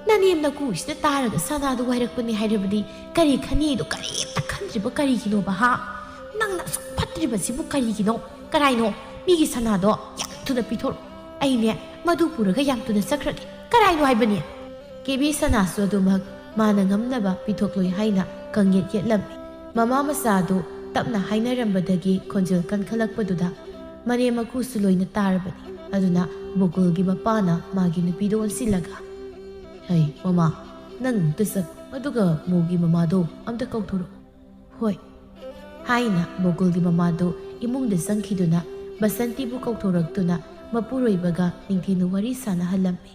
ꯅꯅꯦꯝ ꯅꯀꯨꯁꯤꯅ ꯇꯥꯔꯒ ꯁꯅꯥꯗꯨ ꯋꯥꯏꯔꯛꯄꯅꯤ ꯍꯥꯏꯔꯕꯗꯤ ꯀꯔꯤ ꯈꯟꯅꯤꯗꯣ ꯀꯔꯤꯝꯇ ꯈꯟꯗ꯭ꯔꯤꯕ ꯀꯔꯤꯒꯤꯅꯣꯕ, ꯍꯥ? ꯅꯪꯅ ꯑꯁꯨꯛ ꯐꯠꯇ꯭ꯔꯤꯕꯁꯤꯕꯨ ꯀꯔꯤꯒꯤꯅꯣ? ꯀꯔꯥꯏꯅꯣ? ꯃꯤꯒꯤ ꯁꯅꯥꯗꯣ ꯌꯥꯝ ꯊꯨꯅ ꯄꯤꯊꯣꯔꯛꯑꯣ꯫ ꯑꯩꯅꯦ ꯃꯗꯨ ꯄꯨꯔꯒ ꯌꯥꯝ ꯊꯨꯅ ꯆꯠꯈ꯭ꯔꯒꯦ꯫ ꯀꯔꯥꯏꯅꯣ ꯍꯥꯏꯕꯅꯤ?" ꯀꯦꯕꯤ ꯁꯅꯥꯁꯨ ꯑꯗꯨꯃꯛ ꯃꯥꯅ ꯉꯝꯅꯕ ꯄꯤꯊꯣꯛꯂꯣꯏ ꯍꯥꯏꯅ ꯀꯪꯌꯦꯠ ꯌꯦꯠꯂꯝꯃꯤ꯫ ꯃꯃꯥ ꯃꯆꯥꯗꯨ ꯇꯞꯅ ꯍꯥꯏꯅꯔꯝꯕꯗꯒꯤ ꯈꯣꯟꯖꯦꯜ ꯀꯟꯈꯠꯂꯛꯄꯗꯨꯗ ꯃꯅꯦꯝ ꯃꯀꯨꯁꯨ ꯂꯣꯏꯅ ꯇꯥꯔꯕꯅꯤ꯫ ꯑꯗꯨꯅ ꯕꯣꯀꯨꯜꯒꯤ ꯃꯄꯥꯅ ꯃꯥꯒꯤ ꯅꯨꯄꯤꯗ ꯑꯣꯟꯁꯤꯜꯂꯒ, "ꯍꯩ ꯃꯃꯥ, ꯅꯪ ꯑꯝꯇ ꯆꯠ, ꯑꯗꯨꯒ ꯃꯧꯒꯤ ꯃꯃꯥꯗꯣ ꯑꯝꯇ ꯀꯧꯊꯣꯔꯛꯎ꯫" "ꯍꯣꯏ" ꯍꯥꯏꯅ ꯕꯣꯀꯨꯜꯒꯤ ꯃꯃꯥꯗꯨ ꯏꯃꯨꯡꯗ ꯆꯪꯈꯤꯗꯨꯅ ꯕꯁꯟꯇꯤꯕꯨ ꯀꯧꯊꯣꯔꯛꯇꯨꯅ ꯃꯄꯨꯔꯣꯏꯕꯒ ꯅꯤꯡꯊꯤꯅ ꯋꯥꯔꯤ ꯁꯥꯟꯅꯍꯜꯂꯝꯃꯤ꯫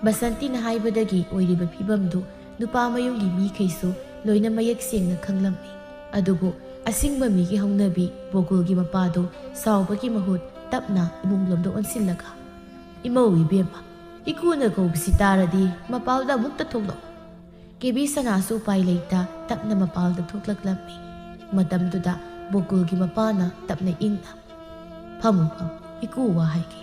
ꯕꯁꯟꯇꯤꯅ ꯍꯥꯏꯕꯗꯒꯤ ꯑꯣꯏꯔꯤꯕ ꯐꯤꯕꯝꯗꯨ ꯅꯨꯄꯥ ꯃꯌꯨꯝꯒꯤ ꯃꯤꯈꯩꯁꯨ ꯂꯣꯏꯅ ꯃꯌꯦꯛ ꯁꯦꯡꯅ ꯈꯪꯂꯝꯃꯤ꯫ ꯑꯗꯨꯕꯨ ꯑꯁꯤꯡꯕ ꯃꯤꯒꯤ ꯍꯧꯅꯕꯤ ꯕꯣꯀꯨꯜꯒꯤ ꯃꯄꯥꯗꯨ ꯁꯥꯎꯕꯒꯤ ꯃꯍꯨꯠ ꯇꯞꯅ ꯏꯃꯨꯡꯂꯣꯝꯗ ꯑꯣꯟꯁꯤꯜꯂꯒ, "ꯏꯃꯧ ꯏꯕꯦꯝꯃ, ꯏꯀꯨꯅ ꯀꯧꯕꯁꯤ ꯇꯥꯔꯗꯤ ꯃꯄꯥꯜꯗ ꯑꯃꯨꯛꯇ ꯊꯣꯛꯂꯛꯎ꯫" ꯀꯦꯕꯤ ꯁꯅꯥꯁꯨ ꯎꯄꯥꯏ ꯂꯩꯇ ꯇꯞꯅ ꯃꯄꯥꯜꯗ ꯊꯣꯛꯂꯛꯂꯝꯃꯤ꯫ ꯃꯇꯝꯗꯨꯗ ꯕꯣꯀꯨꯜꯒꯤ ꯃꯄꯥꯅ ꯇꯞꯅ ꯏꯪꯅ, "ꯐꯝꯃꯨ, ꯐꯝꯃꯨ, ꯏꯀꯨ ꯋꯥ ꯍꯥꯏꯒꯦ꯫"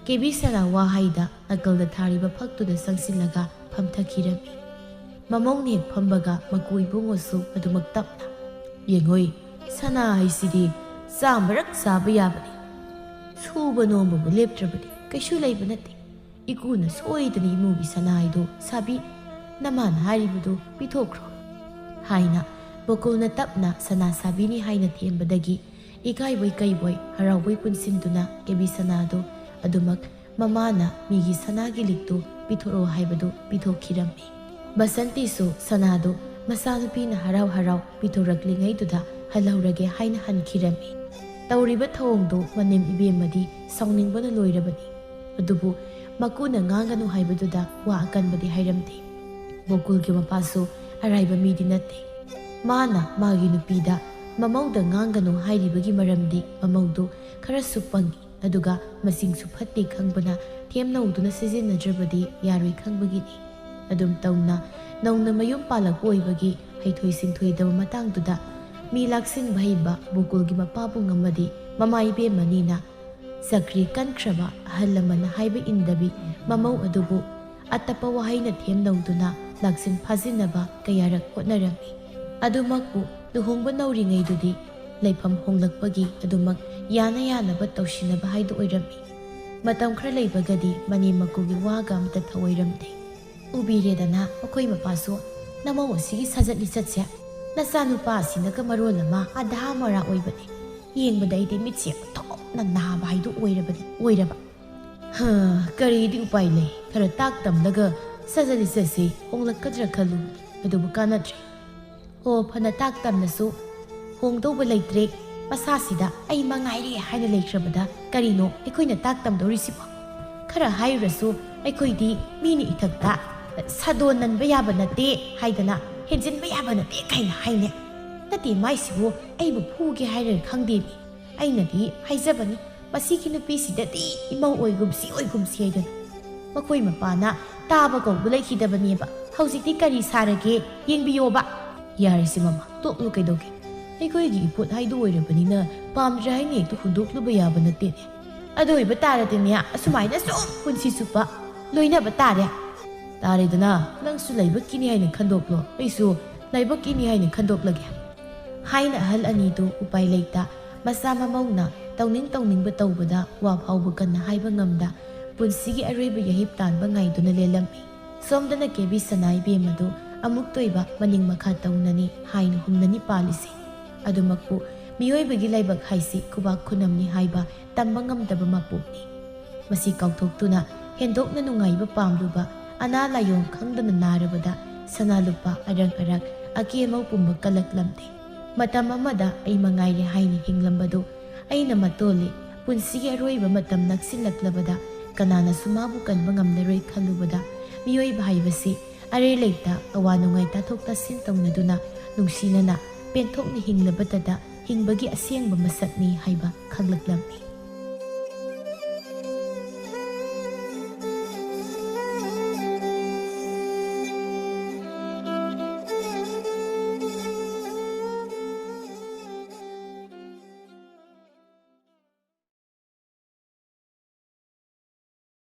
ꯀꯦꯕꯤ ꯁꯅꯥ ꯋꯥ ꯍꯥꯏꯗ ꯅꯥꯀꯜꯗ ꯊꯥꯔꯤꯕ ꯐꯛꯇꯨꯗ ꯆꯪꯁꯤꯜꯂꯒ ꯐꯝꯊꯈꯤꯔꯝꯃꯤ꯫ ꯃꯃꯧꯅ ꯍꯦꯛ ꯐꯝꯕꯒ ꯃꯀꯨ ꯏꯕꯨꯡꯉꯣꯁꯨ ꯑꯗꯨꯃꯛ ꯇꯞꯅ, "ꯌꯦꯡꯉꯣꯏ, ꯁꯅꯥ ꯍꯥꯏꯁꯤꯗꯤ ꯆꯥꯝꯃꯔꯛ ꯆꯥꯕ ꯌꯥꯕꯅꯤ꯫ ꯁꯨꯕ ꯅꯣꯝꯕꯕꯨ ꯂꯦꯞꯇ꯭ꯔꯕꯗꯤ ꯀꯩꯁꯨ ꯂꯩꯕ ꯅꯠꯇꯦ꯫ ꯏꯀꯨꯅ ꯁꯣꯏꯗꯅ ꯏꯃꯨꯡꯒꯤ ꯁꯅꯥ ꯍꯥꯏꯗꯨ ꯁꯥꯕꯤ, ꯅꯃꯥꯅ ꯍꯥꯏꯔꯤꯕꯗꯨ ꯄꯤꯊꯣꯛꯈ꯭ꯔꯣ" ꯍꯥꯏꯅ ꯕꯣꯀꯨꯜꯅ ꯇꯞꯅ ꯁꯅꯥ ꯁꯥꯕꯤꯅꯤ ꯍꯥꯏꯅ ꯊꯦꯝꯕꯗꯒꯤ ꯏꯀꯥꯏꯕꯣꯏ ꯀꯩꯕꯣꯏ ꯍꯔꯥꯎꯕꯣꯏ ꯄꯨꯟꯁꯤꯟꯗꯨꯅ ꯀꯦꯕꯤ ꯁꯅꯥꯗꯨ ꯑꯗꯨꯃꯛ ꯃꯃꯥꯅ ꯃꯤꯒꯤ ꯁꯅꯥꯒꯤ ꯂꯤꯛꯇꯨ ꯄꯤꯊꯣꯔꯛꯑꯣ ꯍꯥꯏꯕꯗꯨ ꯄꯤꯊꯣꯛꯈꯤꯔꯝꯃꯤ꯫ ꯕꯁꯟꯇꯤꯁꯨ ꯁꯅꯥꯗꯨ ꯃꯆꯥꯅꯨꯄꯤꯅ ꯍꯔꯥꯎ ꯍꯔꯥꯎ ꯄꯤꯊꯣꯔꯛꯂꯤꯉꯩꯗꯨꯗ ꯍꯜꯍꯧꯔꯒꯦ ꯍꯥꯏꯅ ꯍꯟꯈꯤꯔꯝꯃꯤ꯫ ꯇꯧꯔꯤꯕ ꯊꯧꯑꯣꯡꯗꯨ ꯃꯅꯦꯝ ꯏꯕꯦꯝꯃꯗꯤ ꯁꯥꯎꯅꯤꯡꯕꯅ ꯂꯣꯏꯔꯕꯅꯤ꯫ ꯑꯗꯨꯕꯨ ꯃꯀꯨꯅ ꯉꯥꯡꯒꯅꯨ ꯍꯥꯏꯕꯗꯨꯗ ꯋꯥ ꯑꯀꯟꯕꯗꯤ ꯍꯥꯏꯔꯝꯗꯦ꯫ ꯕꯣꯀꯨꯜꯒꯤ ꯃꯄꯥꯁꯨ ꯑꯔꯥꯏꯕ ꯃꯤꯗꯤ ꯅꯠꯇꯦ꯫ ꯃꯥꯅ ꯃꯥꯒꯤ ꯅꯨꯄꯤꯗ ꯃꯃꯧꯗ ꯉꯥꯡꯒꯅꯨ ꯍꯥꯏꯔꯤꯕꯒꯤ ꯃꯔꯝꯗꯤ ꯃꯃꯧꯗꯨ ꯈꯔꯁꯨ ꯄꯪꯉꯤ, ꯑꯗꯨꯒ ꯃꯁꯤꯡꯁꯨ ꯐꯠꯇꯦ ꯈꯪꯕꯅ ꯊꯦꯝꯅꯧꯗꯨꯅ ꯁꯤꯖꯤꯟꯅꯗ꯭ꯔꯕꯗꯤ ꯌꯥꯔꯣꯏ ꯈꯪꯕꯒꯤꯅꯤ꯫ ꯑꯗꯨꯝ ꯇꯧꯅ ꯅꯧꯅ ꯃꯌꯨꯝ ꯄꯥꯜꯂꯛꯄ ꯑꯣꯏꯕꯒꯤ ꯍꯩꯊꯣꯏ ꯁꯤꯡꯊꯣꯏꯗꯕ ꯃꯇꯥꯡꯗꯨꯗ ꯃꯤ ꯂꯥꯛꯁꯤꯟꯕ ꯍꯩꯕ ꯕꯣꯀꯨꯜꯒꯤ ꯃꯄꯥꯕꯨꯡ ꯑꯃꯗꯤ ꯃꯃꯥ ꯏꯕꯦꯝꯃꯅꯤꯅ ꯆꯀ꯭ꯔꯤ ꯀꯟꯈ꯭ꯔꯕ ꯑꯍꯜ ꯂꯃꯟꯅ ꯍꯥꯏꯕ ꯏꯟꯗꯕꯤ ꯃꯃꯧ ꯑꯗꯨꯕꯨ ꯑꯇꯞꯄ ꯋꯥꯍꯩꯅ ꯊꯦꯝꯅꯧꯗꯨꯅ ꯂꯥꯛꯁꯤꯟ ꯐꯥꯖꯤꯟꯅꯕ ꯀꯌꯥꯔꯛ ꯍꯣꯠꯅꯔꯝꯃꯤ꯫ ꯑꯗꯨꯃꯛꯄꯨ ꯂꯨꯍꯣꯡꯕ ꯅꯧꯔꯤꯉꯩꯗꯨꯗꯤ ꯂꯩꯐꯝ ꯍꯣꯡꯂꯛꯄꯒꯤ ꯑꯗꯨꯃꯛ ꯌꯥꯅ ꯌꯥꯅꯕ ꯇꯧꯁꯤꯟꯅꯕ ꯍꯥꯏꯗꯨ ꯑꯣꯏꯔꯝꯃꯤ꯫ ꯃꯇꯝ ꯈꯔ ꯂꯩꯕꯒꯗꯤ ꯃꯅꯦꯝ ꯃꯀꯨꯒꯤ ꯋꯥꯒ ꯑꯃꯇ ꯊꯧꯑꯣꯏꯔꯝꯗꯦ꯫ ꯎꯕꯤꯔꯦꯗꯅ, ꯑꯩꯈꯣꯏ ꯃꯄꯥꯁꯨ ꯅꯃꯧ ꯑꯁꯤꯒꯤ ꯁꯥꯖꯠ ꯂꯤꯆꯠꯁꯦ꯫ ꯅꯆꯥꯅꯨꯄꯥ ꯑꯁꯤꯅꯒ ꯃꯔꯣꯜ ꯑꯃ ꯑꯙꯥ ꯃꯣꯔꯥ ꯑꯣꯏꯕꯅꯦ꯫ ꯌꯦꯡꯕꯗ ꯑꯩꯗꯤ ꯃꯤꯠꯁꯦ ꯑꯣꯟꯊꯣꯛꯅ ꯅꯥꯕ ꯍꯥꯏꯗꯨ ꯑꯣꯏꯔꯕꯅꯤ, ꯑꯣꯏꯔꯕ꯫ ꯍꯥ, ꯀꯔꯤꯗꯤ ꯎꯄꯥꯏ ꯂꯩ? ꯈꯔ ꯇꯥꯛ ꯇꯝꯂꯒ ꯁꯥꯖꯠ ꯂꯤꯆꯠꯁꯦ ꯍꯣꯡꯂꯛꯀꯗ꯭ꯔꯥ ꯈꯜꯂꯨ, ꯑꯗꯨꯕꯨ ꯀꯥꯟꯅꯗ꯭ꯔꯦ꯫ ꯑꯣ, ꯐꯅ ꯇꯥꯛ ꯇꯝꯅꯁꯨ ꯍꯣꯡꯗꯧꯕ ꯂꯩꯇ꯭ꯔꯦ꯫ ꯃꯁꯥꯁꯤꯗ ꯑꯩ ꯃꯉꯥꯏꯔꯦ ꯍꯥꯏꯅ ꯂꯩꯈ꯭ꯔꯕꯗ ꯀꯔꯤꯅꯣ ꯑꯩꯈꯣꯏꯅ ꯇꯥꯛ ꯇꯝꯗꯧꯔꯤꯁꯤꯕꯣ? ꯈꯔ ꯍꯥꯏꯔꯨꯔꯁꯨ ꯑꯩꯈꯣꯏꯗꯤ ꯃꯤꯅ ꯏꯊꯛꯇ ꯁꯥꯗꯣꯟ ꯅꯟꯕ ꯌꯥꯕ ꯅꯠꯇꯦ ꯍꯥꯏꯗꯅ, ꯍꯦꯟꯖꯤꯟꯕ ꯌꯥꯕ ꯅꯠꯇꯦ ꯀꯥꯏꯅ ꯍꯥꯏꯅꯦ꯫ ꯅꯠꯇꯦ, ꯃꯥꯏꯁꯤꯕꯨ ꯑꯩꯕꯨ ꯐꯨꯒꯦ ꯍꯥꯏꯔ ꯈꯪꯗꯦ꯫ ꯑꯩꯅꯗꯤ ꯍꯥꯏꯖꯕꯅꯤ, ꯃꯁꯤꯒꯤ ꯅꯨꯄꯤꯁꯤꯗꯗꯤ ꯏꯃꯧ ꯑꯣꯏꯒꯨꯝꯁꯤ ꯑꯣꯏꯒꯨꯝꯁꯤ ꯍꯥꯏꯗꯅ꯫ ꯃꯈꯣꯏ ꯃꯄꯥꯅ ꯇꯥꯕ ꯀꯧꯕ ꯂꯩꯈꯤꯗꯕꯅꯦꯕ꯫ ꯍꯧꯖꯤꯛꯇꯤ ꯀꯔꯤ ꯁꯥꯔꯒꯦ ꯌꯦꯡꯕꯤꯌꯣꯕ꯫ ꯌꯥꯔꯦꯁꯦ ꯃꯃꯥ, ꯇꯣꯛꯂꯨ ꯀꯩꯗꯧꯒꯦ? ꯑꯩꯈꯣꯏꯒꯤ ꯏꯄꯣꯠ ꯍꯥꯏꯗꯨ ꯑꯣꯏꯔꯕꯅꯤꯅ ꯄꯥꯝꯗ꯭ꯔꯦ ꯍꯥꯏꯅ ꯍꯦꯛꯇ ꯍꯨꯟꯗꯣꯛꯂꯨꯕ ꯌꯥꯕ ꯅꯠꯇꯦꯅꯦ꯫ ꯑꯗꯨ ꯑꯣꯏꯕ ꯇꯥꯔꯗꯤꯅꯦ, ꯑꯁꯨꯃꯥꯏꯅ ꯁꯨꯝ ꯄꯨꯟꯁꯤ ꯆꯨꯞꯄ ꯂꯣꯏꯅꯕ ꯇꯥꯔꯦ꯫ ꯇꯥꯔꯦꯗꯅ, ꯅꯪꯁꯨ ꯂꯥꯏꯕꯛꯀꯤꯅꯤ ꯍꯥꯏꯅ ꯈꯟꯗꯣꯛꯂꯣ, ꯑꯩꯁꯨ ꯂꯥꯏꯕꯛꯀꯤꯅꯤ ꯍꯥꯏꯅ ꯈꯟꯗꯣꯛꯂꯒꯦ꯫ ꯍꯥꯏꯅ ꯑꯍꯜ ꯑꯅꯤꯗꯨ ꯎꯄꯥꯏ ꯂꯩꯇ ꯃꯆꯥ ꯃꯃꯧꯅ ꯇꯧꯅꯤꯡ ꯇꯧꯅꯤꯡꯕ ꯇꯧꯕꯗ ꯋꯥ ꯐꯥꯎꯕ ꯀꯟꯅ ꯍꯥꯏꯕ ꯉꯝꯗ ꯄꯨꯟꯁꯤꯒꯤ ꯑꯔꯣꯏꯕ ꯌꯥꯍꯤꯞ ꯇꯥꯟꯕ ꯉꯥꯏꯗꯨꯅ ꯂꯦꯜꯂꯝꯃꯤ꯫ ꯁꯣꯝꯗꯅ ꯀꯦꯕꯤ ꯁꯅꯥ ꯏꯕꯦꯝꯃꯗꯨ ꯑꯃꯨꯛꯇꯣꯏꯕ ꯃꯅꯤꯡ ꯃꯈꯥ ꯇꯧꯅꯅꯤ ꯍꯥꯏꯅ ꯍꯨꯝꯅꯅꯤ ꯄꯥꯜꯂꯤꯁꯦ꯫ ꯑꯗꯨꯃꯛꯄꯨ ꯃꯤꯑꯣꯏꯕꯒꯤ ꯂꯥꯏꯕꯛ ꯍꯥꯏꯁꯤ ꯈꯨꯕꯥꯛ ꯈꯨꯅꯝꯅꯤ ꯍꯥꯏꯕ ꯇꯝꯕ ꯉꯝꯗꯕ ꯃꯄꯣꯛꯅꯤ꯫ ꯃꯁꯤ ꯀꯥꯎꯊꯣꯛꯇꯨꯅ ꯍꯦꯟꯗꯣꯛꯅ ꯅꯨꯡꯉꯥꯏꯕ ꯄꯥꯝꯂꯨꯕ, ꯑꯅꯥ ꯂꯥꯏꯌꯣꯡ ꯈꯪꯗꯅ ꯅꯥꯔꯕꯗ ꯁꯅꯥ ꯂꯨꯄꯥ ꯑꯔꯪ ꯑꯔꯥꯛ ꯑꯀꯦ ꯑꯃꯧ ꯄꯨꯝꯕ ꯀꯜꯂꯛꯂꯝꯗꯦ꯫ ꯃꯇꯝ ꯑꯃꯗ ꯑꯩ ꯃꯉꯥꯏꯔꯦ ꯍꯥꯏꯅ ꯍꯤꯡꯂꯝꯕꯗꯨ ꯑꯩꯅ ꯃꯇꯣꯜꯂꯤ꯫ ꯄꯨꯟꯁꯤꯒꯤ ꯑꯔꯣꯏꯕ ꯃꯇꯝ ꯅꯛꯁꯤꯜꯂꯛꯂꯕꯗ ꯀꯅꯥꯅꯁꯨ ꯃꯥꯕꯨ ꯀꯟꯕ ꯉꯝꯂꯔꯣꯏ ꯈꯜꯂꯨꯕꯗ ꯃꯤꯑꯣꯏꯕ ꯍꯥꯏꯕꯁꯤ ꯑꯔꯩ ꯂꯩꯇ, ꯑꯋꯥ ꯅꯨꯡꯉꯥꯏ ꯇꯥꯊꯣꯛ ꯇꯥꯁꯤꯟ ꯇꯧꯅꯗꯨꯅ ꯅꯨꯡꯁꯤꯅꯅ ꯄꯦꯟꯊꯣꯛꯅ ꯍꯤꯡꯂꯕꯇꯗ ꯍꯤꯡꯕꯒꯤ ꯑꯁꯦꯡꯕ ꯃꯁꯛꯅꯤ ꯍꯥꯏꯕ ꯈꯪꯂꯛꯂꯝꯃꯤ꯫